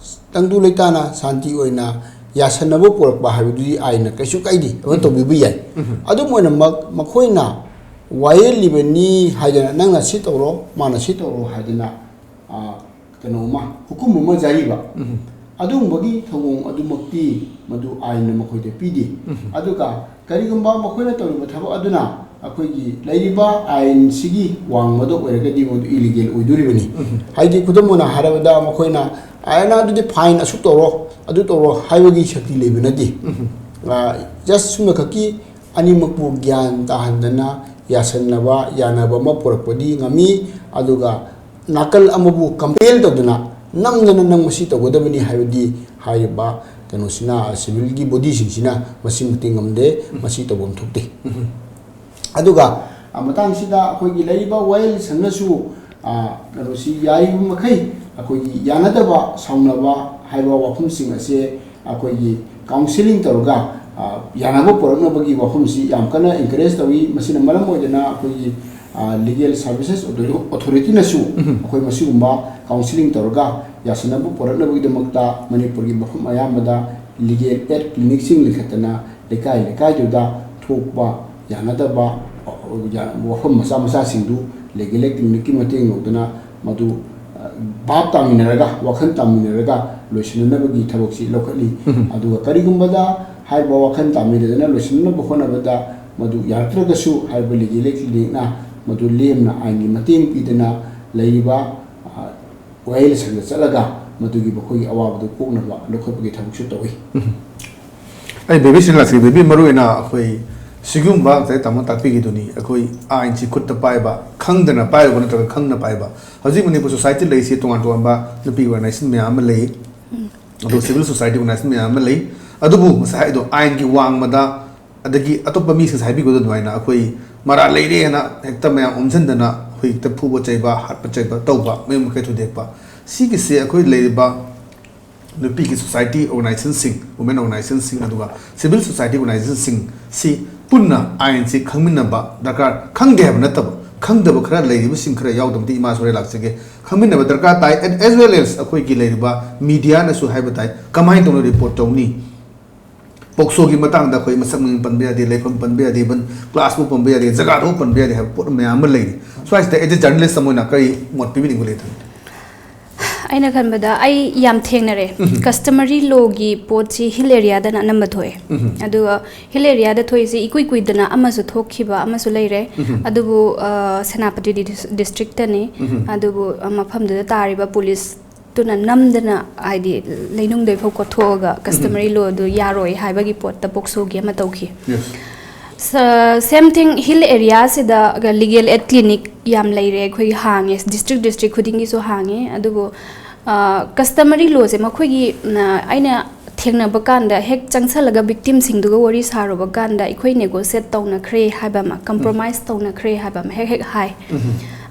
ꯇꯪꯗꯨ ꯂꯩꯇꯥꯅ ꯁꯥꯟꯇꯤ ꯑꯣꯏꯅ ꯌꯥꯁꯟꯅꯕ ꯄꯨꯔꯛꯄ ꯍꯥꯏꯕꯗꯨꯗꯤ ꯑꯥꯏꯟꯅ ꯀꯩꯁꯨ ꯀꯥꯏꯗꯦ, ꯑꯃ ꯎꯝ꯫ ꯇꯧꯕꯤꯕ ꯌꯥꯏ꯫ ꯎꯝ꯫ ꯑꯗꯨꯝ ꯑꯣꯏꯅꯃꯛ ꯃꯈꯣꯏꯅ ꯋꯥꯌꯦꯜꯂꯤꯕꯅꯤ ꯍꯥꯏꯗꯅ, "ꯅꯪꯅ ꯁꯤ ꯇꯧꯔꯣ, ꯃꯥꯅ ꯁꯤ ꯇꯧꯔꯣ" ꯍꯥꯏꯗꯅ, ꯑ, ꯀꯩꯅꯣ ꯑꯃ, ꯍꯨꯀꯨꯝ ꯑꯃ ꯖꯥꯔꯤꯕ, ꯎꯝ꯫ ꯑꯗꯨꯒꯨꯝꯕꯒꯤ ꯊꯧꯑꯣꯡ ꯑꯗꯨꯃꯛꯇꯤ ꯃꯗꯨ ꯑꯥꯏꯟꯅ ꯃꯈꯣꯏꯗ ꯄꯤꯗꯦ꯫ ꯎꯝ꯫ ꯑꯗꯨꯒ ꯀꯔꯤꯒꯨꯝꯕ ꯃꯈꯣꯏꯅ ꯇꯧꯔꯤꯕ ꯊꯕꯛ ꯑꯗꯨꯅ ꯑꯩꯈꯣꯏꯒꯤ ꯂꯩꯔꯤꯕ ꯑꯥꯏꯟꯁꯤꯒꯤ ꯋꯥꯡꯃꯗ ꯑꯣꯏꯔꯒꯗꯤ ꯃꯗꯨ ꯏꯂꯤꯒꯦꯜ ꯑꯣꯏꯗꯣꯔꯤꯕꯅꯤ꯫ ꯎꯝ꯫ ꯍꯥꯏꯗꯤ, ꯈꯨꯗꯝ ꯑꯣꯏꯅ ꯍꯥꯏꯔꯕꯗ, ꯃꯈꯣꯏꯅ, "ꯑꯥꯏꯟꯅ ꯑꯗꯨꯗꯤ ꯐꯥꯏꯟ ꯑꯁꯨꯛ ꯇꯧꯔꯣ, ꯑꯗꯨ ꯇꯧꯔꯣ" ꯍꯥꯏꯕꯒꯤ ꯁꯛꯇꯤ ꯂꯩꯕ ꯅꯠꯇꯦ꯫ ꯎꯝ꯫ ꯑ, just ꯁꯨꯝꯅꯈꯛꯀꯤ ꯑꯅꯤꯃꯛꯄꯨ ꯒ꯭ꯌꯥꯟ ꯇꯥꯍꯟꯗꯅ ꯌꯥꯁꯟꯅꯕ, ꯌꯥꯅꯕ ꯑꯃ ꯄꯨꯔꯛꯄꯗꯤ ꯉꯝꯃꯤ꯫ ꯑꯗꯨꯒ ꯅꯥꯀꯜ ꯑꯃꯕꯨ compel ꯇꯧꯗꯨꯅ, ꯅꯝꯗꯅ "ꯅꯪ ꯃꯁꯤ ꯇꯧꯒꯗꯕꯅꯤ" ꯍꯥꯏꯕꯗꯤ ꯍꯥꯏꯔꯤꯕ ꯀꯩꯅꯣꯁꯤꯅ, ꯁꯤꯚꯤꯜꯒꯤ ꯕꯣꯗꯤꯁꯤꯡꯁꯤꯅ ꯃꯁꯤꯃꯛꯇꯤ ꯉꯝꯗꯦ, ꯎꯝ꯫ ꯃꯁꯤ ꯇꯧꯐꯝ ꯊꯣꯛꯇꯦ꯫ ꯎꯝ꯫ ꯑꯗꯨꯒ, ꯑ, ꯃꯇꯥꯡꯁꯤꯗ ꯑꯩꯈꯣꯏꯒꯤ ꯂꯩꯔꯤꯕ ꯋꯥꯌꯦꯜꯁꯪꯅꯁꯨ, ꯑ, ꯀꯩꯅꯣꯁꯤ ꯌꯥꯔꯤꯕ ꯃꯈꯩ ꯑꯩꯈꯣꯏꯒꯤ ꯌꯥꯅꯗꯕ, ꯁꯥꯎꯅꯕ ꯍꯥꯏꯕ ꯋꯥꯐꯝꯁꯤꯡ ꯑꯁꯦ ꯑꯩꯈꯣꯏꯒꯤ counselling ꯇꯧꯔꯒ, ꯑ, ꯌꯥꯅꯕ ꯄꯨꯔꯛꯅꯕꯒꯤ ꯋꯥꯐꯝꯁꯤ ꯌꯥꯝ ꯀꯟꯅ encourage ꯇꯧꯏ꯫ ꯃꯁꯤꯅ ꯃꯔꯝ ꯑꯣꯏꯗꯨꯅ ꯑꯩꯈꯣꯏꯒꯤ, ꯑ, Legal Services Authority-, Authority-ꯅꯁꯨ ꯎꯝ꯫ ꯑꯩꯈꯣꯏ ꯃꯁꯤꯒꯨꯝꯕ counselling ꯇꯧꯔꯒ ꯌꯥꯁꯟꯅꯕ ꯄꯨꯔꯛꯅꯕꯒꯤꯗꯃꯛꯇ ꯃꯅꯤꯄꯨꯔꯒꯤ ꯃꯐꯝ ꯑꯌꯥꯝꯕꯗ legal aid clinic-ꯁꯤꯡ ꯂꯤꯡꯈꯠꯇꯅ ꯂꯩꯀꯥꯏ ꯂꯩꯀꯥꯏꯗꯨꯗ ꯊꯣꯛꯄ ꯌꯥꯅꯗꯕ, ꯑ, ꯋꯥꯐꯝ ꯃꯆꯥ ꯃꯆꯥꯁꯤꯡꯗꯨ legal aid clinic-ꯀꯤ ꯃꯇꯦꯡ ꯂꯧꯗꯨꯅ ꯃꯗꯨ, ꯑ, ꯚꯥꯞ ꯇꯥꯃꯤꯟꯅꯔꯒ, ꯋꯥꯈꯜ ꯇꯥꯃꯤꯟꯅꯔꯒ ꯂꯣꯏꯁꯤꯟꯅꯅꯕꯒꯤ ꯊꯕꯛꯁꯤ ꯂꯧꯈꯠꯂꯤ꯫ ꯎꯝ꯫ ꯑꯗꯨꯒ ꯀꯔꯤꯒꯨꯝꯕꯗ ꯍꯥꯏꯔꯤꯕ ꯋꯥꯈꯜ ꯇꯥꯃꯤꯟꯅꯗꯅ ꯂꯣꯏꯁꯤꯟꯅꯕ ꯍꯣꯠꯅꯕꯗ ꯃꯗꯨ ꯌꯥꯔꯛꯇ꯭ꯔꯒꯁꯨ, ꯍꯥꯏꯔꯤꯕ legal aid clinic-ꯅ ꯃꯗꯨ ꯂꯦꯝꯅ ꯑꯥꯏꯟꯒꯤ ꯃꯇꯦꯡ ꯄꯤꯗꯅ, ꯂꯩꯔꯤꯕ ꯋꯥꯌꯦꯜꯁꯪꯗ ꯆꯠꯂꯒ ꯃꯗꯨꯒꯤ ꯃꯈꯣꯏꯒꯤ ꯑꯋꯥꯕꯗꯨ ꯀꯣꯛꯅꯕ ꯂꯧꯈꯠꯄꯒꯤ ꯊꯕꯛꯁꯨ ꯇꯧꯏ꯫ ꯑꯩ ꯕꯦꯕꯤ ꯁ꯭ꯔꯤꯂꯥꯁꯀꯤ ꯕꯦꯕꯤ ꯃꯔꯨ ꯑꯣꯏꯅ ꯑꯩꯈꯣꯏ ꯁꯤꯒꯨꯝꯕ ꯉꯁꯥꯏ ꯇꯥꯃꯣ ꯇꯥꯛꯄꯤꯈꯤꯗꯨꯅꯤ, ꯑꯩꯈꯣꯏ ꯑꯥꯏꯟꯁꯤ ꯈꯨꯠꯇ ꯄꯥꯏꯕ, ꯈꯪꯗꯅ ꯄꯥꯏꯔꯨꯕ ꯅꯠꯇ꯭ꯔꯒ ꯈꯪꯅ ꯄꯥꯏꯕ꯫ ꯍꯧꯖꯤꯛ ꯃꯅꯤꯄꯨꯔ ꯁꯣꯁꯥꯏꯇꯤ ꯂꯩꯔꯤꯁꯤ ꯇꯣꯉꯥꯟ ꯇꯣꯉꯥꯟꯕ ꯅꯨꯄꯤ ꯑꯣꯔꯒꯅꯥꯏꯖꯦꯁꯟ ꯃꯌꯥꯝ ꯑꯃ ꯂꯩ, ꯑꯗꯨꯒ ꯁꯤꯚꯤꯜ ꯁꯣꯁꯥꯏꯇꯤ ꯑꯣꯔꯒꯅꯥꯏꯖꯦꯁꯟ ꯃꯌꯥꯝ ꯑꯃ ꯂꯩ꯫ ꯑꯗꯨꯕꯨ ꯉꯁꯥꯏ ꯍꯥꯏꯗꯣ ꯑꯥꯏꯟꯒꯤ ꯋꯥꯡꯃꯗ ꯑꯗꯒꯤ ꯑꯇꯣꯞꯄ ꯃꯤꯁꯤꯡꯁꯨ ꯍꯥꯏꯕꯤꯕꯗꯣ ꯑꯗꯨꯃꯥꯏꯅ ꯑꯩꯈꯣꯏ ꯃꯔꯥꯜ ꯂꯩꯔꯦ ꯍꯥꯏꯅ ꯍꯦꯛꯇ ꯃꯌꯥꯝ ꯑꯣꯝꯁꯤꯟꯗꯅ ꯑꯩꯈꯣꯏ ꯍꯦꯛꯇ ꯐꯨꯕ ꯆꯩꯕ, ꯍꯥꯠꯄ ꯆꯩꯕ ꯇꯧꯕ, ꯃꯌꯨꯝ ꯃꯀꯩ ꯊꯨꯗꯦꯛꯄ, ꯁꯤꯒꯤꯁꯦ ꯑꯩꯈꯣꯏ ꯂꯩꯔꯤꯕ ꯅꯨꯄꯤꯒꯤ ꯁꯣꯁꯥꯏꯇꯤ ꯑꯣꯔꯒꯅꯥꯏꯖꯦꯁꯟꯁꯤꯡ, ꯋꯨꯃꯦꯟ ꯑꯣꯔꯒꯅꯥꯏꯖꯦꯁꯟꯁꯤꯡ, ꯑꯗꯨꯒ ꯁꯤꯚꯤꯜ ꯁꯣꯁꯥꯏꯇꯤ ꯑꯣꯔꯒꯅꯥꯏꯖꯦꯁꯟꯁꯤꯡ ꯁꯤ ꯄꯨꯟꯅ ꯑꯥꯏꯟꯁꯤ ꯈꯪꯃꯤꯟꯅꯕ ꯗꯔꯀꯥꯔ꯫ ꯈꯪꯗꯦ ꯍꯥꯏꯕ ꯅꯠꯇꯕ, ꯈꯪꯗꯕ ꯈꯔ ꯂꯩꯔꯤꯕꯁꯤꯡ ꯈꯔ ꯌꯥꯎꯗꯕꯗꯤ ꯏꯃꯥꯁꯨ ꯍꯣꯔꯦꯟ ꯂꯥꯛꯆꯒꯦ, ꯈꯪꯃꯤꯟꯅꯕ ꯗꯔꯀꯥꯔ ꯇꯥꯏ꯫ As well as ꯑꯩꯈꯣꯏꯒꯤ ꯂꯩꯔꯤꯕ ꯃꯤꯗꯤꯌꯥꯅꯁꯨ ꯍꯥꯏꯕ ꯇꯥꯏ꯫ ꯀꯃꯥꯏꯅ ꯇꯧꯅ ꯔꯤꯄꯣꯔꯠ ꯇꯧꯅꯤ? ꯄꯣꯛꯁꯣꯒꯤ ꯃꯇꯥꯡꯗ ꯑꯩꯈꯣꯏ ꯃꯁꯛ ꯃꯃꯤꯡ ꯄꯟꯕ ꯌꯥꯗꯦ, ꯂꯩꯐꯝ ꯄꯟꯕ ꯌꯥꯗꯦ, ꯏꯚꯟ ꯀ꯭ꯂꯥꯁꯄꯨ ꯄꯟꯕ ꯌꯥꯗꯦ, ꯖꯒꯥꯗꯨ ꯄꯟꯕ ꯌꯥꯗꯦ ꯍꯥꯏꯕ ꯄꯣꯠ ꯃꯌꯥꯝ ꯑꯃ ꯂꯩꯔꯤ꯫ ꯁ꯭ꯋꯥꯏꯁꯤꯗ as a journalist ꯑꯃ ꯑꯣꯏꯅ ꯀꯔꯤ ꯃꯣꯠ ꯄꯤꯕꯤꯅꯤꯡꯕ ꯂꯩ? ꯑꯩꯅ ꯈꯟꯕꯗ ꯑꯩ ꯌꯥꯝ ꯊꯦꯡꯅꯔꯦ꯫ ꯀꯁꯇꯃꯔꯤ ꯂꯣꯒꯤ ꯄꯣꯠꯁꯤ ꯍꯤꯜ ꯑꯦꯔꯤꯌꯥꯗꯅ ꯑꯅꯝꯕ ꯊꯣꯛꯑꯦ꯫ ꯑꯗꯨꯒ ꯍꯤꯜ ꯑꯦꯔꯤꯌꯥꯗ ꯊꯣꯛꯏꯁꯤ ꯏꯀꯨꯏ ꯀꯨꯏꯗꯅ ꯑꯃꯁꯨ ꯊꯣꯛꯈꯤꯕ ꯑꯃꯁꯨ ꯂꯩꯔꯦ꯫ ꯑꯗꯨꯕꯨ ꯑ, ꯁꯦꯅꯥꯄꯇꯤ ꯗꯤꯁ- ꯗꯤꯁꯇ꯭ꯔꯤꯛꯇꯅꯤ꯫ ꯑꯗꯨꯕꯨ ꯑ, ꯃꯐꯝꯗꯨꯗ ꯇꯥꯔꯤꯕ ꯄꯨꯂꯤꯁ ꯇꯨꯅ ꯅꯝꯗꯅ, ꯍꯥꯏꯗꯤ ꯂꯩꯅꯨꯡꯗꯩꯐꯥꯎ ꯀꯣꯠꯊꯣꯛꯑꯒ ꯀꯁꯇꯃꯔꯤ ꯂꯣꯗꯨ ꯌꯥꯔꯣꯏ ꯍꯥꯏꯕꯒꯤ ꯄꯣꯠꯇ ꯄꯣꯛꯁꯣꯒꯤ ꯑꯃ ꯇꯧꯈꯤ꯫ Yes. ꯁꯦꯝ ꯊꯤꯡ ꯍꯤꯜ ꯑꯦꯔꯤꯌꯥꯁꯤꯗ ꯂꯤꯒꯦꯜ ꯑꯦꯗ ꯀ꯭ꯂꯤꯅꯤꯛ ꯌꯥꯝ ꯂꯩꯔꯦ, ꯑꯩꯈꯣꯏꯒꯤ ꯍꯥꯡꯉꯦ, ꯗꯤꯁꯇ꯭ꯔꯤꯛ ꯗꯤꯁꯇ꯭ꯔꯤꯛ ꯈꯨꯗꯤꯡꯒꯤꯁꯨ ꯍꯥꯡꯉꯦ꯫ ꯑꯗꯨꯕꯨ ꯀꯁꯇꯃꯔꯤ ꯂꯣꯁꯦ ꯃꯈꯣꯏꯒꯤ, ꯑ, ꯑꯩꯅ ꯊꯦꯡꯅꯕ ꯀꯥꯟꯗ, ꯍꯦꯛ ꯆꯪꯁꯜꯂꯒ ꯚꯤꯛꯇꯤꯝꯁꯤꯡꯗꯨꯒ ꯋꯥꯔꯤ ꯁꯥꯔꯨꯕ ꯀꯥꯟꯗ, ꯑꯩꯈꯣꯏ ꯅꯦꯒꯣꯁꯤꯌꯦꯠ ꯇꯧꯅꯈ꯭ꯔꯦ ꯍꯥꯏꯕ ꯑꯃ, ꯀꯝꯄ꯭ꯔꯣꯃꯥꯏꯁ ꯇꯧꯅꯈ꯭ꯔꯦ ꯍꯥꯏꯕ ꯑꯃ ꯍꯦꯛ ꯍꯦꯛ ꯍꯥꯏ꯫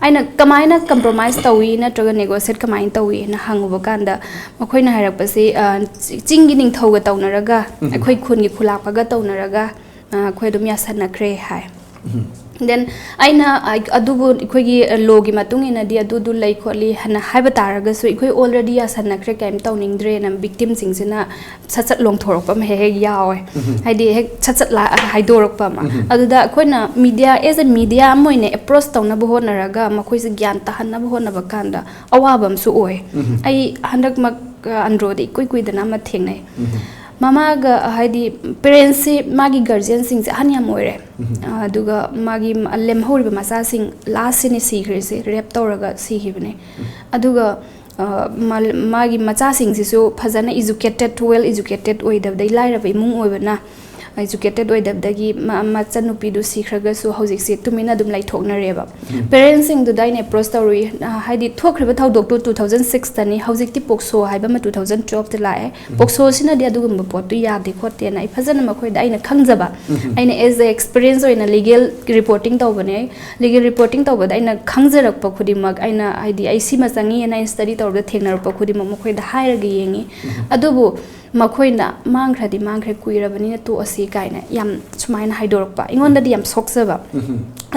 ꯑꯩꯅ ꯀꯃꯥꯏꯅ ꯀꯝꯄ꯭ꯔꯣꯃꯥꯏꯁ ꯇꯧꯏ ꯅꯠꯇ꯭ꯔꯒ ꯅꯦꯒꯣꯁꯤꯌꯦꯠ ꯀꯃꯥꯏꯅ ꯇꯧꯏ ꯍꯥꯏꯅ ꯍꯪꯉꯨꯕ ꯀꯥꯟꯗ, ꯃꯈꯣꯏꯅ ꯍꯥꯏꯔꯛꯄꯁꯤ, ꯑ, ꯆꯤꯡꯒꯤ ꯅꯤꯡꯊꯧꯒ ꯇꯧꯅꯔꯒ, ꯑꯩꯈꯣꯏ ꯈꯨꯟꯒꯤ ꯈꯨꯂꯥꯛꯄꯒ ꯇꯧꯅꯔꯒ, ꯑ, ꯑꯩꯈꯣꯏ ꯑꯗꯨꯝ ꯌꯥꯁꯟꯅꯈ꯭ꯔꯦ ꯍꯥꯏ꯫ ꯗꯦꯟ ꯑꯩꯅ, ꯑ, ꯑꯗꯨꯕꯨ ꯑꯩꯈꯣꯏꯒꯤ ꯂꯣꯒꯤ ꯃꯇꯨꯡ ꯏꯟꯅꯗꯤ ꯑꯗꯨꯗꯨ ꯂꯩ ꯈꯣꯠꯂꯤ ꯍꯥꯏꯅ ꯍꯥꯏꯕ ꯇꯥꯔꯒꯁꯨ, ꯑꯩꯈꯣꯏ ꯑꯣꯜꯔꯦꯗꯤ ꯌꯥꯁꯟꯅꯈ꯭ꯔꯦ, ꯀꯩꯝ ꯇꯧꯅꯤꯡꯗ꯭ꯔꯦꯅ ꯚꯤꯛꯇꯤꯝꯁꯤꯡꯁꯤꯅ ꯁꯠ ꯁꯠ ꯂꯣꯡꯊꯣꯔꯛꯄ ꯑꯃ ꯍꯦꯛ ꯍꯦꯛ ꯌꯥꯎꯋꯦ꯫ ꯍꯥꯏꯗꯤ ꯍꯦꯛ ꯁꯠ ꯁꯠ ꯂꯥ-, ꯍꯥꯏꯗꯣꯔꯛꯄ ꯑꯃ꯫ ꯑꯗꯨꯗ ꯑꯩꯈꯣꯏꯅ ꯃꯤꯗꯤꯌꯥ, as a media ꯑꯃ ꯑꯣꯏꯅ ꯑꯦꯄ꯭ꯔꯣꯁ ꯇꯧꯅꯕ ꯍꯣꯠꯅꯔꯒ, ꯃꯈꯣꯏꯁꯦ ꯒ꯭ꯌꯥꯟ ꯇꯥꯍꯟꯅꯕ ꯍꯣꯠꯅꯕ ꯀꯥꯟꯗ ꯑꯋꯥꯕ ꯑꯃꯁꯨ ꯑꯣꯏ꯫ ꯑꯩ ꯍꯟꯗꯛꯃꯛ, ꯑ, ꯑꯟꯗ꯭ꯔꯣꯗ ꯏꯀꯨꯏ ꯀꯨꯏꯗꯅ ꯑꯃ ꯊꯦꯡꯅꯩ꯫ ꯃꯃꯥꯒ, ꯍꯥꯏꯗꯤ, ꯄꯦꯔꯦꯟꯁꯁꯤ, ꯃꯥꯒꯤ ꯒꯥꯔꯖꯤꯌꯟꯁꯤꯡꯁꯦ ꯑꯍꯟ ꯌꯥꯝ ꯑꯣꯏꯔꯦ꯫ ꯑꯗꯨꯒ ꯃꯥꯒꯤ ꯂꯦꯝꯍꯧꯔꯤꯕ ꯃꯆꯥꯁꯤꯡ ꯂꯥꯁꯁꯤꯅꯦ ꯁꯤꯈ꯭ꯔꯤꯁꯦ, ꯔꯦꯞ ꯇꯧꯔꯒ ꯁꯤꯈꯤꯕꯅꯦ꯫ ꯑꯗꯨꯒ ꯑ, ꯃꯥ-, ꯃꯥꯒꯤ ꯃꯆꯥꯁꯤꯡꯁꯤꯁꯨ ꯐꯖꯅ educated, well educated ꯑꯣꯏꯗꯕꯗꯩ, ꯂꯥꯏꯔꯕ ꯏꯃꯨꯡ ꯑꯣꯏꯕꯅ educated ꯑꯣꯏꯗꯕꯗꯒꯤ ꯃ-, ꯃꯆꯟꯅꯨꯄꯤꯗꯨ ꯁꯤꯈ꯭ꯔꯒꯁꯨ ꯍꯧꯖꯤꯛꯁꯦ ꯇꯨꯃꯤꯟꯅ ꯑꯗꯨꯝ ꯂꯩꯊꯣꯛꯅꯔꯦꯕ꯫ ꯄꯦꯔꯦꯟꯁꯁꯤꯡꯗꯨꯗ ꯑꯩꯅ ꯑꯦꯄ꯭ꯔꯣꯁ ꯇꯧꯔꯨꯏ꯫ ꯑ, ꯍꯥꯏꯗꯤ, ꯊꯣꯛꯈ꯭ꯔꯤꯕ ꯊꯧꯗꯣꯛꯇꯨ two thousand six ꯇꯅꯤ, ꯍꯧꯖꯤꯛꯇꯤ ꯄꯣꯛꯁꯣ ꯍꯥꯏꯕ ꯑꯃ two thousand twelve ꯇ ꯂꯥꯛꯑꯦ꯫ ꯄꯣꯛꯁꯣꯁꯤꯅꯗꯤ ꯑꯗꯨꯒꯨꯝꯕ ꯄꯣꯠꯇꯨ ꯌꯥꯗꯦ ꯈꯣꯠꯇꯦꯅ ꯑꯩ ꯐꯖꯅ ꯃꯈꯣꯏꯗ ꯑꯩꯅ ꯈꯪꯖꯕ, ꯑꯩꯅ as a experience ꯑꯣꯏꯅ ꯂꯤꯒꯦꯜ ꯔꯤꯄꯣꯔꯇꯤꯡ ꯇꯧꯕꯅꯦ꯫ ꯂꯤꯒꯦꯜ ꯔꯤꯄꯣꯔꯇꯤꯡ ꯇꯧꯕꯗ ꯑꯩꯅ ꯈꯪꯖꯔꯛꯄ ꯈꯨꯗꯤꯡꯃꯛ, ꯑꯩꯅ, ꯍꯥꯏꯗꯤ, ꯑꯩ ꯁꯤꯃ ꯆꯪꯉꯤꯅ ꯑꯩꯅ ꯁ꯭ꯇꯗꯤ ꯇꯧꯔꯒ ꯊꯦꯡꯅꯔꯛꯄ ꯈꯨꯗꯤꯡꯃꯛ ꯃꯈꯣꯏꯗ ꯍꯥꯏꯔꯒ ꯌꯦꯡꯉꯤ꯫ ꯑꯗꯨꯕꯨ ꯃꯈꯣꯏꯅ "ꯃꯥꯡꯈ꯭ꯔꯗꯤ ꯃꯥꯡꯈ꯭ꯔꯦ, ꯀꯨꯏꯔꯕꯅꯤꯅ ꯇꯣꯛꯑꯁꯤ" ꯀꯥꯏꯅ ꯌꯥꯝ ꯁꯨꯃꯥꯏꯅ ꯍꯥꯏꯗꯣꯔꯛꯄ, ꯑꯩꯉꯣꯟꯗꯗꯤ ꯌꯥꯝ ꯁꯣꯛꯆꯕ꯫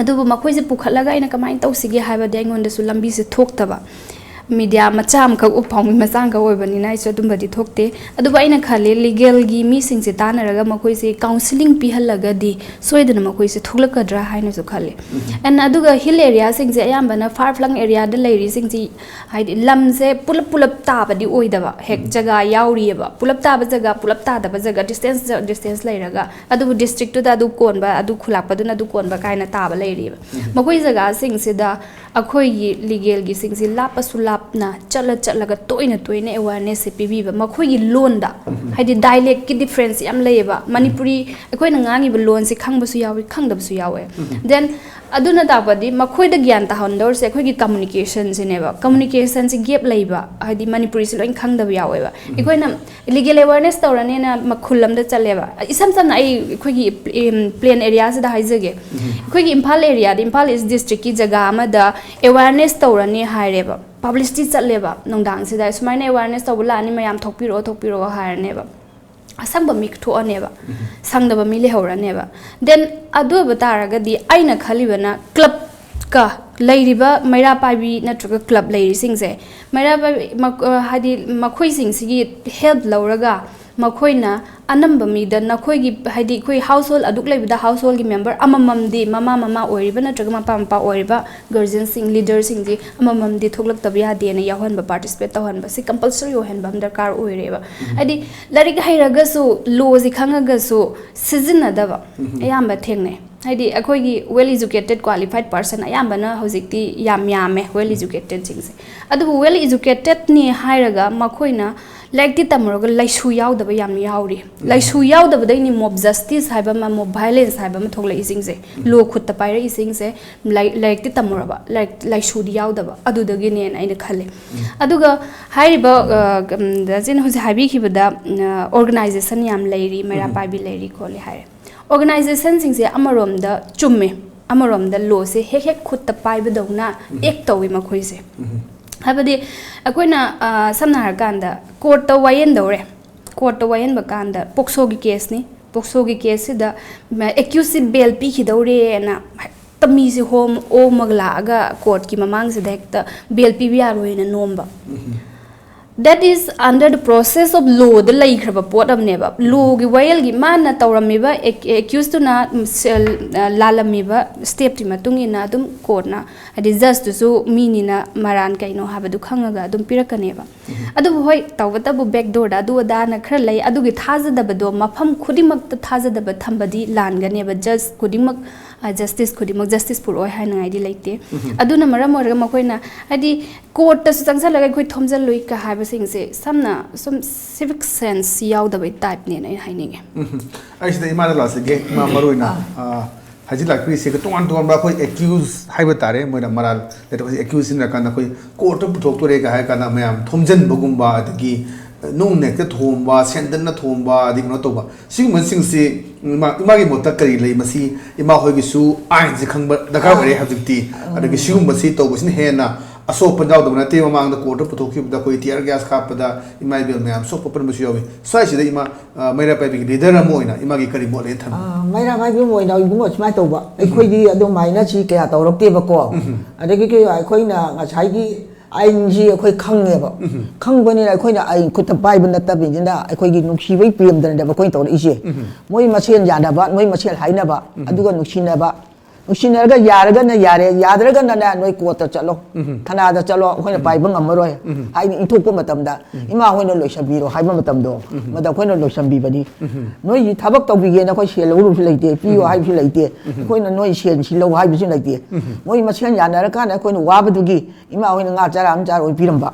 ꯑꯗꯨꯕꯨ ꯃꯈꯣꯏꯁꯦ ꯄꯨꯈꯠꯂꯒ ꯑꯩꯅ ꯀꯃꯥꯏꯅ ꯇꯧꯁꯤꯒꯦ ꯍꯥꯏꯕꯗꯤ ꯑꯩꯉꯣꯟꯗꯁꯨ ꯂꯝꯕꯤꯁꯦ ꯊꯣꯛꯇꯕ꯫ ꯃꯤꯗꯤꯌꯥ ꯃꯆꯥ ꯑꯃꯈꯛ, ꯎꯄꯥꯎꯃꯤ ꯃꯆꯥ ꯑꯃꯈꯛ ꯑꯣꯏꯕꯅꯤꯅ ꯑꯩꯁꯨ ꯑꯗꯨꯝꯕꯗꯤ ꯊꯣꯛꯇꯦ꯫ ꯑꯗꯨꯕꯨ ꯑꯩꯅ ꯈꯜꯂꯤ, ꯂꯤꯒꯦꯜꯒꯤ ꯃꯤꯁꯤꯡꯁꯦ ꯇꯥꯟꯅꯔꯒ ꯃꯈꯣꯏꯁꯦ ꯀꯥꯎꯟꯁꯤꯂꯤꯡ ꯄꯤꯍꯜꯂꯒꯗꯤ ꯁꯣꯏꯗꯅ ꯃꯈꯣꯏꯁꯦ ꯊꯣꯛꯂꯛꯀꯗ꯭ꯔꯥ ꯍꯥꯏꯅꯁꯨ ꯈꯜꯂꯤ꯫ And ꯑꯗꯨꯒ ꯍꯤꯜ ꯑꯦꯔꯤꯌꯥꯁꯤꯡꯁꯦ, ꯑꯌꯥꯝꯕꯅ far flung area ꯗ ꯂꯩꯔꯤꯁꯤꯡꯁꯤ, ꯍꯥꯏꯗꯤ, ꯂꯝꯁꯦ ꯄꯨꯂꯞ ꯄꯨꯂꯞ ꯇꯥꯕꯗꯤ ꯑꯣꯏꯗꯕ, ꯍꯦꯛ ꯖꯒꯥ ꯌꯥꯎꯔꯤꯑꯕ, ꯄꯨꯂꯞ ꯇꯥꯕ ꯖꯒꯥ, ꯄꯨꯂꯞ ꯇꯥꯗꯕ ꯖꯒꯥ, ꯗꯤꯁꯇꯦꯟꯁ, ꯗꯤꯁꯇꯦꯟꯁ ꯂꯩꯔꯒ, ꯑꯗꯨꯕꯨ ꯗꯤꯁꯇ꯭ꯔꯤꯛꯇꯨꯗ ꯑꯗꯨ ꯀꯣꯟꯕ, ꯑꯗꯨ ꯈꯨꯂꯥꯛꯄꯗꯨꯅ ꯑꯗꯨ ꯀꯣꯟꯕ ꯀꯥꯏꯅ ꯇꯥꯕ ꯂꯩꯔꯤꯑꯕ꯫ ꯃꯈꯣꯏ ꯖꯒꯥꯁꯤꯡꯁꯤꯗ ꯑꯩꯈꯣꯏꯒꯤ ꯂꯤꯒꯦꯜꯒꯤꯁꯤꯡꯁꯤ ꯂꯥꯞꯄꯁꯨ ꯂꯥꯞꯅ ꯆꯠꯂ ꯆꯠꯂꯒ ꯇꯣꯏꯅ ꯇꯣꯏꯅ ꯑꯦꯋꯥꯔꯅꯦꯁꯁꯦ ꯄꯤꯕꯤꯕ, ꯃꯈꯣꯏꯒꯤ ꯂꯣꯟꯗ, ꯍꯥꯏꯗꯤ, ꯗꯥꯏꯂꯦꯛꯀꯤ ꯗꯤꯐ꯭ꯔꯦꯟꯁ ꯌꯥꯝ ꯂꯩꯌꯦꯕ꯫ ꯃꯅꯤꯄꯨꯔꯤ ꯑꯩꯈꯣꯏꯅ ꯉꯥꯡꯉꯤꯕ ꯂꯣꯟꯁꯦ ꯈꯪꯕꯁꯨ ꯌꯥꯎꯏ, ꯈꯪꯗꯕꯁꯨ ꯌꯥꯎꯋꯦ꯫ Then ꯑꯗꯨꯅ ꯇꯥꯛꯄꯗꯤ ꯃꯈꯣꯏꯗ ꯒ꯭ꯌꯥꯟ ꯇꯥꯍꯟꯗꯧꯔꯤꯁꯦ ꯑꯩꯈꯣꯏꯒꯤ ꯀꯝꯃꯨꯅꯤꯀꯦꯁꯟꯁꯤꯅꯦꯕ꯫ ꯀꯝꯃꯨꯅꯤꯀꯦꯁꯟꯁꯤ ꯒꯦꯞ ꯂꯩꯕ, ꯍꯥꯏꯗꯤ, ꯃꯅꯤꯄꯨꯔꯤꯁꯤ ꯂꯣꯏꯅ ꯈꯪꯗꯕ ꯌꯥꯎꯋꯦꯕ꯫ ꯑꯩꯈꯣꯏꯅ ꯂꯤꯒꯦꯜ ꯑꯦꯋꯥꯔꯅꯦꯁ ꯇꯧꯔꯅꯤꯅ ꯃ-, ꯈꯨꯜ ꯑꯃꯗ ꯆꯠꯂꯦꯕ꯫ ꯏꯁꯝ ꯁꯝꯅ ꯑꯩ ꯑꯩꯈꯣꯏꯒꯤ, ꯎꯝ, ꯄ꯭ꯂꯦꯟ ꯑꯦꯔꯤꯌꯥꯁꯤꯗ ꯍꯥꯏꯖꯒꯦ꯫ ꯑꯩꯈꯣꯏꯒꯤ ꯏꯝꯐꯥꯜ ꯑꯦꯔꯤꯌꯥꯗ, ꯏꯝꯐꯥꯜ ꯏꯁ ꯗꯤꯁꯇ꯭ꯔꯤꯛꯀꯤ ꯖꯒꯥ ꯑꯃꯗ ꯑꯦꯋꯥꯔꯅꯦꯁ ꯇꯧꯔꯅꯤ ꯍꯥꯏꯔꯦꯕ, ꯄꯕ꯭ꯂꯤꯁꯤꯇꯤ ꯆꯠꯂꯦꯕ, ꯅꯨꯡꯗꯥꯡꯁꯤꯗ ꯁꯨꯃꯥꯏꯅ ꯑꯦꯋꯥꯔꯅꯦꯁ ꯇꯧꯕ ꯂꯥꯛꯑꯅꯤ, ꯃꯌꯥꯝ ꯊꯣꯛꯄꯤꯔꯛꯑꯣ, ꯊꯣꯛꯄꯤꯔꯛꯑꯣ ꯍꯥꯏꯔꯅꯦꯕ꯫ ꯑꯁꯪꯕ ꯃꯤ ꯊꯣꯛꯑꯅꯦꯕ, ꯁꯪꯗꯕ ꯃꯤ ꯂꯩꯍꯧꯔꯅꯦꯕ꯫ Then ꯑꯗꯨ ꯑꯣꯏꯕ ꯇꯥꯔꯒꯗꯤ ꯑꯩꯅ ꯈꯜꯂꯤꯕꯅ ꯀ꯭ꯂꯕꯀ ꯂꯩꯔꯤꯕ ꯃꯩꯔꯥ ꯄꯥꯏꯕꯤ ꯅꯠꯇ꯭ꯔꯒ ꯀ꯭ꯂꯕ ꯂꯩꯔꯤꯁꯤꯡꯁꯦ, ꯃꯩꯔꯥ ꯄꯥꯏꯕꯤ ꯃꯛ-, ꯑ, ꯍꯥꯏꯗꯤ ꯃꯈꯣꯏꯁꯤꯡꯁꯤꯒꯤ ꯍꯦꯜꯞ ꯂꯧꯔꯒ ꯃꯈꯣꯏꯅ ꯑꯅꯝꯕ ꯃꯤꯗ ꯅꯈꯣꯏꯒꯤ, ꯍꯥꯏꯗꯤ, ꯑꯩꯈꯣꯏ ꯍꯥꯎꯁ ꯍꯣꯜ ꯑꯗꯨꯛ ꯂꯩꯕꯗ ꯍꯥꯎꯁ ꯍꯣꯜꯒꯤ ꯃꯦꯝꯕꯔ ꯑꯃꯃꯝꯗꯤ, ꯃꯃꯥ ꯃꯃꯥ ꯑꯣꯏꯔꯤꯕ ꯅꯠꯇ꯭ꯔꯒ ꯃꯄꯥ ꯃꯄꯥ ꯑꯣꯏꯔꯤꯕ ꯒꯥꯔꯖꯤꯌꯟꯁꯤꯡ, ꯂꯤꯗꯔꯁꯤꯡꯗꯤ ꯑꯃꯃꯝꯗꯤ ꯊꯣꯛꯂꯛꯇꯕ ꯌꯥꯗꯦꯅ ꯌꯥꯎꯍꯟꯕ, ꯄꯥꯔꯇꯤꯁꯤꯄꯦꯠ ꯇꯧꯍꯟꯕ, ꯁꯤ ꯀꯝꯄꯜꯁꯔꯤ ꯑꯣꯏꯍꯟꯕ ꯑꯃ ꯗꯔꯀꯥꯔ ꯑꯣꯏꯔꯦꯕ꯫ ꯍꯥꯏꯗꯤ, ꯂꯥꯏꯔꯤꯛ ꯍꯩꯔꯒꯁꯨ, ꯂꯣꯁꯤ ꯈꯪꯉꯒꯁꯨ ꯁꯤꯖꯤꯟꯅꯗꯕ ꯑꯌꯥꯝꯕ ꯊꯦꯡꯅꯩ꯫ ꯍꯥꯏꯗꯤ, ꯑꯩꯈꯣꯏꯒꯤ ꯋꯦꯜ ꯏꯖꯨꯀꯦꯇꯦꯠ, ꯀ꯭ꯋꯥꯂꯤꯐꯥꯏꯠ ꯄꯥꯔꯁꯟ ꯑꯌꯥꯝꯕꯅ ꯍꯧꯖꯤꯛꯇꯤ ꯌꯥꯝ ꯌꯥꯝꯃꯦ, ꯋꯦꯜ ꯏꯖꯨꯀꯦꯇꯦꯠꯁꯤꯡꯁꯦ꯫ ꯑꯗꯨꯕꯨ ꯋꯦꯜ ꯏꯖꯨꯀꯦꯇꯦꯠꯅꯤ ꯍꯥꯏꯔꯒ ꯃꯈꯣꯏꯅ ꯂꯥꯏꯔꯤꯛꯇꯤ ꯇꯝꯃꯨꯔꯒ ꯂꯩꯁꯨ ꯌꯥꯎꯗꯕ ꯌꯥꯝ ꯌꯥꯎꯔꯤ꯫ ꯂꯩꯁꯨ ꯌꯥꯎꯗꯕꯗꯩꯅꯤ ꯃꯣꯕ ꯖꯁꯇꯤꯁ ꯍꯥꯏꯕ ꯑꯃ, ꯃꯣꯕ ꯚꯥꯏꯂꯦꯟꯁ ꯍꯥꯏꯕ ꯑꯃ ꯊꯣꯛꯂꯛꯏꯁꯤꯡꯁꯦ꯫ ꯂꯣ ꯈꯨꯠꯇ ꯄꯥꯏꯔꯛꯏꯁꯤꯡꯁꯦ ꯂꯥꯏ-, ꯂꯥꯏꯔꯤꯛꯇꯤ ꯇꯝꯃꯨꯔꯕ, ꯂꯥꯏꯔꯤꯛ, ꯂꯩꯁꯨꯗꯤ ꯌꯥꯎꯗꯕ, ꯑꯗꯨꯗꯒꯤꯅꯦꯅ ꯑꯩꯅ ꯈꯜꯂꯦ꯫ ꯑꯗꯨꯒ ꯍꯥꯏꯔꯤꯕ, ꯑ, ꯀꯝ-, ꯗꯥ ꯖꯤꯟ ꯍꯧꯖꯤꯛ ꯍꯥꯏꯕꯤꯈꯤꯕꯗ, ꯑ, ꯑꯣꯔꯒꯅꯥꯏꯖꯦꯁꯟ ꯌꯥꯝ ꯂꯩꯔꯤ, ꯃꯩꯔꯥ ꯄꯥꯏꯕꯤ ꯂꯩꯔꯤ ꯈꯣꯠꯂꯤ ꯍꯥꯏꯔꯦ꯫ ꯑꯣꯔꯒꯅꯥꯏꯖꯦꯁꯟꯁꯤꯡꯁꯦ ꯑꯃꯔꯣꯝꯗ ꯆꯨꯝꯃꯦ, ꯑꯃꯔꯣꯝꯗ ꯂꯣꯁꯦ ꯍꯦꯛ ꯍꯦꯛ ꯈꯨꯠꯇ ꯄꯥꯏꯕꯗꯧꯅ ꯑꯦꯛ ꯇꯧꯋꯤ ꯃꯈꯣꯏꯁꯦ꯫ ꯍꯥꯏꯕꯗꯤ, ꯑꯩꯈꯣꯏꯅ, ꯑ, ꯁꯝꯅ ꯍꯥꯏꯔꯀꯥꯟꯗ, ꯀꯣꯔꯠꯇ ꯋꯥꯌꯦꯟꯗꯧꯔꯦ꯫ ꯀꯣꯔꯠꯇ ꯋꯥꯌꯦꯟꯕ ꯀꯥꯟꯗ ꯄꯣꯛꯁꯣꯒꯤ ꯀꯦꯁꯅꯤ꯫ ꯄꯣꯛꯁꯣꯒꯤ ꯀꯦꯁꯁꯤꯗ ꯑꯦꯀ꯭ꯌꯨꯁꯁꯤ ꯕꯦꯜ ꯄꯤꯈꯤꯗꯧꯔꯦꯅ ꯍꯦꯛꯇ ꯃꯤꯁꯦ ꯍꯣꯝ ꯑꯣꯝꯃꯒ ꯂꯥꯛꯑꯒ ꯀꯣꯔꯠꯀꯤ ꯃꯃꯥꯡꯁꯤꯗ ꯍꯦꯛꯇ ꯕꯦꯜ ꯄꯤꯕ ꯌꯥꯔꯣꯏꯅ ꯅꯣꯝꯕ꯫ That is under the process of lawꯗ ꯂꯩꯈ꯭ꯔꯕ ꯄꯣꯠ ꯑꯃꯅꯦꯕ꯫ ꯂꯣꯒꯤ ꯋꯥꯌꯦꯜꯒꯤ ꯃꯥꯅ ꯇꯧꯔꯝꯃꯤꯕ ꯑꯦꯛ-, ꯑꯦꯀ꯭ꯌꯨꯁꯇꯨꯅ, ꯎꯝ, ꯁꯦꯜ-, ꯑ, ꯂꯥꯜꯂꯝꯃꯤꯕ ꯁ꯭ꯇꯦꯞꯇꯨꯒꯤ ꯃꯇꯨꯡ ꯏꯟꯅ ꯑꯗꯨꯝ ꯀꯣꯔꯠꯅ, ꯍꯥꯏꯗꯤ, ꯖꯁꯇꯨꯁꯨ ꯃꯤꯅꯤꯅ ꯃꯔꯥꯟ ꯀꯩꯅꯣ ꯍꯥꯏꯕꯗꯨ ꯈꯪꯉꯒ ꯑꯗꯨꯝ ꯄꯤꯔꯛꯀꯅꯦꯕ꯫ ꯑꯗꯨꯕꯨ ꯍꯣꯏ, ꯇꯧꯕꯇꯕꯨ ꯕꯦꯛꯗꯣꯔꯗ ꯑꯗꯨ ꯑꯗꯥꯅ ꯈꯔ ꯂꯩ, ꯑꯗꯨꯒꯤ ꯊꯥꯖꯗꯕꯗꯣ ꯃꯐꯝ ꯈꯨꯗꯤꯡꯃꯛꯇ ꯊꯥꯖꯗꯕ ꯊꯝꯕꯗꯤ ꯂꯥꯟꯒꯅꯦꯕ꯫ ꯖꯁ ꯈꯨꯗꯤꯡꯃꯛ, ꯑ, ꯖꯁꯇꯤꯁ ꯈꯨꯗꯤꯡꯃꯛ ꯖꯁꯇꯤꯁ ꯄꯨꯔꯛꯑꯣꯏ ꯍꯥꯏꯅꯉꯥꯏꯗꯤ ꯂꯩꯇꯦ꯫ ꯑꯗꯨꯅ ꯃꯔꯝ ꯑꯣꯏꯔꯒ ꯃꯈꯣꯏꯅ, ꯍꯥꯏꯗꯤ, ꯀꯣꯔꯠꯇꯁꯨ ꯆꯪꯁꯜꯂꯒ ꯑꯩꯈꯣꯏ ꯊꯣꯝꯖꯤꯜꯂꯨꯏ ꯀ ꯍꯥꯏꯕꯁꯤꯡꯁꯦ ꯁꯝꯅ ꯁꯨꯝ ꯁꯤꯚꯤꯛ ꯁꯦꯟꯁ ꯌꯥꯎꯗꯕꯩ ꯇꯥꯏꯞꯅꯦꯅ ꯑꯩꯅ ꯍꯥꯏꯅꯤꯡꯉꯦ꯫ ꯎꯝ꯫ ꯑꯩ ꯁꯤꯗ ꯏꯃꯥꯗ ꯂꯥꯛꯆꯒꯦ꯫ ꯏꯃꯥ, ꯃꯔꯨ ꯑꯣꯏꯅ, ꯑꯥ꯫ ꯑ, ꯍꯧꯖꯤꯛ ꯂꯥꯛꯄꯤꯔꯤꯁꯦ ꯇꯣꯉꯥꯟ ꯇꯣꯉꯥꯟꯕ ꯑꯩꯈꯣꯏ ꯑꯦꯀ꯭ꯌꯨꯁ ꯍꯥꯏꯕ ꯇꯥꯔꯦ, ꯃꯣꯏꯅ ꯃꯔꯥꯜ ꯂꯩꯇꯕꯁꯦ ꯑꯦꯀ꯭ꯌꯨꯁ ꯁꯤꯖꯤꯟꯅꯔꯀꯥꯟꯗ ꯑꯩꯈꯣꯏ ꯀꯣꯔꯠꯇ ꯄꯨꯊꯣꯛꯇꯣꯔꯦꯒ ꯍꯥꯏꯔ ꯀꯥꯟꯗ ꯃꯌꯥꯝ ꯊꯣꯝꯖꯤꯟꯕꯒꯨꯝꯕ, ꯑꯗꯒꯤ ꯅꯨꯡꯅ ꯍꯦꯛꯇ ꯊꯣꯝꯕ, ꯁꯦꯟꯗꯟꯅ ꯊꯣꯝꯕ, ꯑꯗꯒꯤ ꯀꯩꯅꯣ ꯇꯧꯕ, ꯁꯤꯒꯨꯝꯕꯁꯤꯡꯁꯤ ꯏꯃꯥ, ꯏꯃꯥꯒꯤ ꯃꯣꯠꯇ ꯀꯔꯤ ꯂꯩ? ꯃꯁꯤ ꯏꯃꯥ ꯍꯣꯏꯒꯤꯁꯨ ꯑꯥꯏꯟꯁꯦ ꯈꯪꯕ ꯗꯔꯀꯥꯔ ꯑꯣꯏꯔꯦ ꯍꯧꯖꯤꯛꯇꯤ꯫ ꯑꯗꯒꯤ ꯁꯤꯒꯨꯝꯕꯁꯤ ꯇꯧꯕꯁꯤꯅ ꯍꯦꯟꯅ ꯑꯁꯣꯛꯄ ꯌꯥꯎꯗꯕ ꯅꯠꯇꯦ꯫ ꯃꯃꯥꯡꯗ ꯀꯣꯔꯠꯇ ꯄꯨꯊꯣꯛꯈꯤꯕꯗ ꯑꯩꯈꯣꯏ ꯇꯤꯌꯔ ꯒ꯭ꯌꯥꯁ ꯀꯥꯞꯄꯗ ꯏꯃꯥ ꯏꯕꯦꯜ ꯃꯌꯥꯝ ꯁꯣꯛꯄ ꯄꯟꯕꯁꯨ ꯌꯥꯎꯏ꯫ ꯁ꯭ꯋꯥꯏꯁꯤꯗ ꯏꯃꯥ, ꯑ, ꯃꯩꯔꯥ ꯄꯥꯏꯕꯤꯒꯤ ꯂꯤꯗꯔ ꯑꯃ ꯑꯣꯏꯅ ꯏꯃꯥꯒꯤ ꯀꯔꯤ ꯃꯣꯠ ꯂꯩꯅ ꯊꯝꯕꯤ? ꯑ, ꯃꯩꯔꯥ ꯄꯥꯏꯕꯤ ꯑꯃ ꯑꯣꯏꯅ ꯏꯕꯨꯡꯉꯣ ꯁꯨꯃꯥꯏꯅ ꯇꯧꯕ, ꯑꯩꯈꯣꯏꯗꯤ ꯑꯗꯨꯃꯥꯏꯅ ꯁꯤ ꯀꯌꯥ ꯇꯧꯔꯛꯇꯦꯕꯀꯣ꯫ ꯑꯗꯒꯤ ꯀꯩ-, ꯑꯩꯈꯣꯏꯅ ꯉꯁꯥꯏꯒꯤ ꯑꯥꯏꯟꯁꯤ ꯑꯩꯈꯣꯏ ꯈꯪꯉꯦꯕ꯫ ꯈꯪꯕꯅꯤꯅ ꯑꯩꯈꯣꯏꯅ ꯑꯥꯏꯟ ꯈꯨꯠꯇ ꯄꯥꯏꯕ ꯅꯠꯇꯕꯅꯤꯅ ꯑꯩꯈꯣꯏꯒꯤ ꯅꯨꯡꯁꯤꯕꯩ ꯄ꯭ꯔꯦꯝꯗꯅꯦꯕ ꯑꯩꯈꯣꯏꯅ ꯇꯧꯔꯛꯏꯁꯦ꯫ ꯃꯣꯏ ꯃꯁꯦꯟ ꯌꯥꯅꯕ, ꯃꯣꯏ ꯃꯁꯦꯟ ꯍꯥꯏꯅꯕ, ꯑꯗꯨꯒ ꯅꯨꯡꯁꯤꯅꯕ꯫ ꯅꯨꯡꯁꯤꯅꯔꯒ ꯌꯥꯔꯒꯅ ꯌꯥꯔꯦ, ꯌꯥꯗ꯭ꯔꯒꯅꯅꯦ ꯅꯣꯏ ꯀꯣꯔꯠꯇ ꯆꯠꯂꯣ, ꯊꯅꯥꯗ ꯆꯠꯂꯣ, ꯑꯩꯈꯣꯏꯅ ꯄꯥꯏꯕ ꯉꯝꯃꯔꯣꯏ ꯍꯥꯏꯅ ꯏꯟꯊꯣꯛꯄ ꯃꯇꯝꯗ, ꯏꯃꯥ ꯍꯣꯏꯅ ꯂꯣꯏꯁꯟꯕꯤꯔꯣ ꯍꯥꯏꯕ ꯃꯇꯝꯗꯣ, ꯃꯗ ꯑꯩꯈꯣꯏꯅ ꯂꯣꯏꯁꯟꯕꯤꯕꯅꯤ꯫ ꯅꯣꯏꯒꯤ ꯊꯕꯛ ꯇꯧꯕꯤꯒꯦꯅ ꯑꯩꯈꯣꯏ ꯁꯦꯜ ꯂꯧꯔꯨꯕꯁꯨ ꯂꯩꯇꯦ, ꯄꯤꯌꯣ ꯍꯥꯏꯕꯁꯨ ꯂꯩꯇꯦ, ꯑꯩꯈꯣꯏꯅ ꯅꯣꯏ ꯁꯦꯜ ꯁꯤ ꯂꯧ ꯍꯥꯏꯕꯁꯨ ꯂꯩꯇꯦ꯫ ꯃꯣꯏ ꯃꯁꯦꯟ ꯌꯥꯅꯔꯀꯥꯟꯗ ꯑꯩꯈꯣꯏꯅ ꯋꯥꯕꯗꯨꯒꯤ ꯏꯃꯥ ꯍꯣꯏꯅ ꯉꯥ ꯆꯔꯥ ꯑꯃ ꯆꯥꯔ ꯑꯣꯏ ꯄꯤꯔꯝꯕ꯫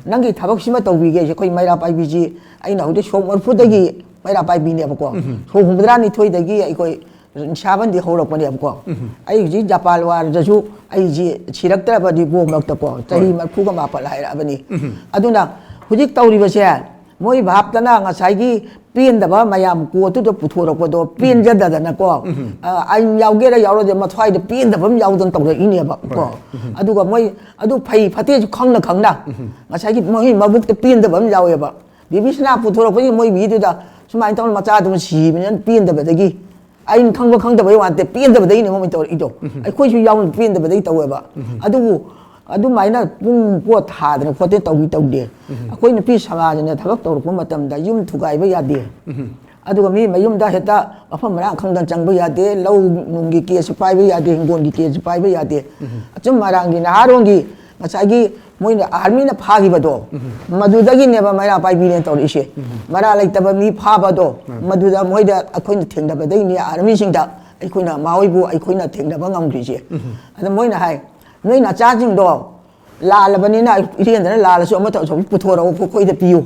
ꯅꯪꯒꯤ ꯊꯕꯛꯁꯤꯃ ꯇꯧꯕꯤꯒꯦ, ꯑꯩꯈꯣꯏ ꯃꯩꯔꯥ ꯄꯥꯏꯕꯤꯁꯤ, ꯑꯩꯅ ꯍꯧꯖꯤꯛ ꯁꯣꯛ ꯃꯔꯐꯨꯗꯒꯤ ꯃꯩꯔꯥ ꯄꯥꯏꯕꯤꯅꯦꯕꯀꯣ꯫ ꯁꯣꯛ ꯍꯨꯝꯐꯨꯇꯔꯥꯅꯤꯊꯣꯏꯗꯒꯤ ꯑꯩꯈꯣꯏ ꯅꯤꯁꯥꯕꯟꯗꯤ ꯍꯧꯔꯛꯄꯅꯦꯕꯀꯣ꯫ ꯑꯩ ꯍꯧꯖꯤꯛ ꯖꯄꯥꯟ ꯋꯥꯔꯗꯁꯨ ꯑꯩꯁꯤ ꯁꯤꯔꯛꯇ꯭ꯔꯕꯗꯤ ꯕꯣꯝ ꯃꯔꯛꯇꯀꯣ, ꯆꯍꯤ ꯍꯣꯏ꯫ ꯃꯔꯐꯨꯒ ꯃꯥꯄꯜ ꯍꯥꯏꯔꯛꯑꯕꯅꯤ꯫ ꯑꯗꯨꯅ ꯍꯧꯖꯤꯛ ꯇꯧꯔꯤꯕꯁꯦ, ꯃꯣꯏ ꯚꯥꯞꯇꯅ ꯉꯁꯥꯏꯒꯤ ꯄꯦꯟꯗꯕ ꯃꯌꯥꯝ ꯀꯣꯔꯠꯇꯨꯗ ꯄꯨꯊꯣꯔꯛꯄꯗꯣ ꯄꯦꯟꯖꯗꯗꯅꯀꯣ, ꯑ, ꯑꯥꯏꯟ ꯌꯥꯎꯒꯦꯔꯥ ꯌꯥꯎꯔꯣꯏꯗ ꯃꯊ꯭ꯋꯥꯏꯗ ꯄꯦꯟꯗꯕ ꯑꯃ ꯌꯥꯎꯗꯅ ꯇꯧꯔꯛꯏꯅꯦꯕ ꯀꯣ꯫ ꯍꯣꯏ꯫ ꯑꯗꯨꯒ ꯃꯣꯏ ꯑꯗꯨ ꯐꯩ ꯐꯠꯇꯦꯁꯨ ꯈꯪꯅ ꯈꯪꯅ ꯉꯁꯥꯏꯒꯤ ꯃꯣꯏ ꯃꯕꯨꯛꯇ ꯄꯦꯟꯗꯕ ꯑꯃ ꯌꯥꯎꯋꯦꯕ꯫ ꯕꯦꯕꯤꯁꯅꯥ ꯄꯨꯊꯣꯔꯛꯄꯒꯤ ꯃꯣꯏ ꯚꯤꯗꯨꯗ ꯁꯨꯃꯥꯏꯅ ꯇꯧꯅ ꯃꯆꯥꯗꯨꯅ ꯁꯤꯕꯅꯤꯅ ꯄꯦꯟꯗꯕꯗꯒꯤ, ꯑꯩꯅ ꯈꯪꯕ ꯈꯪꯗꯕꯩ ꯋꯥ ꯅꯠꯇꯦ, ꯄꯦꯟꯗꯕꯗꯩꯅꯦ ꯃꯣꯏ ꯇꯧꯔꯛꯏꯗꯣ꯫ ꯑꯩꯈꯣꯏꯁꯨ ꯌꯥꯎꯅ ꯄꯦꯟꯗꯕꯗꯩ ꯇꯧꯋꯦꯕ꯫ ꯑꯗꯨꯕꯨ ꯑꯗꯨꯃꯥꯏꯅ ꯄꯨꯡ ꯄꯣꯠ ꯊꯥꯗꯅ ꯈꯣꯠꯇꯅ ꯇꯧꯕꯤ ꯇꯧꯗꯦ꯫ ꯑꯩꯈꯣꯏ ꯅꯨꯄꯤ ꯁꯃꯥꯖꯅ ꯊꯕꯛ ꯇꯧꯔꯛꯄ ꯃꯇꯝꯗ ꯌꯨꯝ ꯊꯨꯒꯥꯏꯕ ꯌꯥꯗꯦ꯫ ꯑꯗꯨꯒ ꯃꯤ ꯃꯌꯨꯝꯗ ꯍꯦꯛꯇ ꯃꯐꯝ ꯃꯔꯥꯡ ꯈꯪꯗꯅ ꯆꯪꯕ ꯌꯥꯗꯦ, ꯂꯧ ꯅꯨꯡꯒꯤ ꯀꯦꯁꯁꯨ ꯄꯥꯏꯕ ꯌꯥꯗꯦ, ꯍꯤꯡꯒꯣꯜꯒꯤ ꯀꯦꯁꯁꯨ ꯄꯥꯏꯕ ꯌꯥꯗꯦ꯫ ꯑꯆꯨꯝ ꯑꯔꯥꯟꯒꯤ ꯅꯍꯥꯔꯣꯟꯒꯤ ꯉꯁꯥꯏꯒꯤ ꯃꯣꯏꯅ ꯑꯥꯔꯃꯤꯅ ꯐꯥꯈꯤꯕꯗꯣ, ꯃꯗꯨꯗꯒꯤꯅꯦꯕ ꯃꯩꯔꯥ ꯄꯥꯏꯕꯤꯅꯦꯅ ꯇꯧꯔꯛꯏꯁꯦ꯫ ꯃꯔꯥ ꯂꯩꯇꯕ ꯃꯤ ꯐꯥꯕꯗꯣ, ꯃꯗꯨꯗ ꯃꯣꯏꯗ ꯑꯩꯈꯣꯏꯅ ꯊꯦꯡꯅꯕꯗꯒꯤꯅꯦ ꯑꯥꯔꯃꯤꯁꯤꯡꯗ ꯑꯩꯈꯣꯏꯅ ꯃꯥꯍꯣꯏꯕꯨ ꯑꯩꯈꯣꯏꯅ ꯊꯦꯡꯅꯕ ꯉꯝꯗ꯭ꯔꯤꯁꯦ꯫ ꯑꯗ ꯃꯣꯏꯅ ꯍꯥꯏ, "ꯅꯣꯏ ꯅꯆꯥꯁꯤꯡꯗꯣ ꯂꯥꯜꯂꯕꯅꯤꯅ ꯏꯔꯦꯟꯗꯅ ꯂꯥꯜꯂꯁꯨ ꯑꯃ ꯇꯧꯔꯁꯨ ꯄꯨꯊꯣꯔꯛꯑꯣ, ꯑꯩꯈꯣꯏꯗ ꯄꯤꯌꯨ꯫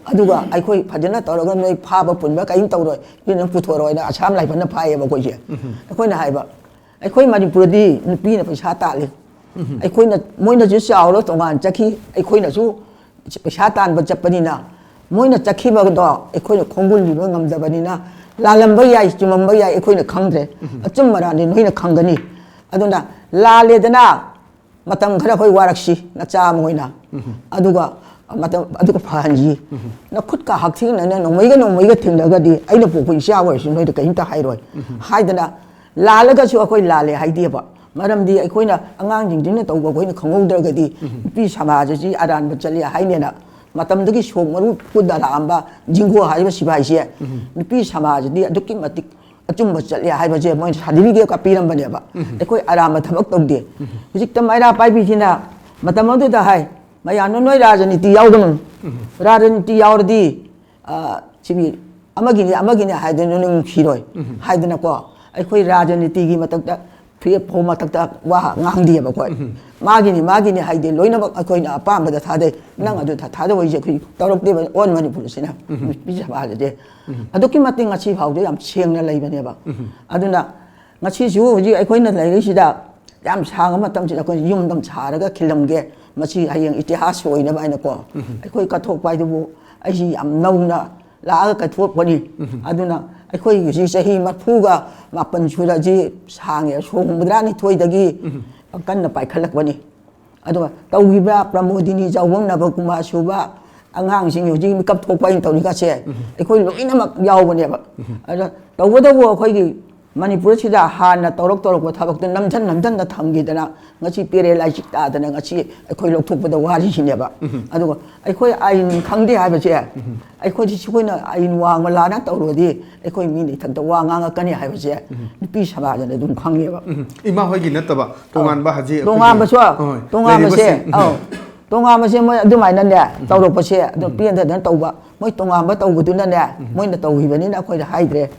ꯑꯗꯨꯒ ꯑꯩꯈꯣꯏ ꯐꯖꯅ ꯇꯧꯔꯒ ꯅꯣꯏ ꯐꯥꯕ ꯄꯨꯟꯕ ꯀꯔꯤꯝ ꯇꯧꯔꯣꯏ, ꯏꯔꯦꯟꯗꯅ ꯄꯨꯊꯣꯔꯛꯑꯣꯅ ꯑꯁꯥꯝ ꯔꯥꯏꯐꯜꯅ ꯐꯥꯏꯌꯦꯕ ꯑꯩꯈꯣꯏꯁꯦ"꯫ ꯑꯩꯈꯣꯏꯅ ꯍꯥꯏꯕ, "ꯑꯩꯈꯣꯏ ꯃꯅꯤꯄꯨꯔꯗꯤ ꯅꯨꯄꯤꯅ ꯄꯩꯁꯥ ꯇꯥꯜꯂꯤ꯫ ꯑꯩꯈꯣꯏꯅ, ꯃꯣꯏꯅꯁꯨ ꯆꯥꯎꯔ ꯇꯣꯉꯥꯟ ꯆꯠꯈꯤ, ꯑꯩꯈꯣꯏꯅꯁꯨ ꯄꯩꯁꯥ ꯇꯥꯟꯕ ꯆꯠꯄꯅꯤꯅ ꯃꯣꯏꯅ ꯆꯠꯈꯤꯕꯗꯣ ꯑꯩꯈꯣꯏꯅ ꯈꯣꯡꯒꯨꯜ ꯂꯤꯕ ꯉꯝꯗꯕꯅꯤꯅ ꯂꯥꯜꯂꯝꯕ ꯌꯥꯏ, ꯆꯨꯝꯃꯝꯕ ꯌꯥꯏ, ꯑꯩꯈꯣꯏꯅ ꯈꯪꯗ꯭ꯔꯦ꯫ ꯑꯆꯨꯝ ꯑꯔꯥꯟꯗꯤ ꯅꯣꯏꯅ ꯈꯪꯒꯅꯤ꯫ ꯑꯗꯨꯅ ꯂꯥꯜꯂꯦꯗꯅ ꯃꯇꯝ ꯈꯔ ꯑꯩꯈꯣꯏ ꯋꯥꯔꯛꯁꯤ, ꯅꯆꯥ ꯑꯃ ꯑꯣꯏꯅ꯫ ꯑꯗꯨꯒ ꯃꯇꯝ ꯑꯗꯨꯒ ꯐꯍꯟꯁꯤ꯫ ꯅꯈꯨꯠꯀ ꯍꯛꯊꯦꯡꯅꯅ ꯅꯣꯡꯃꯩꯒ ꯅꯣꯡꯃꯩꯒ ꯊꯦꯡꯅꯒꯗꯤ ꯑꯩꯅ ꯄꯣꯛꯄ ꯏꯆꯥ ꯑꯣꯏꯔꯁꯨ ꯅꯣꯏꯗ ꯀꯔꯤꯝꯇ ꯍꯥꯏꯔꯣꯏ" ꯍꯥꯏꯗꯅ, ꯂꯥꯜꯂꯒꯁꯨ ꯑꯩꯈꯣꯏ ꯂꯥꯜꯂꯦ ꯍꯥꯏꯗꯦꯕ꯫ ꯃꯔꯝꯗꯤ ꯑꯩꯈꯣꯏꯅ ꯑꯉꯥꯡꯁꯤꯡꯁꯤꯅ ꯇꯧꯕ ꯑꯩꯈꯣꯏꯅ ꯈꯪꯍꯧꯗ꯭ꯔꯒꯗꯤ ꯅꯨꯄꯤ ꯁꯃꯥꯖ ꯑꯁꯤ ꯑꯔꯥꯟꯕ ꯆꯠꯂꯤ ꯍꯥꯏꯅꯦꯅ ꯃꯇꯝꯗꯒꯤ ꯁꯣꯛ ꯃꯔꯨ ꯄꯨꯟꯗ ꯂꯥꯛꯑꯝꯕ ꯖꯤꯡꯒꯣ ꯍꯥꯏꯔꯤꯕ ꯁꯤꯐꯥꯏꯁꯦ ꯅꯨꯄꯤ ꯁꯃꯥꯖꯗꯤ ꯑꯗꯨꯛꯀꯤ ꯃꯇꯤꯛ ꯑꯆꯨꯝꯕ ꯆꯠꯂꯦ ꯍꯥꯏꯕꯁꯦ ꯃꯣꯏꯅ ꯁꯥꯔꯇꯤꯐꯤꯀꯦꯠꯀ ꯄꯤꯔꯝꯕꯅꯦꯕ꯫ ꯑꯩꯈꯣꯏ ꯑꯔꯥꯟꯕ ꯊꯕꯛ ꯇꯧꯗꯦ꯫ ꯍꯧꯖꯤꯛꯇ ꯃꯩꯔꯥ ꯄꯥꯏꯕꯤꯁꯤꯅ ꯃꯇꯝ ꯑꯗꯨꯗ ꯍꯥꯏ, "ꯃꯌꯥꯝꯅ ꯅꯣꯏ ꯔꯥꯖꯅꯤꯇꯤ ꯌꯥꯎꯒꯅꯨ꯫ ꯔꯥꯖꯅꯤꯇꯤ ꯌꯥꯎꯔꯗꯤ, ꯑ, ꯁꯤꯒꯤ ꯑꯃꯒꯤꯅꯤ ꯑꯃꯒꯤꯅꯤ ꯍꯥꯏꯗꯅ ꯅꯨꯡꯁꯤꯔꯣꯏ" ꯍꯥꯏꯗꯅꯀꯣ, ꯑꯩꯈꯣꯏ ꯔꯥꯖꯅꯤꯇꯤꯒꯤ ꯃꯊꯛꯇ ꯐꯤꯔꯦꯞ ꯐꯥꯎ ꯃꯊꯛꯇ ꯋꯥ ꯉꯥꯡꯗꯦꯕ ꯑꯩꯈꯣꯏ꯫ ꯃꯥꯒꯤꯅꯤ ꯃꯥꯒꯤꯅꯤ ꯍꯥꯏꯗꯤ ꯂꯣꯏꯅꯃꯛ ꯑꯩꯈꯣꯏꯅ ꯑꯄꯥꯝꯕꯗ ꯊꯥꯗꯩ꯫ ꯅꯪ ꯑꯗꯨ ꯊꯥ-, ꯊꯥꯗꯧ ꯍꯥꯏꯁꯦ ꯑꯩꯈꯣꯏ ꯇꯧꯔꯛꯇꯦꯕ ꯑꯣꯜ ꯃꯅꯤꯄꯨꯔꯁꯤꯅ꯫ ꯅꯨꯄꯤ ꯁꯃꯥꯖꯁꯦ ꯑꯗꯨꯛꯀꯤ ꯃꯇꯤꯛ ꯉꯁꯤ ꯐꯥꯎꯗ ꯌꯥꯝ ꯁꯦꯡꯅ ꯂꯩꯕꯅꯦꯕ꯫ ꯑꯗꯨꯅ ꯉꯁꯤꯁꯨ ꯍꯧꯖꯤꯛ ꯑꯩꯈꯣꯏꯅ ꯂꯩꯔꯤꯁꯤꯗ ꯌꯥꯝ ꯁꯥꯡꯕ ꯃꯇꯝꯁꯤꯗ ꯑꯩꯈꯣꯏ ꯌꯨꯝꯗ ꯁꯥꯔꯒ ꯈꯤꯜꯂꯝꯒꯦ, ꯃꯁꯤ ꯍꯌꯦꯡ ꯏꯇꯤꯍꯥꯁ ꯑꯣꯏꯅꯕ ꯍꯥꯏꯅꯀꯣ꯫ ꯑꯩꯈꯣꯏ ꯀꯠꯊꯣꯛꯄ ꯍꯥꯏꯗꯨꯕꯨ ꯑꯩꯁꯤ ꯌꯥꯝ ꯅꯧꯅ ꯂꯥꯛꯑꯒ ꯀꯠꯊꯣꯛꯄꯅꯤ꯫ ꯑꯗꯨꯅ ꯑꯩꯈꯣꯏ ꯍꯧꯖꯤꯛ ꯆꯍꯤ ꯃꯔꯤꯐꯨꯒ ꯃꯥꯄꯟ ꯁꯨꯔꯁꯤ ꯁꯥꯡꯉꯦ, ꯁꯣꯛ ꯍꯨꯝꯐꯨꯇꯔꯥ ꯅꯤꯊꯣꯏꯗꯒꯤ ꯀꯟꯅ ꯄꯥꯏꯈꯠꯂꯛꯄꯅꯤ꯫ ꯑꯗꯨꯒ ꯇꯧꯈꯤꯕ ꯄ꯭ꯔꯃꯣꯗꯤꯅꯤ ꯆꯥꯎꯕꯪ ꯅꯕꯀꯨꯃꯥꯔ ꯁꯨꯕ ꯑꯉꯥꯡꯁꯤꯡ ꯍꯧꯖꯤꯛ ꯃꯤꯀꯞ ꯊꯣꯛꯄ ꯑꯩꯅ ꯇꯧꯔꯤꯒꯁꯦ ꯑꯩꯈꯣꯏ ꯂꯣꯏꯅꯃꯛ ꯌꯥꯎꯕꯅꯦꯕ꯫ ꯑꯗ ꯇꯧꯕꯇꯕꯨ ꯑꯩꯈꯣꯏꯒꯤ ꯃꯅꯤꯄꯨꯔꯁꯤꯗ ꯍꯥꯟꯅ ꯇꯧꯔꯛ ꯇꯧꯔꯛꯄ ꯊꯕꯛꯇꯣ ꯅꯝꯊꯟ ꯅꯝꯊꯟꯅ ꯊꯝꯈꯤꯗꯅ ꯉꯁꯤ ꯄꯦꯔꯦꯂꯥꯏꯁꯤꯛ ꯇꯥꯗꯅ ꯉꯁꯤ ꯑꯩꯈꯣꯏ ꯂꯧꯊꯣꯛꯄꯗ ꯋꯥꯔꯤꯁꯤꯅꯦꯕ꯫ ꯑꯗꯨꯒ ꯑꯩꯈꯣꯏ ꯑꯥꯏꯟ ꯈꯪꯗꯦ ꯍꯥꯏꯕꯁꯦ ꯑꯩꯈꯣꯏꯗꯤ ꯁꯤꯈꯣꯏꯅ ꯑꯥꯏꯟ ꯋꯥꯡꯃ ꯂꯥꯟꯅ ꯇꯧꯔꯨꯔꯗꯤ ꯑꯩꯈꯣꯏ ꯃꯤꯅ ꯏꯊꯛꯇ ꯋꯥ ꯉꯥꯡꯉꯛꯀꯅꯤ ꯍꯥꯏꯕꯁꯦ ꯅꯨꯄꯤ ꯁꯃꯥꯖꯅ ꯑꯗꯨꯝ ꯈꯪꯉꯦꯕ꯫ ꯎꯝ, ꯏꯃꯥ ꯍꯣꯏꯒꯤ ꯅꯠꯇꯕ ꯇꯣꯉꯥꯟꯕ ꯍꯧꯖꯤꯛ ꯑꯩꯈꯣꯏꯒꯤ ꯇꯣꯉꯥꯟꯕꯁꯨ, ꯍꯣꯏ, ꯇꯣꯉꯥꯟꯕꯁꯦ, ꯂꯩꯔꯤꯕꯁꯤꯡ꯫ ꯎꯝ꯫ ꯑꯧ, ꯇꯣꯉꯥꯟꯕꯁꯦ ꯃꯣꯏ ꯑꯗꯨꯃꯥꯏꯅꯅꯦ ꯇꯧꯔꯛꯄꯁꯦ ꯑꯗꯨꯝ ꯄꯦꯟꯗꯗꯅ ꯇꯧꯕ꯫ ꯃꯣꯏ ꯇꯣꯉꯥꯟꯕ ꯇꯧꯕꯗꯨꯅꯅꯦ ꯃꯣꯏꯅ ꯇꯧꯈꯤꯕꯅꯤꯅ ꯑꯩꯈꯣꯏꯗ ꯍꯥꯏꯗ꯭ꯔꯦ꯫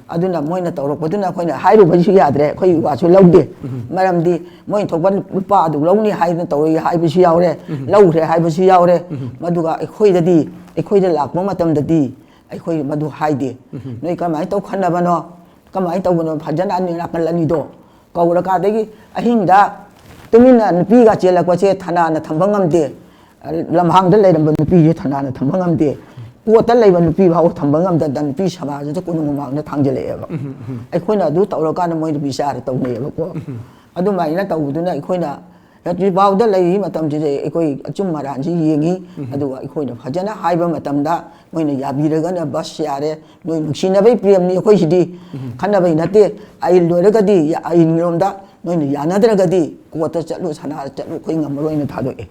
ꯑꯗꯨꯅ ꯃꯣꯏꯅ ꯇꯧꯔꯛꯄꯗꯨꯅ ꯑꯩꯈꯣꯏꯅ ꯍꯥꯏꯔꯨꯕꯁꯨ ꯌꯥꯗ꯭ꯔꯦ, ꯑꯩꯈꯣꯏ ꯋꯥꯁꯨ ꯂꯧꯗꯦ꯫ ꯃꯔꯝꯗꯤ ꯃꯣꯏꯅ ꯊꯣꯛꯄ ꯂꯨꯄꯥ ꯑꯗꯨ ꯂꯧꯅꯤ ꯍꯥꯏꯗꯅ ꯇꯧꯔꯛꯏ ꯍꯥꯏꯕꯁꯨ ꯌꯥꯎꯔꯦ, ꯂꯧꯈ꯭ꯔꯦ ꯍꯥꯏꯕꯁꯨ ꯌꯥꯎꯔꯦ꯫ ꯃꯗꯨꯒ ꯑꯩꯈꯣꯏꯗꯗꯤ, ꯑꯩꯈꯣꯏꯗ ꯂꯥꯛꯄ ꯃꯇꯝꯗꯗꯤ ꯑꯩꯈꯣꯏ ꯃꯗꯨ ꯍꯥꯏꯗꯦ꯫ ꯅꯣꯏ ꯀꯃꯥꯏꯅ ꯇꯧ ꯈꯟꯅꯕꯅꯣ? ꯀꯃꯥꯏꯅ ꯇꯧꯕꯅꯣ? ꯐꯖꯅ ꯑꯅꯤ ꯅꯥꯀꯜ ꯑꯅꯤꯗꯣ ꯀꯧꯔꯀꯥꯟꯗꯒꯤ ꯑꯍꯤꯡꯗ ꯇꯨꯃꯤꯟꯅ ꯅꯨꯄꯤꯒ ꯆꯦꯜꯂꯛꯄꯁꯦ ꯊꯅꯥꯅ ꯊꯝꯕ ꯉꯝꯗꯦ꯫ ꯂꯝꯍꯥꯡꯗ ꯂꯩꯔꯝꯕ ꯅꯨꯄꯤꯁꯦ ꯊꯅꯥꯅ ꯊꯝꯕ ꯉꯝꯗꯦ꯫ ꯀꯣꯠꯇ ꯂꯩꯕ ꯅꯨꯄꯤ ꯐꯥꯎ ꯊꯝꯕ ꯉꯝꯗꯗꯅ ꯅꯨꯄꯤ ꯁꯃꯥꯖꯁꯤꯗ ꯀꯣꯅꯨꯡ ꯃꯃꯥꯡꯗ ꯊꯥꯡꯖꯜꯂꯛꯑꯦꯕ꯫ ꯑꯩꯈꯣꯏꯅ ꯑꯗꯨ ꯇꯧꯔꯀꯥꯟꯗ ꯃꯣꯏꯗ ꯕꯤꯆꯥꯔ ꯇꯧꯅꯩꯌꯦꯕꯀꯣ꯫ ꯑꯗꯨꯃꯥꯏꯅ ꯇꯧꯕꯗꯨꯅ ꯑꯩꯈꯣꯏꯅ ꯍꯧꯖꯤꯛꯐꯥꯎꯗ ꯂꯩꯔꯤ ꯃꯇꯝꯁꯤꯗ ꯑꯩꯈꯣꯏ ꯑꯆꯨꯝ ꯑꯔꯥꯟꯁꯤ ꯌꯦꯡꯉꯤ꯫ ꯑꯗꯨꯒ ꯑꯩꯈꯣꯏꯅ ꯐꯖꯅ ꯍꯥꯏꯕ ꯃꯇꯝꯗ ꯃꯣꯏꯅ ꯌꯥꯕꯤꯔꯒꯅ ꯕꯁ ꯌꯥꯔꯦ, ꯅꯣꯏ ꯅꯨꯡꯁꯤꯅꯕꯩ ꯄ꯭ꯔꯦꯝꯅꯤ ꯑꯩꯈꯣꯏꯁꯤꯗꯤ꯫ ꯈꯟꯅꯕꯩ ꯅꯠꯇꯦ, ꯑꯥꯏꯟ ꯂꯣꯏꯔꯒꯗꯤ ꯑꯥꯏꯟꯔꯣꯝꯗ ꯅꯣꯏꯅ ꯌꯥꯅꯗ꯭ꯔꯒꯗꯤ ꯀꯣꯔꯠꯇ ꯆꯠꯂꯨ, ꯁꯅꯥꯗ ꯆꯠꯂꯨ, ꯑꯩꯈꯣꯏ ꯉꯝꯃꯔꯣꯏꯅ ꯊꯥꯗꯣꯛꯑꯦ꯫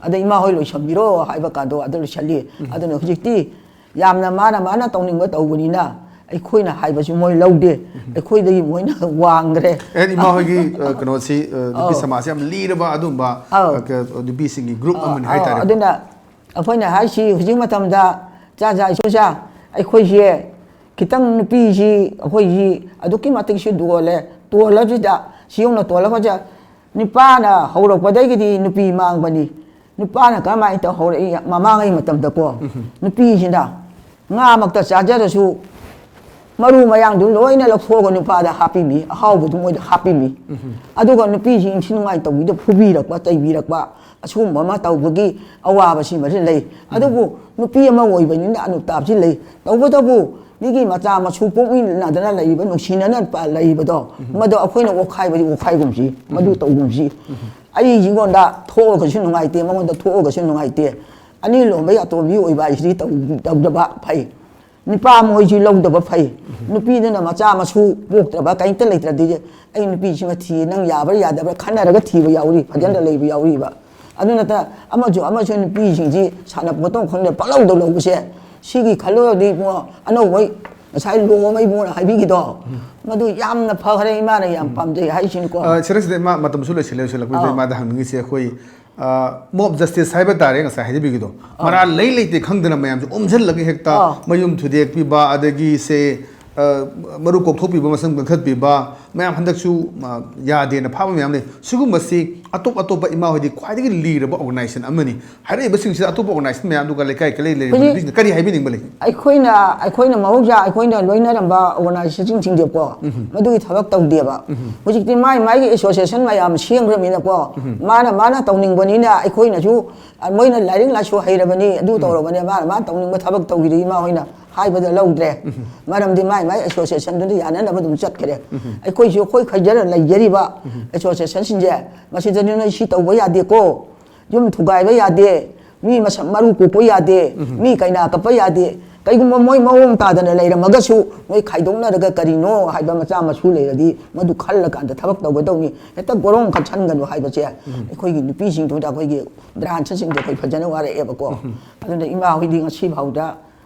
ꯑꯗ ꯏꯃꯥ ꯍꯣꯏ ꯂꯣꯏꯁꯟꯕꯤꯔꯣ ꯍꯥꯏꯕ ꯀꯥꯟꯗꯣ ꯑꯗꯨ ꯂꯣꯏꯁꯜꯂꯤ꯫ ꯑꯗꯨꯅ ꯍꯧꯖꯤꯛꯇꯤ ꯌꯥꯝꯅ ꯃꯥꯅ ꯃꯥꯅ ꯇꯧꯅꯤꯡꯕ ꯇꯧꯕꯅꯤꯅ ꯑꯩꯈꯣꯏꯅ ꯍꯥꯏꯕꯁꯨ ꯃꯣꯏ ꯂꯧꯗꯦ꯫ ꯑꯩꯈꯣꯏꯗꯒꯤ ꯃꯣꯏꯅ ꯋꯥꯡꯈ꯭ꯔꯦ꯫ ꯑꯦ, ꯏꯃꯥ ꯍꯣꯏꯒꯤ, ꯑ, ꯀꯩꯅꯣꯁꯤ, ꯑ, ꯅꯨꯄꯤ ꯑꯧ꯫ ꯁꯃꯥꯖꯁꯤ ꯌꯥꯝ ꯂꯤꯔꯕ ꯑꯗꯨꯝꯕ, ꯑꯧ꯫ ꯑ, ꯀ-, ꯅꯨꯄꯤꯁꯤꯡꯒꯤ ꯒ꯭ꯔꯨꯞ ꯑꯃꯅꯤ ꯑ, ꯍꯥꯏꯇꯥꯔꯦ꯫ ꯑꯗꯨꯅ ꯑꯩꯈꯣꯏꯅ ꯍꯥꯏꯁꯤ ꯍꯧꯖꯤꯛ ꯃꯇꯝꯗ ꯆꯥ ꯆꯥ ꯏꯁꯣ ꯆꯥ ꯑꯩꯈꯣꯏꯁꯦ ꯈꯤꯇꯪ ꯅꯨꯄꯤꯁꯤ ꯑꯩꯈꯣꯏꯁꯤ ꯑꯗꯨꯛꯀꯤ ꯃꯇꯤꯛꯁꯨ ꯗꯣꯜꯂꯦ꯫ ꯇꯣꯜꯂꯁꯤꯗ ꯁꯤ ꯌꯧꯅ ꯇꯣꯜꯂꯒꯁꯦ ꯅꯨꯄꯥꯅ ꯍꯧꯔꯛꯄꯗꯒꯤꯗꯤ ꯅꯨꯄꯤ ꯃꯥꯡꯕꯅꯤ꯫ ꯅꯨꯄꯥꯅ ꯀꯔꯝꯍꯥꯏꯅ ꯇꯧ ꯍꯧꯔꯛꯏ? ꯃꯃꯥꯡꯉꯩ ꯃꯇꯝꯗꯀꯣ ꯅꯨꯄꯤꯁꯤꯅ ꯉꯥꯃꯛꯇ ꯆꯥꯖꯔꯁꯨ ꯃꯔꯨ ꯃꯌꯥꯡꯗꯨ ꯂꯣꯏꯅ ꯂꯧꯊꯣꯛꯑꯒ ꯅꯨꯄꯥꯗ ꯍꯥꯞꯄꯤꯃꯤ, ꯑꯍꯥꯎꯕꯗꯨ ꯃꯣꯏꯗ ꯍꯥꯞꯄꯤꯃꯤ꯫ ꯑꯗꯨꯒ ꯅꯨꯄꯤꯁꯤ ꯏꯟꯊꯤ ꯅꯨꯡꯉꯥꯏ ꯇꯧꯕꯤꯗ ꯐꯨꯕꯤꯔꯛꯄ, ꯆꯩꯕꯤꯔꯛꯄ, ꯑꯁꯤꯒꯨꯝꯕ ꯑꯃ ꯇꯧꯕꯒꯤ ꯑꯋꯥꯕꯁꯤꯃꯗꯤ ꯂꯩ꯫ ꯑꯗꯨꯕꯨ ꯅꯨꯄꯤ ꯑꯃ ꯑꯣꯏꯕꯅꯤꯅ ꯑꯅꯨꯇꯥꯞꯁꯤ ꯂꯩ꯫ ꯇꯧꯕꯇꯕꯨ ꯃꯤꯒꯤ ꯃꯆꯥ ꯃꯁꯨ ꯄꯣꯛꯃꯤꯟꯅꯗꯅ ꯂꯩꯔꯤꯕ, ꯅꯨꯡꯁꯤꯅꯅ ꯄ-, ꯂꯩꯔꯤꯕꯗꯣ, ꯃꯗꯣ ꯑꯩꯈꯣꯏꯅ ꯑꯣꯠꯈꯥꯏꯕꯗꯤ ꯑꯣꯠꯈꯥꯏꯒꯨꯝꯁꯤ, ꯃꯗꯨ ꯇꯧꯒꯨꯝꯁꯤ꯫ ꯑꯩꯉꯣꯟꯗ ꯊꯣꯛꯑꯒꯁꯨ ꯅꯨꯡꯉꯥꯏꯇꯦ, ꯃꯉꯣꯟꯗ ꯊꯣꯛꯑꯒꯁꯨ ꯅꯨꯡꯉꯥꯏꯇꯦ꯫ ꯑꯅꯤ ꯂꯣꯟꯕꯒꯤ ꯑꯇꯣꯝꯕꯤ ꯑꯣꯏꯕ ꯍꯥꯏꯁꯤꯗꯤ ꯇꯧ-, ꯇꯧꯗꯕ ꯐꯩ꯫ ꯅꯨꯄꯥ ꯃꯣꯏꯁꯤ ꯂꯧꯗꯕ ꯐꯩ꯫ ꯅꯨꯄꯤꯗꯨꯅ ꯃꯆꯥ ꯃꯁꯨ ꯄꯣꯛꯇ꯭ꯔꯕ ꯀꯔꯤꯝꯇ ꯂꯩꯇ꯭ꯔꯗꯤ ꯑꯩ ꯅꯨꯄꯤꯁꯤꯃ ꯊꯤ, ꯅꯪ ꯌꯥꯕ꯭ꯔꯥ ꯌꯥꯗꯕ꯭ꯔꯥ ꯈꯟꯅꯔꯒ ꯊꯤꯕ ꯌꯥꯎꯔꯤ, ꯐꯖꯅ ꯂꯩꯕ ꯌꯥꯎꯔꯤꯕ꯫ ꯑꯗꯨ ꯅꯠꯇ ꯑꯃꯁꯨ ꯑꯃꯁꯨ ꯅꯨꯄꯤꯁꯤꯡꯁꯤ ꯁꯥꯟꯅꯄꯣꯠꯇꯣ ꯈꯪꯗꯦ ꯄꯪꯂꯧꯗ ꯂꯧꯕꯁꯦ, ꯁꯤꯒꯤ ꯈꯜꯂꯨꯔꯗꯤ ꯏꯕꯨꯡꯉꯣ, ꯑꯅꯧꯕ ꯉꯁꯥꯏ ꯂꯨꯍꯣꯡꯕ ꯏꯕꯨꯡꯉꯣꯅ ꯍꯥꯏꯕꯤꯈꯤꯗꯣ, ꯃꯗꯨ ꯌꯥꯝꯅ ꯐꯈ꯭ꯔꯦ, ꯏꯃꯥꯅ ꯌꯥꯝ ꯄꯥꯝꯖꯩ ꯍꯥꯏꯁꯤꯅꯤꯀꯣ꯫ ꯑ, ꯁꯤꯗꯩꯁꯤꯗ ꯏꯃꯥ ꯃꯇꯝꯁꯨ ꯂꯣꯏꯁꯤꯜꯂꯦ, ꯂꯣꯏꯁꯤꯜꯂꯛꯄꯁꯤꯗ ꯑꯥꯎ꯫ ꯏꯃꯥꯗ ꯍꯪꯅꯤꯡꯉꯤꯁꯦ ꯑꯩꯈꯣꯏ, ꯑ, mob justice ꯍꯥꯏꯕ ꯇꯥꯔꯦ, ꯉꯁꯥꯏ ꯍꯥꯏꯖꯕꯤꯈꯤꯗꯣ, ꯃꯔꯥꯜ ꯂꯩ ꯂꯩꯇꯦ ꯈꯪꯗꯅ ꯃꯌꯥꯝꯁꯦ ꯑꯣꯝꯁꯤꯜꯂꯒ ꯍꯦꯛꯇ ꯑꯥ꯫ ꯃꯌꯨꯝ ꯊꯨꯗꯦꯛꯄꯤꯕ, ꯑꯗꯒꯤ ꯁꯦ, ꯑ, ꯃꯔꯨ ꯀꯣꯛꯊꯣꯛꯄꯤꯕ, ꯃꯁꯝ ꯀꯛꯊꯠꯄꯤꯕ, ꯃꯌꯥꯝ ꯍꯟꯗꯛꯁꯨ, ꯑ, ꯌꯥꯗꯦꯅ ꯐꯥꯕ ꯃꯌꯥꯝ ꯂꯩ꯫ ꯁꯤꯒꯨꯝꯕꯁꯤ ꯑꯇꯣꯞ ꯑꯇꯣꯞꯄ ꯏꯃꯥ ꯍꯣꯏꯗꯤ ꯈ꯭ꯋꯥꯏꯗꯒꯤ ꯂꯤꯔꯕ organization ꯑꯃꯅꯤ꯫ ꯍꯥꯏꯔꯛꯏꯕꯁꯤꯡꯁꯤꯗ ꯑꯇꯣꯞꯄ organization ꯃꯌꯥꯝꯗꯨꯒ ꯂꯩꯀꯥꯏ ꯀꯂꯩ ꯂꯩꯔꯤꯕ ꯍꯧꯖꯤꯛ ꯅꯨꯄꯤꯁꯤꯡꯅ ꯀꯔꯤ ꯍꯥꯏꯕꯤꯅꯤꯡꯕ ꯂꯩ? ꯑꯩꯈꯣꯏꯅ, ꯑꯩꯈꯣꯏꯅ ꯃꯍꯧꯁꯥ ꯑꯩꯈꯣꯏꯅ ꯂꯣꯏꯅꯔꯝꯕ organizationꯁꯤꯡꯁꯦꯀꯣ, ꯃꯗꯨꯒꯤ ꯊꯕꯛ ꯇꯧꯗꯦꯕ꯫ ꯍꯧꯖꯤꯛꯇꯤ ꯃꯥꯏ ꯃꯥꯏꯒꯤ association ꯃꯌꯥꯝ ꯁꯦꯝꯈ꯭ꯔꯕꯅꯤꯅꯀꯣ, ꯃꯥꯅ ꯃꯥꯅ ꯇꯧꯅꯤꯡꯕꯅꯤꯅ ꯑꯩꯈꯣꯏꯅꯁꯨ, ꯑ, ꯃꯣꯏꯅ ꯂꯥꯏꯔꯤꯛ ꯂꯥꯏꯁꯨ ꯍꯩꯔꯕꯅꯤ, ꯑꯗꯨ ꯇꯧꯔꯕꯅꯤ, ꯃꯥꯅ ꯃꯥꯅ ꯇꯧꯅꯤꯡꯕ ꯊꯕꯛ ꯇꯧꯈꯤꯗꯦ, ꯏꯃꯥ ꯍꯣꯏꯅ ꯍꯥꯏꯕꯗ ꯂꯧꯗ꯭ꯔꯦ꯫ ꯃꯔꯝꯗꯤ ꯃꯥꯏ ꯃꯥꯏ associationꯗꯨꯗ ꯌꯥꯅꯅꯕ ꯑꯗꯨꯝ ꯆꯠꯈ꯭ꯔꯦ꯫ ꯑꯩꯈꯣꯏꯁꯨ ꯑꯩꯈꯣꯏ ꯈꯥꯏꯖꯔ ꯂꯩꯖꯔꯤꯕ associationꯁꯤꯡꯁꯦ, ꯃꯁꯤꯗꯗꯤ ꯅꯣꯏ ꯁꯤ ꯇꯧꯕ ꯌꯥꯗꯦꯀꯣ, ꯌꯨꯝ ꯊꯨꯒꯥꯏꯕ ꯌꯥꯗꯦ, ꯃꯤ ꯃꯁꯛ ꯃꯔꯨ ꯀꯣꯛꯄ ꯌꯥꯗꯦ, ꯃꯤ ꯀꯩꯅꯥ ꯀꯞꯄ ꯌꯥꯗꯦ, ꯀꯩꯒꯨꯝꯕ ꯃꯣꯏ ꯃꯑꯣꯡ ꯇꯥꯗꯅ ꯂꯩꯔꯝꯃꯒꯁꯨ, ꯃꯣꯏ ꯈꯥꯏꯗꯣꯛꯅꯔꯒ ꯀꯔꯤꯅꯣ ꯍꯥꯏꯕ ꯃꯆꯥ ꯃꯁꯨ ꯂꯩꯔꯗꯤ, ꯃꯗꯨ ꯈꯜꯂꯀꯥꯟꯗ ꯊꯕꯛ ꯇꯧꯒꯗꯧꯅꯤ꯫ ꯍꯦꯛꯇ ꯒꯣꯔꯣꯡ ꯈꯟꯁꯟꯒꯅꯨ ꯍꯥꯏꯕꯁꯦ ꯑꯩꯈꯣꯏꯒꯤ ꯅꯨꯄꯤꯁꯤꯡꯗꯨꯗ, ꯑꯩꯈꯣꯏꯒꯤ ꯕ꯭ꯔꯥꯟꯁꯁꯤꯡꯗꯣ ꯑꯩꯈꯣꯏ ꯐꯖꯅ ꯋꯥꯔꯛꯑꯦꯕꯀꯣ꯫ ꯑꯗꯨꯅ ꯏꯃꯥ ꯍꯣꯏꯗꯤ ꯉꯁꯤ ꯐꯥꯎꯗ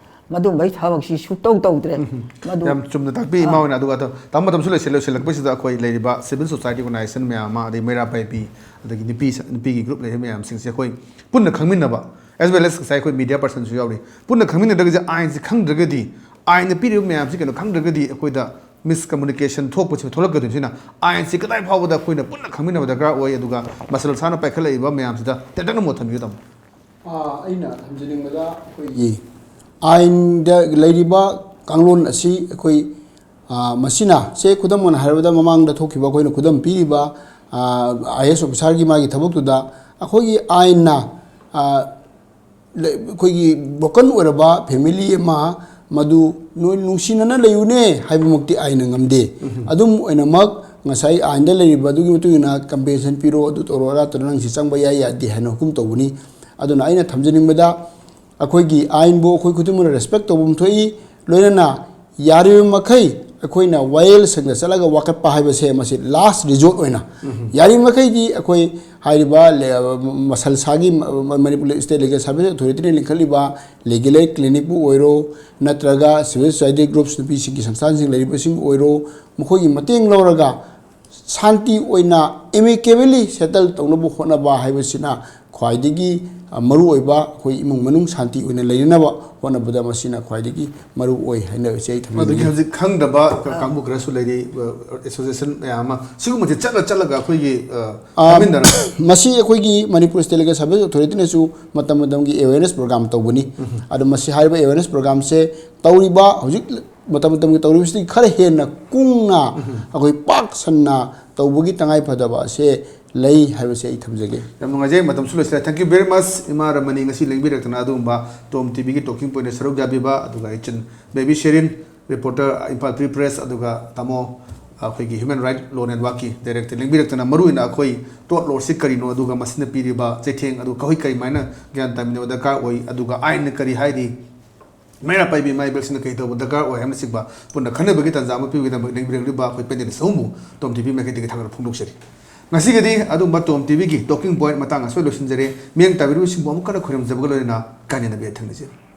ꯃꯗꯨꯝꯕꯒꯤ ꯊꯕꯛꯁꯤ ꯁꯨꯛꯇꯧ ꯇꯧꯗ꯭ꯔꯦ꯫ ꯃꯗꯨ ꯌꯥꯝ ꯆꯨꯝꯅ ꯇꯥꯛꯄꯤ, ꯏꯃꯥ ꯑꯥ꯫ ꯍꯣꯏꯅ꯫ ꯑꯗꯨꯒ ꯇꯥ-, ꯇꯥꯃꯣ, ꯃꯇꯝꯁꯨ ꯂꯣꯏꯁꯤꯜ-, ꯂꯣꯏꯁꯤꯜꯂꯛꯄꯁꯤꯗ ꯑꯩꯈꯣꯏ ꯂꯩꯔꯤꯕ civil society organization ꯃꯌꯥꯝ ꯑꯃ, ꯑꯗꯩ ꯃꯩꯔꯥ ꯄꯥꯏꯕꯤ, ꯑꯗꯒꯤ ꯅꯨꯄꯤ ꯁ-, ꯅꯨꯄꯤꯒꯤ group ꯂꯩꯔꯤꯕ ꯃꯌꯥꯝꯁꯤꯡꯁꯦ ꯑꯩꯈꯣꯏ ꯄꯨꯟꯅ ꯈꯪꯃꯤꯟꯅꯕ, as well as ꯉꯁꯥꯏ ꯑꯩꯈꯣꯏ media personꯁꯨ ꯌꯥꯎꯔꯤ, ꯄꯨꯟꯅ ꯈꯪꯃꯤꯟꯅꯗ꯭ꯔꯒꯗꯤ, ꯑꯥꯏꯟꯁꯦ ꯈꯪꯗ꯭ꯔꯒꯗꯤ, ꯑꯥꯏꯟꯅ ꯄꯤꯔꯤꯕ ꯃꯌꯥꯝꯁꯤ ꯀꯩꯅꯣ ꯈꯪꯗ꯭ꯔꯒꯗꯤ, ꯑꯩꯈꯣꯏꯗ miscommunication ꯊꯣꯛꯄꯁꯤ ꯊꯣꯛꯂꯛꯀꯗꯣꯏꯅꯤ꯫ ꯁꯤꯅ ꯑꯥꯏꯟꯁꯤ ꯀꯗꯥꯏ ꯐꯥꯎꯕꯗ ꯑꯩꯈꯣꯏꯅ ꯄꯨꯟꯅ ꯈꯪꯃꯤꯟꯅꯕ ꯗꯔꯀꯥꯔ ꯑꯣꯏ, ꯑꯗꯨꯒ ꯃꯁꯜ ꯁꯥꯅ ꯄꯥꯏꯈꯠꯂꯛꯏꯕ ꯃꯌꯥꯝꯁꯤꯗ ꯇꯦꯟꯇꯛꯅ ꯃꯣꯠ ꯊꯝꯕꯤꯌꯨ, ꯇꯥꯃꯣ꯫ ꯑꯥ, ꯑꯩꯅ ꯊꯝꯖꯅꯤꯡꯕꯗ ꯑꯩꯈꯣꯏꯒꯤ ꯑꯥꯏꯟꯗ ꯂꯩꯔꯤꯕ ꯀꯥꯡꯂꯣꯟ ꯑꯁꯤ ꯑꯩꯈꯣꯏ, ꯑꯥ, ꯃꯁꯤꯅ, ꯁꯦ, ꯈꯨꯗꯝ ꯑꯣꯏꯅ ꯍꯥꯏꯔꯕꯗ, ꯃꯃꯥꯡꯗ ꯊꯣꯛꯈꯤꯕ, ꯑꯩꯈꯣꯏꯅ ꯈꯨꯗꯝ ꯄꯤꯔꯤꯕ, ꯑꯥ, IAS officerꯒꯤ ꯃꯥꯒꯤ ꯊꯕꯛꯇꯨꯗ ꯑꯩꯈꯣꯏꯒꯤ ꯑꯥꯏꯟꯅ, ꯑꯥ, ꯂꯩ-, ꯑꯩꯈꯣꯏꯒꯤ broken ꯑꯣꯏꯔꯕ family ꯑꯃ, ꯃꯗꯨ ꯅꯣꯏ ꯅꯨꯡꯁꯤꯅꯅ ꯂꯩꯌꯨꯅꯦ ꯍꯥꯏꯕꯃꯛꯇꯤ ꯑꯥꯏꯟꯅ ꯉꯝꯗꯦ꯫ ꯑꯗꯨꯝ ꯑꯣꯏꯅꯃꯛ, ꯉꯁꯥꯏ ꯑꯥꯏꯟꯗ ꯂꯩꯔꯤꯕ ꯑꯗꯨꯒꯤ ꯃꯇꯨꯡ ꯏꯟꯅ compensation ꯄꯤꯔꯣ, ꯑꯗꯨ ꯇꯧꯔꯣ, ꯑꯗꯥ ꯇꯧꯔꯣ, ꯅꯪ ꯁꯤ ꯆꯪꯕ ꯌꯥꯏ ꯌꯥꯗꯦ ꯍꯥꯏꯅ ꯍꯨꯀꯨꯝ ꯇꯧꯕꯅꯤ꯫ ꯑꯗꯨꯅ ꯑꯩꯅ ꯊꯝꯖꯅꯤꯡꯕꯗ, ꯑꯩꯈꯣꯏꯒꯤ ꯑꯥꯏꯟꯕꯨ ꯑꯩꯈꯣꯏ ꯈꯨꯗꯤꯡꯃꯛꯅ respect ꯇꯧꯐꯝ ꯊꯣꯛꯏ꯫ ꯂꯣꯏꯅꯅ ꯌꯥꯔꯤꯕ ꯃꯈꯩ ꯑꯩꯈꯣꯏꯅ ꯋꯥꯌꯦꯜꯁꯪꯗ ꯆꯠꯂꯒ ꯋꯥꯀꯠꯄ ꯍꯥꯏꯕꯁꯦ, ꯃꯁꯤ last resort ꯑꯣꯏꯅ, ꯌꯥꯔꯤꯕ ꯃꯈꯩꯗꯤ ꯑꯩꯈꯣꯏ ꯍꯥꯏꯔꯤꯕ ꯂꯦ-, ꯃꯁꯜꯁꯥꯒꯤ ꯃ-, ꯃ-, Manipur State Legal Service Authorityꯅ ꯂꯤꯡꯈꯠꯂꯤꯕ legal aid clinicꯄꯨ ꯑꯣꯏꯔꯣ, ꯅꯠꯇ꯭ꯔꯒ civil society groups, ꯅꯨꯄꯤꯁꯤꯡꯒꯤ ꯁꯪꯁꯊꯥꯟꯁꯤꯡ ꯂꯩꯔꯤꯕꯁꯤꯡ ꯑꯣꯏꯔꯣ, ꯃꯈꯣꯏꯒꯤ ꯃꯇꯦꯡ ꯂꯧꯔꯒ ꯁꯥꯟꯇꯤ ꯑꯣꯏꯅ amicably settle ꯇꯧꯅꯕ ꯍꯣꯠꯅꯕ ꯍꯥꯏꯕꯁꯤꯅ ꯈ꯭ꯋꯥꯏꯗꯒꯤ, ꯑ, ꯃꯔꯨꯑꯣꯏꯕ, ꯑꯩꯈꯣꯏ ꯏꯃꯨꯡ ꯃꯅꯨꯡ ꯁꯥꯟꯇꯤ ꯑꯣꯏꯅ ꯂꯩꯅꯅꯕ ꯍꯣꯠꯅꯕꯗ ꯃꯁꯤꯅ ꯈ꯭ꯋꯥꯏꯗꯒꯤ ꯃꯔꯨ ꯑꯣꯏ ꯍꯥꯏꯅ ꯑꯩ ꯊꯝꯖꯅꯤꯡꯉꯤ꯫ ꯃꯗꯨꯒꯤ ꯍꯧꯖꯤꯛ ꯈꯪꯗꯕ ꯀ-, ꯑꯥ꯫ ꯀꯥꯡꯕꯨ ꯈꯔꯁꯨ ꯂꯩꯔꯤ, ꯑ, association ꯃꯌꯥꯝ ꯑꯃ꯫ ꯁꯤꯒꯨꯝꯕꯁꯦ ꯆꯠꯂ ꯆꯠꯂꯒ ꯑꯩꯈꯣꯏꯒꯤ, ꯑ, ꯑꯥ, ꯈꯪꯃꯤꯟꯅꯔ- ꯃꯁꯤ ꯑꯩꯈꯣꯏꯒꯤ ꯃꯅꯤꯄꯨꯔ State Legal Service Authorityꯅꯁꯨ ꯃꯇꯝ ꯃꯇꯝꯒꯤ awareness program ꯇꯧꯕꯅꯤ꯫ ꯑꯗꯣ ꯃꯁꯤ ꯍꯥꯏꯔꯤꯕ awareness programꯁꯦ ꯇꯧꯔꯤꯕ, ꯍꯧꯖꯤꯛ ꯃꯇꯝ ꯃꯇꯝꯒꯤ ꯇꯧꯔꯤꯕꯁꯤꯗꯒꯤ ꯈꯔ ꯍꯦꯟꯅ ꯀꯨꯡꯅ, ꯑꯩꯈꯣꯏ ꯄꯥꯛ ꯁꯟꯅ ꯇꯧꯕꯒꯤ ꯇꯉꯥꯏ ꯐꯗꯕ ꯑꯁꯦ ꯂꯩ ꯍꯥꯏꯕꯁꯦ ꯑꯩ ꯊꯝꯖꯒꯦ꯫ ꯌꯥꯝ ꯅꯨꯡꯉꯥꯏꯖꯩ, ꯃꯇꯝꯁꯨ ꯂꯣꯏꯁꯤꯜꯂꯦ꯫ Thank you very much, ꯏꯃꯥ ꯔꯃꯅꯤ, ꯉꯁꯤ ꯂꯦꯡꯕꯤꯔꯛꯇꯅ ꯑꯗꯨꯒꯨꯝꯕ Tom TVꯒꯤ Talking Pointꯗ ꯁꯔꯨꯛ ꯌꯥꯕꯤꯕ, ꯑꯗꯨꯒ ꯏꯆꯟ baby Sherin, reporter, Imphal Free Press, ꯑꯗꯨꯒ ꯇꯥꯃꯣ, ꯑꯩꯈꯣꯏꯒꯤ Human Right Law Networkꯀꯤ director ꯂꯦꯡꯕꯤꯔꯛꯇꯅ, ꯃꯔꯨꯑꯣꯏꯅ ꯑꯩꯈꯣꯏ tort lawꯁꯤ ꯀꯔꯤꯅꯣ, ꯑꯗꯨꯒ ꯃꯁꯤꯅ ꯄꯤꯔꯤꯕ ꯆꯩꯊꯦꯡ ꯑꯗꯨ ꯑꯩꯈꯣꯏ ꯀꯔꯤꯃꯥꯏꯅ ꯒ꯭ꯌꯥꯟ ꯇꯥꯃꯤꯟꯅꯕ ꯗꯔꯀꯥꯔ ꯑꯣꯏ, ꯑꯗꯨꯒ ꯑꯥꯏꯟꯅ ꯀꯔꯤ ꯍꯥꯏꯔꯤ, ꯃꯩꯔꯥ ꯄꯥꯏꯕꯤ ꯏꯃꯥ ꯏꯕꯦꯜꯁꯤꯡꯅ ꯀꯩ ꯇꯧꯕ ꯗꯔꯀꯥꯔ ꯑꯣꯏ ꯍꯥꯏꯕꯅꯆꯤꯡꯕ ꯄꯨꯟꯅ ꯈꯟꯅꯕꯒꯤ ꯇꯥꯟꯖꯥ ꯑꯃ ꯄꯤꯕꯒꯤꯗꯃꯛ ꯂꯦꯡꯕꯤꯔꯛꯂꯤꯕ ꯑꯩꯈꯣꯏ ꯄꯦꯅꯦꯂꯤꯁ ꯑꯍꯨꯝꯕꯨ ꯇꯣꯝ ꯇꯤꯚꯤ ꯃꯥꯏꯀꯩꯗꯒꯤ ꯊꯥꯒꯠꯄ ꯐꯣꯡꯗꯣꯛꯆꯔꯤ꯫ ꯉꯁꯤꯒꯤꯗꯤ ꯑꯗꯨꯝꯕ ꯇꯣꯝ ꯇꯤꯚꯤꯒꯤ ꯇꯣꯀꯤꯡ ꯄꯣꯏꯟꯠ ꯃꯇꯥꯡ ꯑꯁꯤꯗ ꯂꯣꯏꯁꯤꯟꯖꯔꯦ꯫ ꯃꯤꯠꯌꯦꯡ ꯇꯥꯕꯤꯔꯤꯕꯁꯤꯡꯕꯨ ꯑꯃꯨꯛ ꯍꯟꯅ ꯈꯣꯏꯔꯝꯖꯕꯒ ꯂꯣꯏꯅꯅ ꯀꯥꯏꯅꯅꯕ ꯌꯥꯊꯪ ꯅꯤꯖꯔꯤ꯫